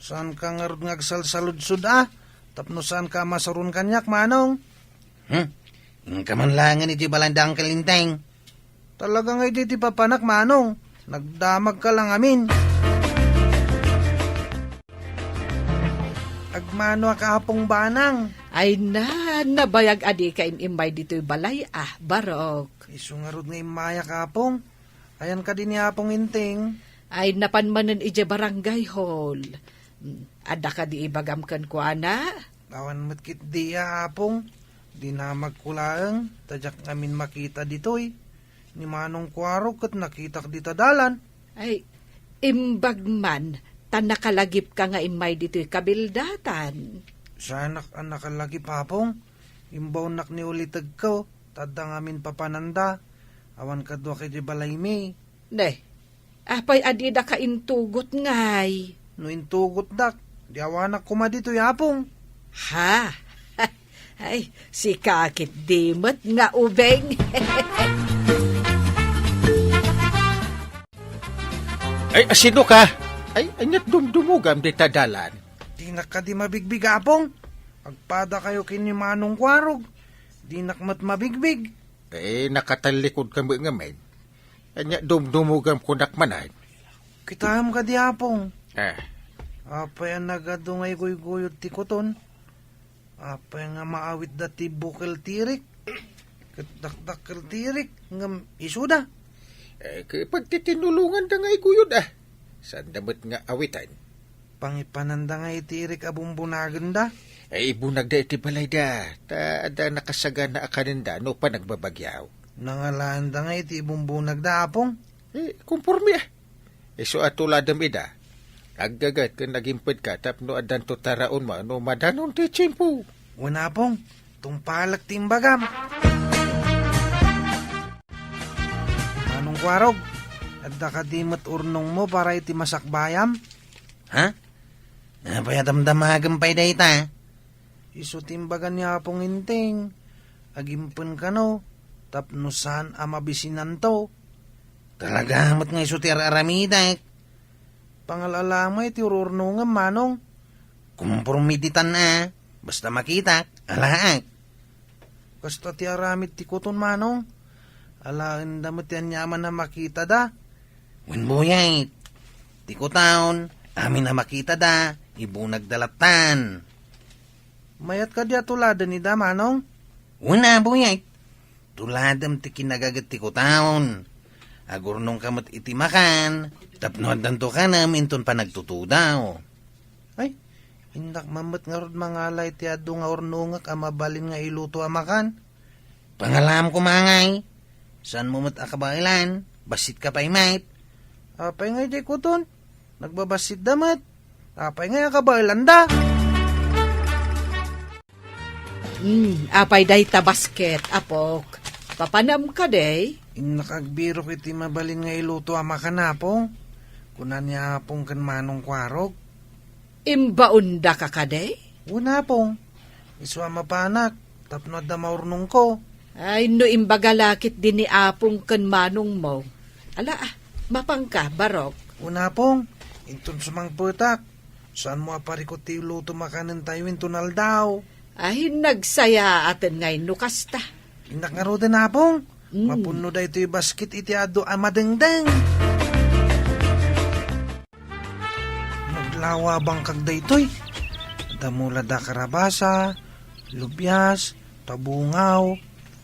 Saanka ngarud nga agsalsaludsod a, tapno saanka a masuron kaniak, Manong? Hmm? Inka man laengen iti balay da Uncle Enteng. Talaga nga idi ti papanak, Manong. Nagdamagka la ngamin. Agmanoak, Apong Banang. Ay na, nabayag a dika im-immay ditoy balay a, Barok. Isu ngarud nga immayak, Apong. Ayan kadi ni Apong Enteng? Ay napan manen idiay barangay hall. Hmm, adda kadi ibagam kenkuana? Awan met ketdi a, Apong. Dinamagko laeng, ta diak ngamin makita ditoy. Ni Manong Kuarog ket nakitak dita dalan. Ay, imbag man, ta nakalagipka nga immay ditoy kabildatan. Saanak a nakalagip, Apong. Imbawnak ni ulitegko, ta adda ngamin papananda. Awan kaduak iti balaymi. Ne, apay a didaka intugot ngay? No intugotdak, di awanak koma ditoy, Apong. Ha? Ay, sika ketdi met nga ubing. Ay, asino ka? Ay, ania't dumdumogam dita dalan? Dinak kadi mabigbig, Apong. Agpadakayo ken ni Manong Kuarog. Dinak met mabigbig. Eh, nakatallikod kami ngamin. Ania, dumdumogam kunak manen. Kitaem kadi, Apong. Ah. Apay a nagadu nga iguyguyod ti kuton? Apay nga maawitda ti bukel ti irik? Ket dakdakkel ti irik, ngem isuda? Eh, ket pagtitinulonganda nga iguyod, ah. Saanda met nga awiten. Pangipananda nga iti irik a bumbunagenda? Ay, ibunagda iti balayda, ta adda nakasagana a kanenda no panagbabagyaw. Nangalaanda nga iti ibumbunagda, Apong? Eh, kumpormi, ah. Isu a tuladem ida. Aggaget ken agimpedka tapno addanto taraonmo no madanon ti tiempo. Wen, Apong, tungpalek ti imbagam. Manong Kuarog, adda kadi met urnongmo para iti masakbayam? Ha? Apay a damdamagem pay dayta? Isu ti imbaga ni Apong Enteng, agimpen kano, tapno saan a mabisinanto. Talaga met nga isu ti ar-aramidek. Pangal-alamay ti ururnongem, Manong. Kumpormi ditan a, basta makitak, alaek. Kasta ti aramid ti kuton, Manong. Alaenda met ti aniaman a makitada. Wen, Buyet. Ti kuton, amin a makitada, ibunagda lattan. Mayat kadi a tuladen ida, Manong? Wen a, Buyet. Tuladem ti kinagaget ti kuton. Agurnongka met iti makan, tapno addanto kanem inton panagtutudaw. Ay, innak man met ngarud mangala iti adu nga urnongek a mabalin nga iluto a makan. Pangalam koma ngay. Saanmo met a kabaelan, bassitka pay met. Apay ngay diay kuton? Nagbabassitda met. Apay ngay a kabaelanda? Hmm, apay dayta basket, apok? Papanam kadi? Innak agbirok iti mabalin nga iluto a makan, Apong. Kuna ni Apong ken Manong Kuarog. Imbaondaka kadi? Wen, Apong. Isu a mapanak, tapno adda maurnongko. Ay, no imbaga la ketdi ni Apong ken Manongmo. Ala, ah, mapanka, Barok. Wen, Apong. Inton sumangpetak, saanmo a parikut ti iluto makanentayo inton aldaw. Ay, nagsayaaten ngay no kasta. Innak ngaruden, Apong. Mm. Mapunno daytoy basket iti adu a madengdeng. Naglawabangkag daytoy. Dammula da karabasa, lubias, tabungaw,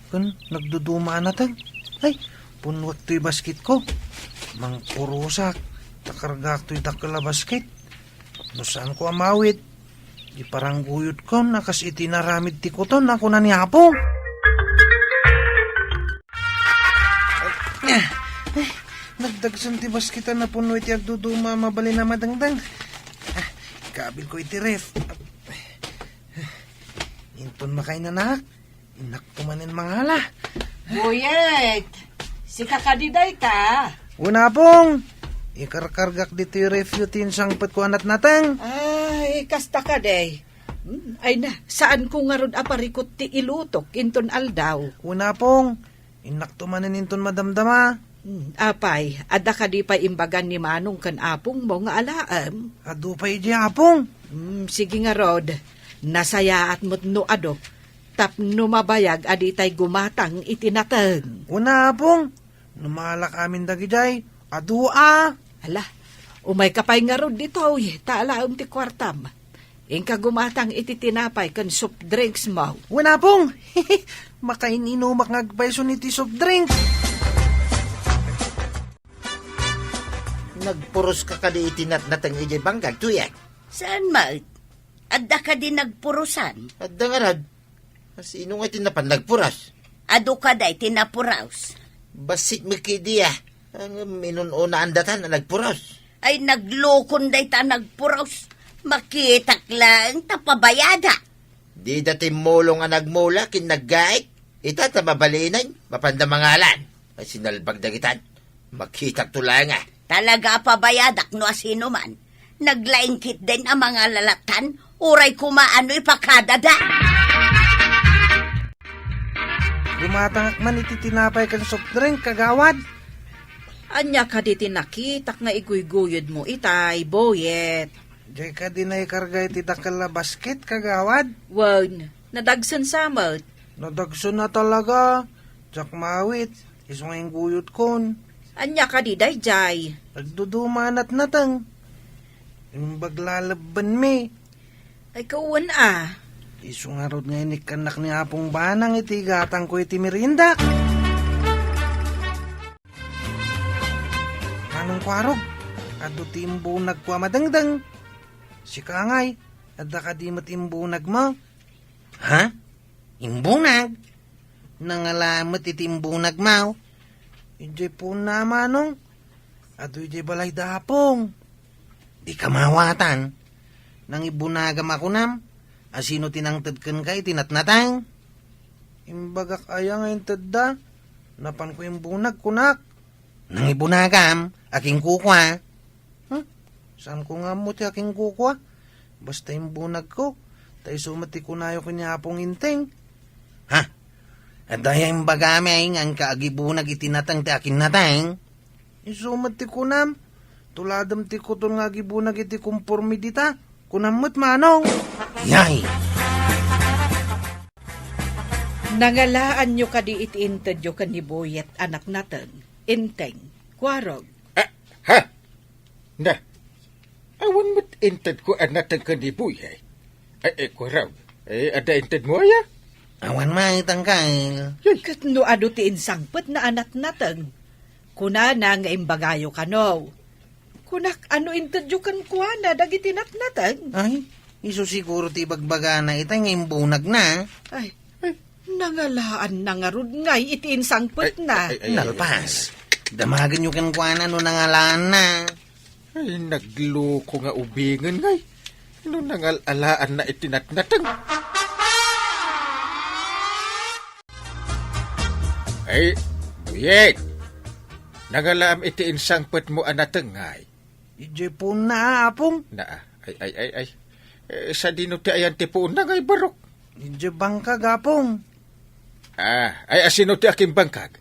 ken nagduduma a nateng. Ay, punnuek toy basketko. Mangpurosak, ta kargaak toy dakkel a basket. No saanko a maawit, iparangguyodkon a kas iti inaramid ti kuton a kuna ni Apo. Nagdagsen ti basket a napunno iti agduduma a mabalin a madengdeng. Ikabilko iti ref. Inton makainanak, innakto manen mangala. Buyet, sika kadi dayta? Wen, Apong, ikarkargak ditoy refyo ti insangpetko a natnateng. Ay, kasta kadi. Hmm, ay na, saanko ngarud a parikut ti ilutok inton aldaw. Wen, Apong, innakto manen inton madamdama. Hmm, apay, adda kadi pay imbagan ni Manong ken Apongmo nga alaem? Adu pay idi, Apong. Hmm, sige ngarud. Nasayaat met no adu. Tapno mabayag a ditay gumatang iti nateng. Kuna, Apong, no maalak amin dagidiay, adu a. Ala, umayka pay ngarud ditoy, ta alaem ti kuartam. Inka gumatang iti tinapay ken soft drinks mo. Wen, Apong, makain-inumak nga agpayson iti soft drink. Nagpuros ka kadi iti natnateng idiay bangkag, Tuyek? Saan met? Adda kadi nagpurosan? Adda ngarud. Sino nga iti napan nagpuros? Adu kadi ti napuros. Bassit met kadi, ah. Ang minun-unaan datan a nagpuros. Ay, naglukon dayta a nagpuros. Makitak laeng ta pabayada. Dida timmulong a nagmula ken naggaik. Ita ta mabalinen, mapanda mangalan. Ay, sinalbag dagitan. Makitakto laeng, ah. Talaga a pabayadak no asino man. Naglaing ketdin a mangalalatan, uray koma ano ipakadada. Gumatangak man iti tinapay ken soft drink, kagawad. Ania kadi ti nakitak nga iguyguyod mo itay, Boyet? Diay kadi naikarga iti dakkel a basket, kagawad? Wen, nadagsen sa met. Nadagsen a talaga. Diak maawit, isu nga ingguyodkon. Ania kadi daydiay? Nagduduma a natnateng. Imbag lalebbenmi. Ay, kawen a. Isu ngarud nga inikkannak ni Apong Banang iti gatangko iti meriendak. Manong Kuarog, adu ti imbunagko a madengdeng. Sika ngay, adda kadi met imbunagmo? Ha? Imbunag? Nangala met iti imbunagmo? Idiay puonna, Manong. Adu idiay balay da Apong. Dika maawatan. Nangibunagam a kunam, asino ti nangted kenka iti natnateng? Imbagak aya nga intedda? Napanko imbunag, kunak. Nangibunagam a ken kukua. Huh? Saanko nga ammo ti a ken kukua? Basta imbunagko, ta isu met ti kunayo ken ni Apong Inteng. Ha? Adda aya imbagami nga inka agibunag iti nateng ti a ken nateng? Isu met ti kunam, tuladem ti kuton nga agibunag iti komporme dita. Kunam met, Manong. Yay! Nangalaanyo kadi iti intedyo ken ni Boyet a natnateng, Inteng, Kuarog? Ah, ha? Na, awan met intedko a nateng ken ni Boyet. Ay, ay, Kuarog. Ay, adda intedmo aya? Awan met, Angkel. Yay. Ket no adu ti insangpetna a natnateng, kunana nga imbagayo kano. Kunak, ano intedyo kenkuana dagiti natnateng? Ay, isu siguro ti ibagbagana ita nga imbunagna. Ay, nangalaanna ngarud ngay iti insangpetna. Ay, ay, ay, ay, nalpas. Damagenyo kenkuana no nangalaanna. Ay, nagloko nga ubingen ngay. No nangal-alaanna iti natnateng. Ay, Buyet. Nangalaam iti insangpetmo a nateng ngay. Idiay puonna, Apong. Na, ay, ay, ay, ay. Eh, sadino ti ayan ti puonna ngay, barok? Idiay bangkag, Apong. Ah, ay, asino ti a ken bangkag?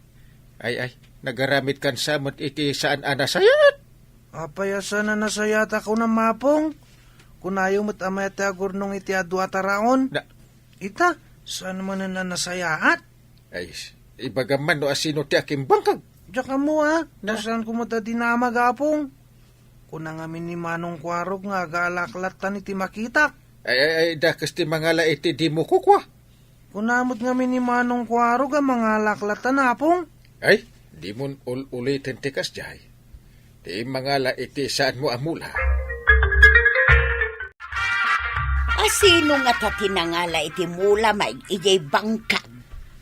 Ay, ay, nagaramidkan sa met iti saan a nasayaat. Apay a saan a nasayaat a kunam, Apong? Kunayo met a mayat ti agurnong iti adu a taraon. Na, ita, saan manen a nasayaat? Ay, ibagam man no asino ti a ken bangkag. Diak ammo, a. Na? Saan ko met a dinamag, Apong? Kuna ngamin ni Manong Kuarog nga agalaklatan iti makitak. Ay, ay, ay, dakes ti mangala iti dimo kukua. Kuna met ngamin ni Manong Kuarog a mangalaklatan, Apong. Ay, dimon ul-uliten ti kasdiay. Ti mangala iti saanmo a mula. Asino ngata ti nangala iti mula, May, idiay bangkag?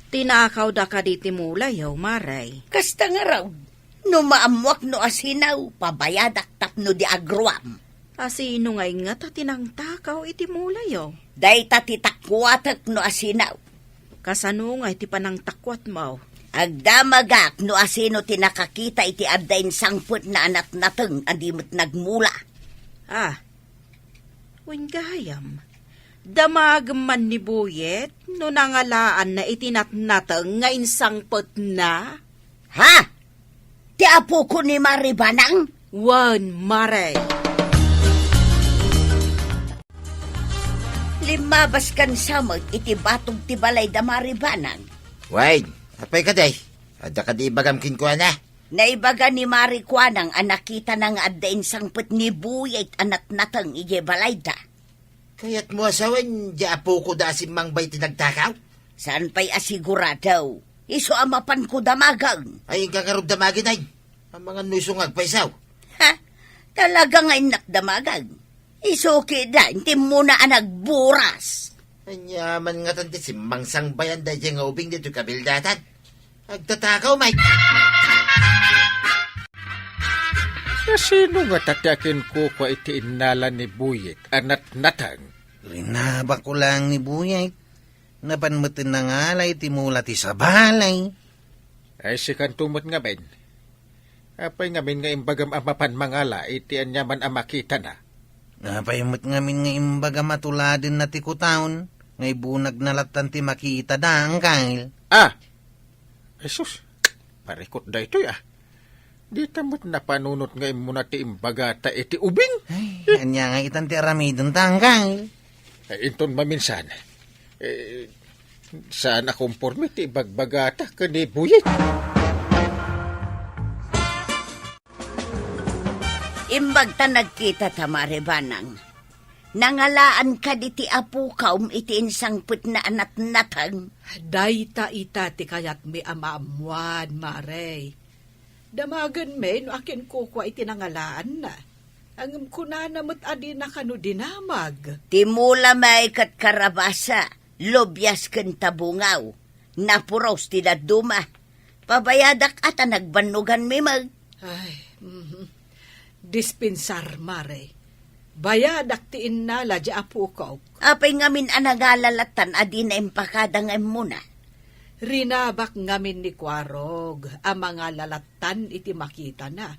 Tinakawda kadi ti mulayo, Mare. Kasta ngarud, no maammoak no asino, pabayadak tapno di agruam. Asino ngay ngata ti nangtakaw iti mulayo? Dayta ti takuatek no asino. Kasano ngay ti panangtakuatmo? Agdamagak no asino ti nakakita iti adda insangpetna a natnateng a di met nagmula. Ah, wen gayam, damagem man ni Buyet no nangalaanna iti natnateng nga insangpetna? Ha? Ti apoko ni Mari Banang? Wen, Mare. Limmabaskansa met iti batog ti balay da Mari Banang. Wen, apay kadi? Adda kadi ibagam kenkuana? Naibaga ni Mari Kuanang a nakitana nga adda insangpet ni Buyet a natnateng idiay balayda. Kayatmo a sawen, di apoko da a simmangbayo ti nagtakaw? Saan pay a sigurado. Isu a mapanko damagen. Ay, inka ngarud damagen, ay. Amangan no isu nga agpayso. Ha? Talaga nga innak damagen. Isu ketdin ti immuna a nagburas. Ania man ngatan ti simmangsangbayan daydiay nga ubing ditoy kabildatan? Agtatakaw, Mike. Asino ngata ti akinkukua iti innala ni Buyet a natnateng? Rinabakko laeng ni Buyet. Napan met nangala iti mula ti sabali. Ay, sikanto met ngamin. Apay ngamin nga imbagam a mapan mangala iti aniaman a makitana? Apay met ngamin nga imbagam a tuladenna ti kutaon, nga ibunagna lattan ti makitada, Angkel? Ah! Jesus, parikut daytoy, ah. Dita met napanunot nga immuna ti imbagata iti ubing. Ay, ania nga itan ti aramidenta, Angkel? Ay, inton maminsan, eh, saan a komporme ti ibagbagata ken ni Buyet. Imbag ta nagkitata, Mare Banang. Nangalaan kadi ti apokaw iti insangpetna a natnateng? Dayta ita ti kayatmi a maammuan, Mare. Damagenmi no akinkukua iti nangalaanna. Ngem kunana met a dina kano dinamag. Ti mula met ket karabasa, lubias ken tabungaw. Napuros ti dadduma. Pabayadak a ta nagbannoganmi met. Ay, mhm. Dispensar, Mare. Bayadak ti innala di apokok. Apay ngamin a nangala lattan a dina impakada nga immuna? Rinabak ngamin ni Kuarog a mangala lattan iti makitana.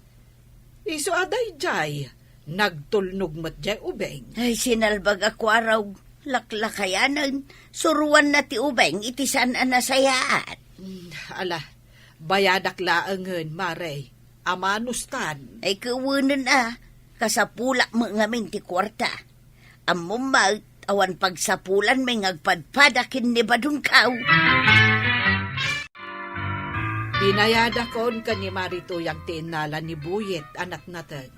Isu a daydiay, nagtulnog met diay ubing. Ay, sinalbag a Kuarog, laklakayanen, suruanna ti ubing iti saan a nasayaat. Mm, ala, bayadak laengen, Mare. Amanustan. Ay, kawenen a, kasapulak met ngamin ti kuarta. Ammom met, awan pagsapulanmi nga agpadpada ken ni Badongkaw. Binayadakon ken ni Mari Tuyang ti innala ni Buyet a natnateng.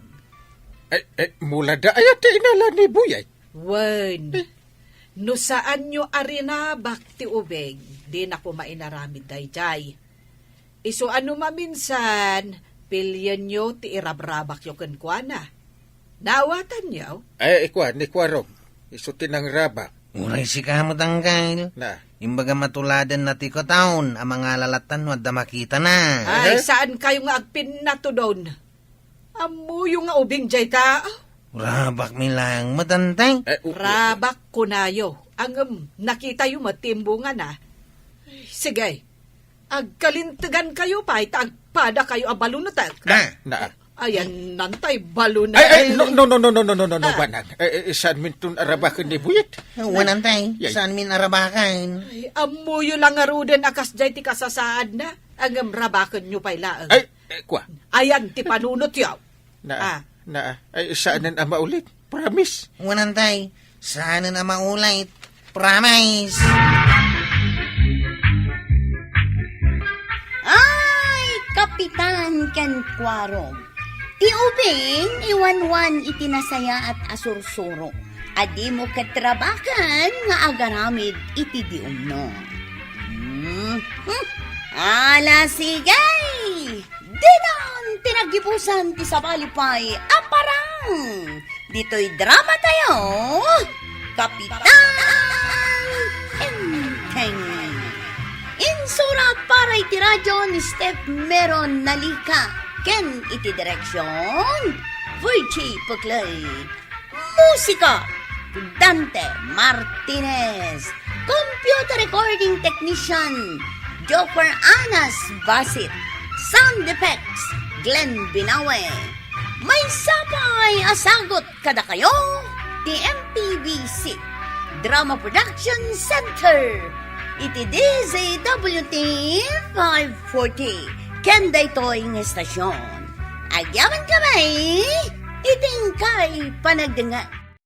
Eh, eh, mula da aya ti innala ni Buyet? Wen, eh, no saanyo a rinabak ti ubing, dinako mainaramid daydiay. Isu a no maminsan, pilienyo ti irabrabakyo kenkuana. Naawatanyo? Ay, ikua, ni Kuarog. Isu ti nangrabak. Uray sika met, Angkel. Na. Imbagam a tuladenna ti kataon a mangala lattan no adda makitana. Ay, eh? Saankayo nga agpinnatudon. Ammoyo nga ubing diay ta? Rabakmi laeng met, Antay. Eh, u-, u-, Rabak kunayo. Ngem, nakitayo met ti imbungana. Sige, agkalintegankayo pay ta agpadakayo a balunetek. Na. Na. Ayan, nantay balon. Ay, ay, no, no, no, no, no, no, no, no, Ah. Banang. Eh, eh, saanminton arabaken ni Buyet? Wen, Antay. Yay. Saanmin arabaken? Ay, ammoyo la ngaruden a kasdiay ti kasasaadna. Ngem rabakenyo pay laeng. Ay, eh, kua. Ayan ti panunotyo. Na, Ah. na, ay, saanen a maulit. Promise. Wen, Antay, saanen a maulit. Promise. Ay, Kapitan ken Kuarog. Ti ubing, iwanwan iti nasayaat a sursuro. A dimo ket rabaken nga agaramid iti di umno. Hmm. Hmm. Ala, sige! Dinan ti naggibusan ti sabali pay a parang ditoy drama tayo, Kapitan Enteng. Insurat para iti radyo ni Steph Meron Nalika ken iti direksyon, Virgie Puclay. Musika, Dante Martinez. Computer recording technician, Joker Anas Basit. Sound effects, Glenn Binawe. Maysa pay a sagut kadakayo ti M P B C Drama Production Center iti D Z W T five forty. Ken daytoy nga estasyon, agyamankami iti inkay panagdengngeg.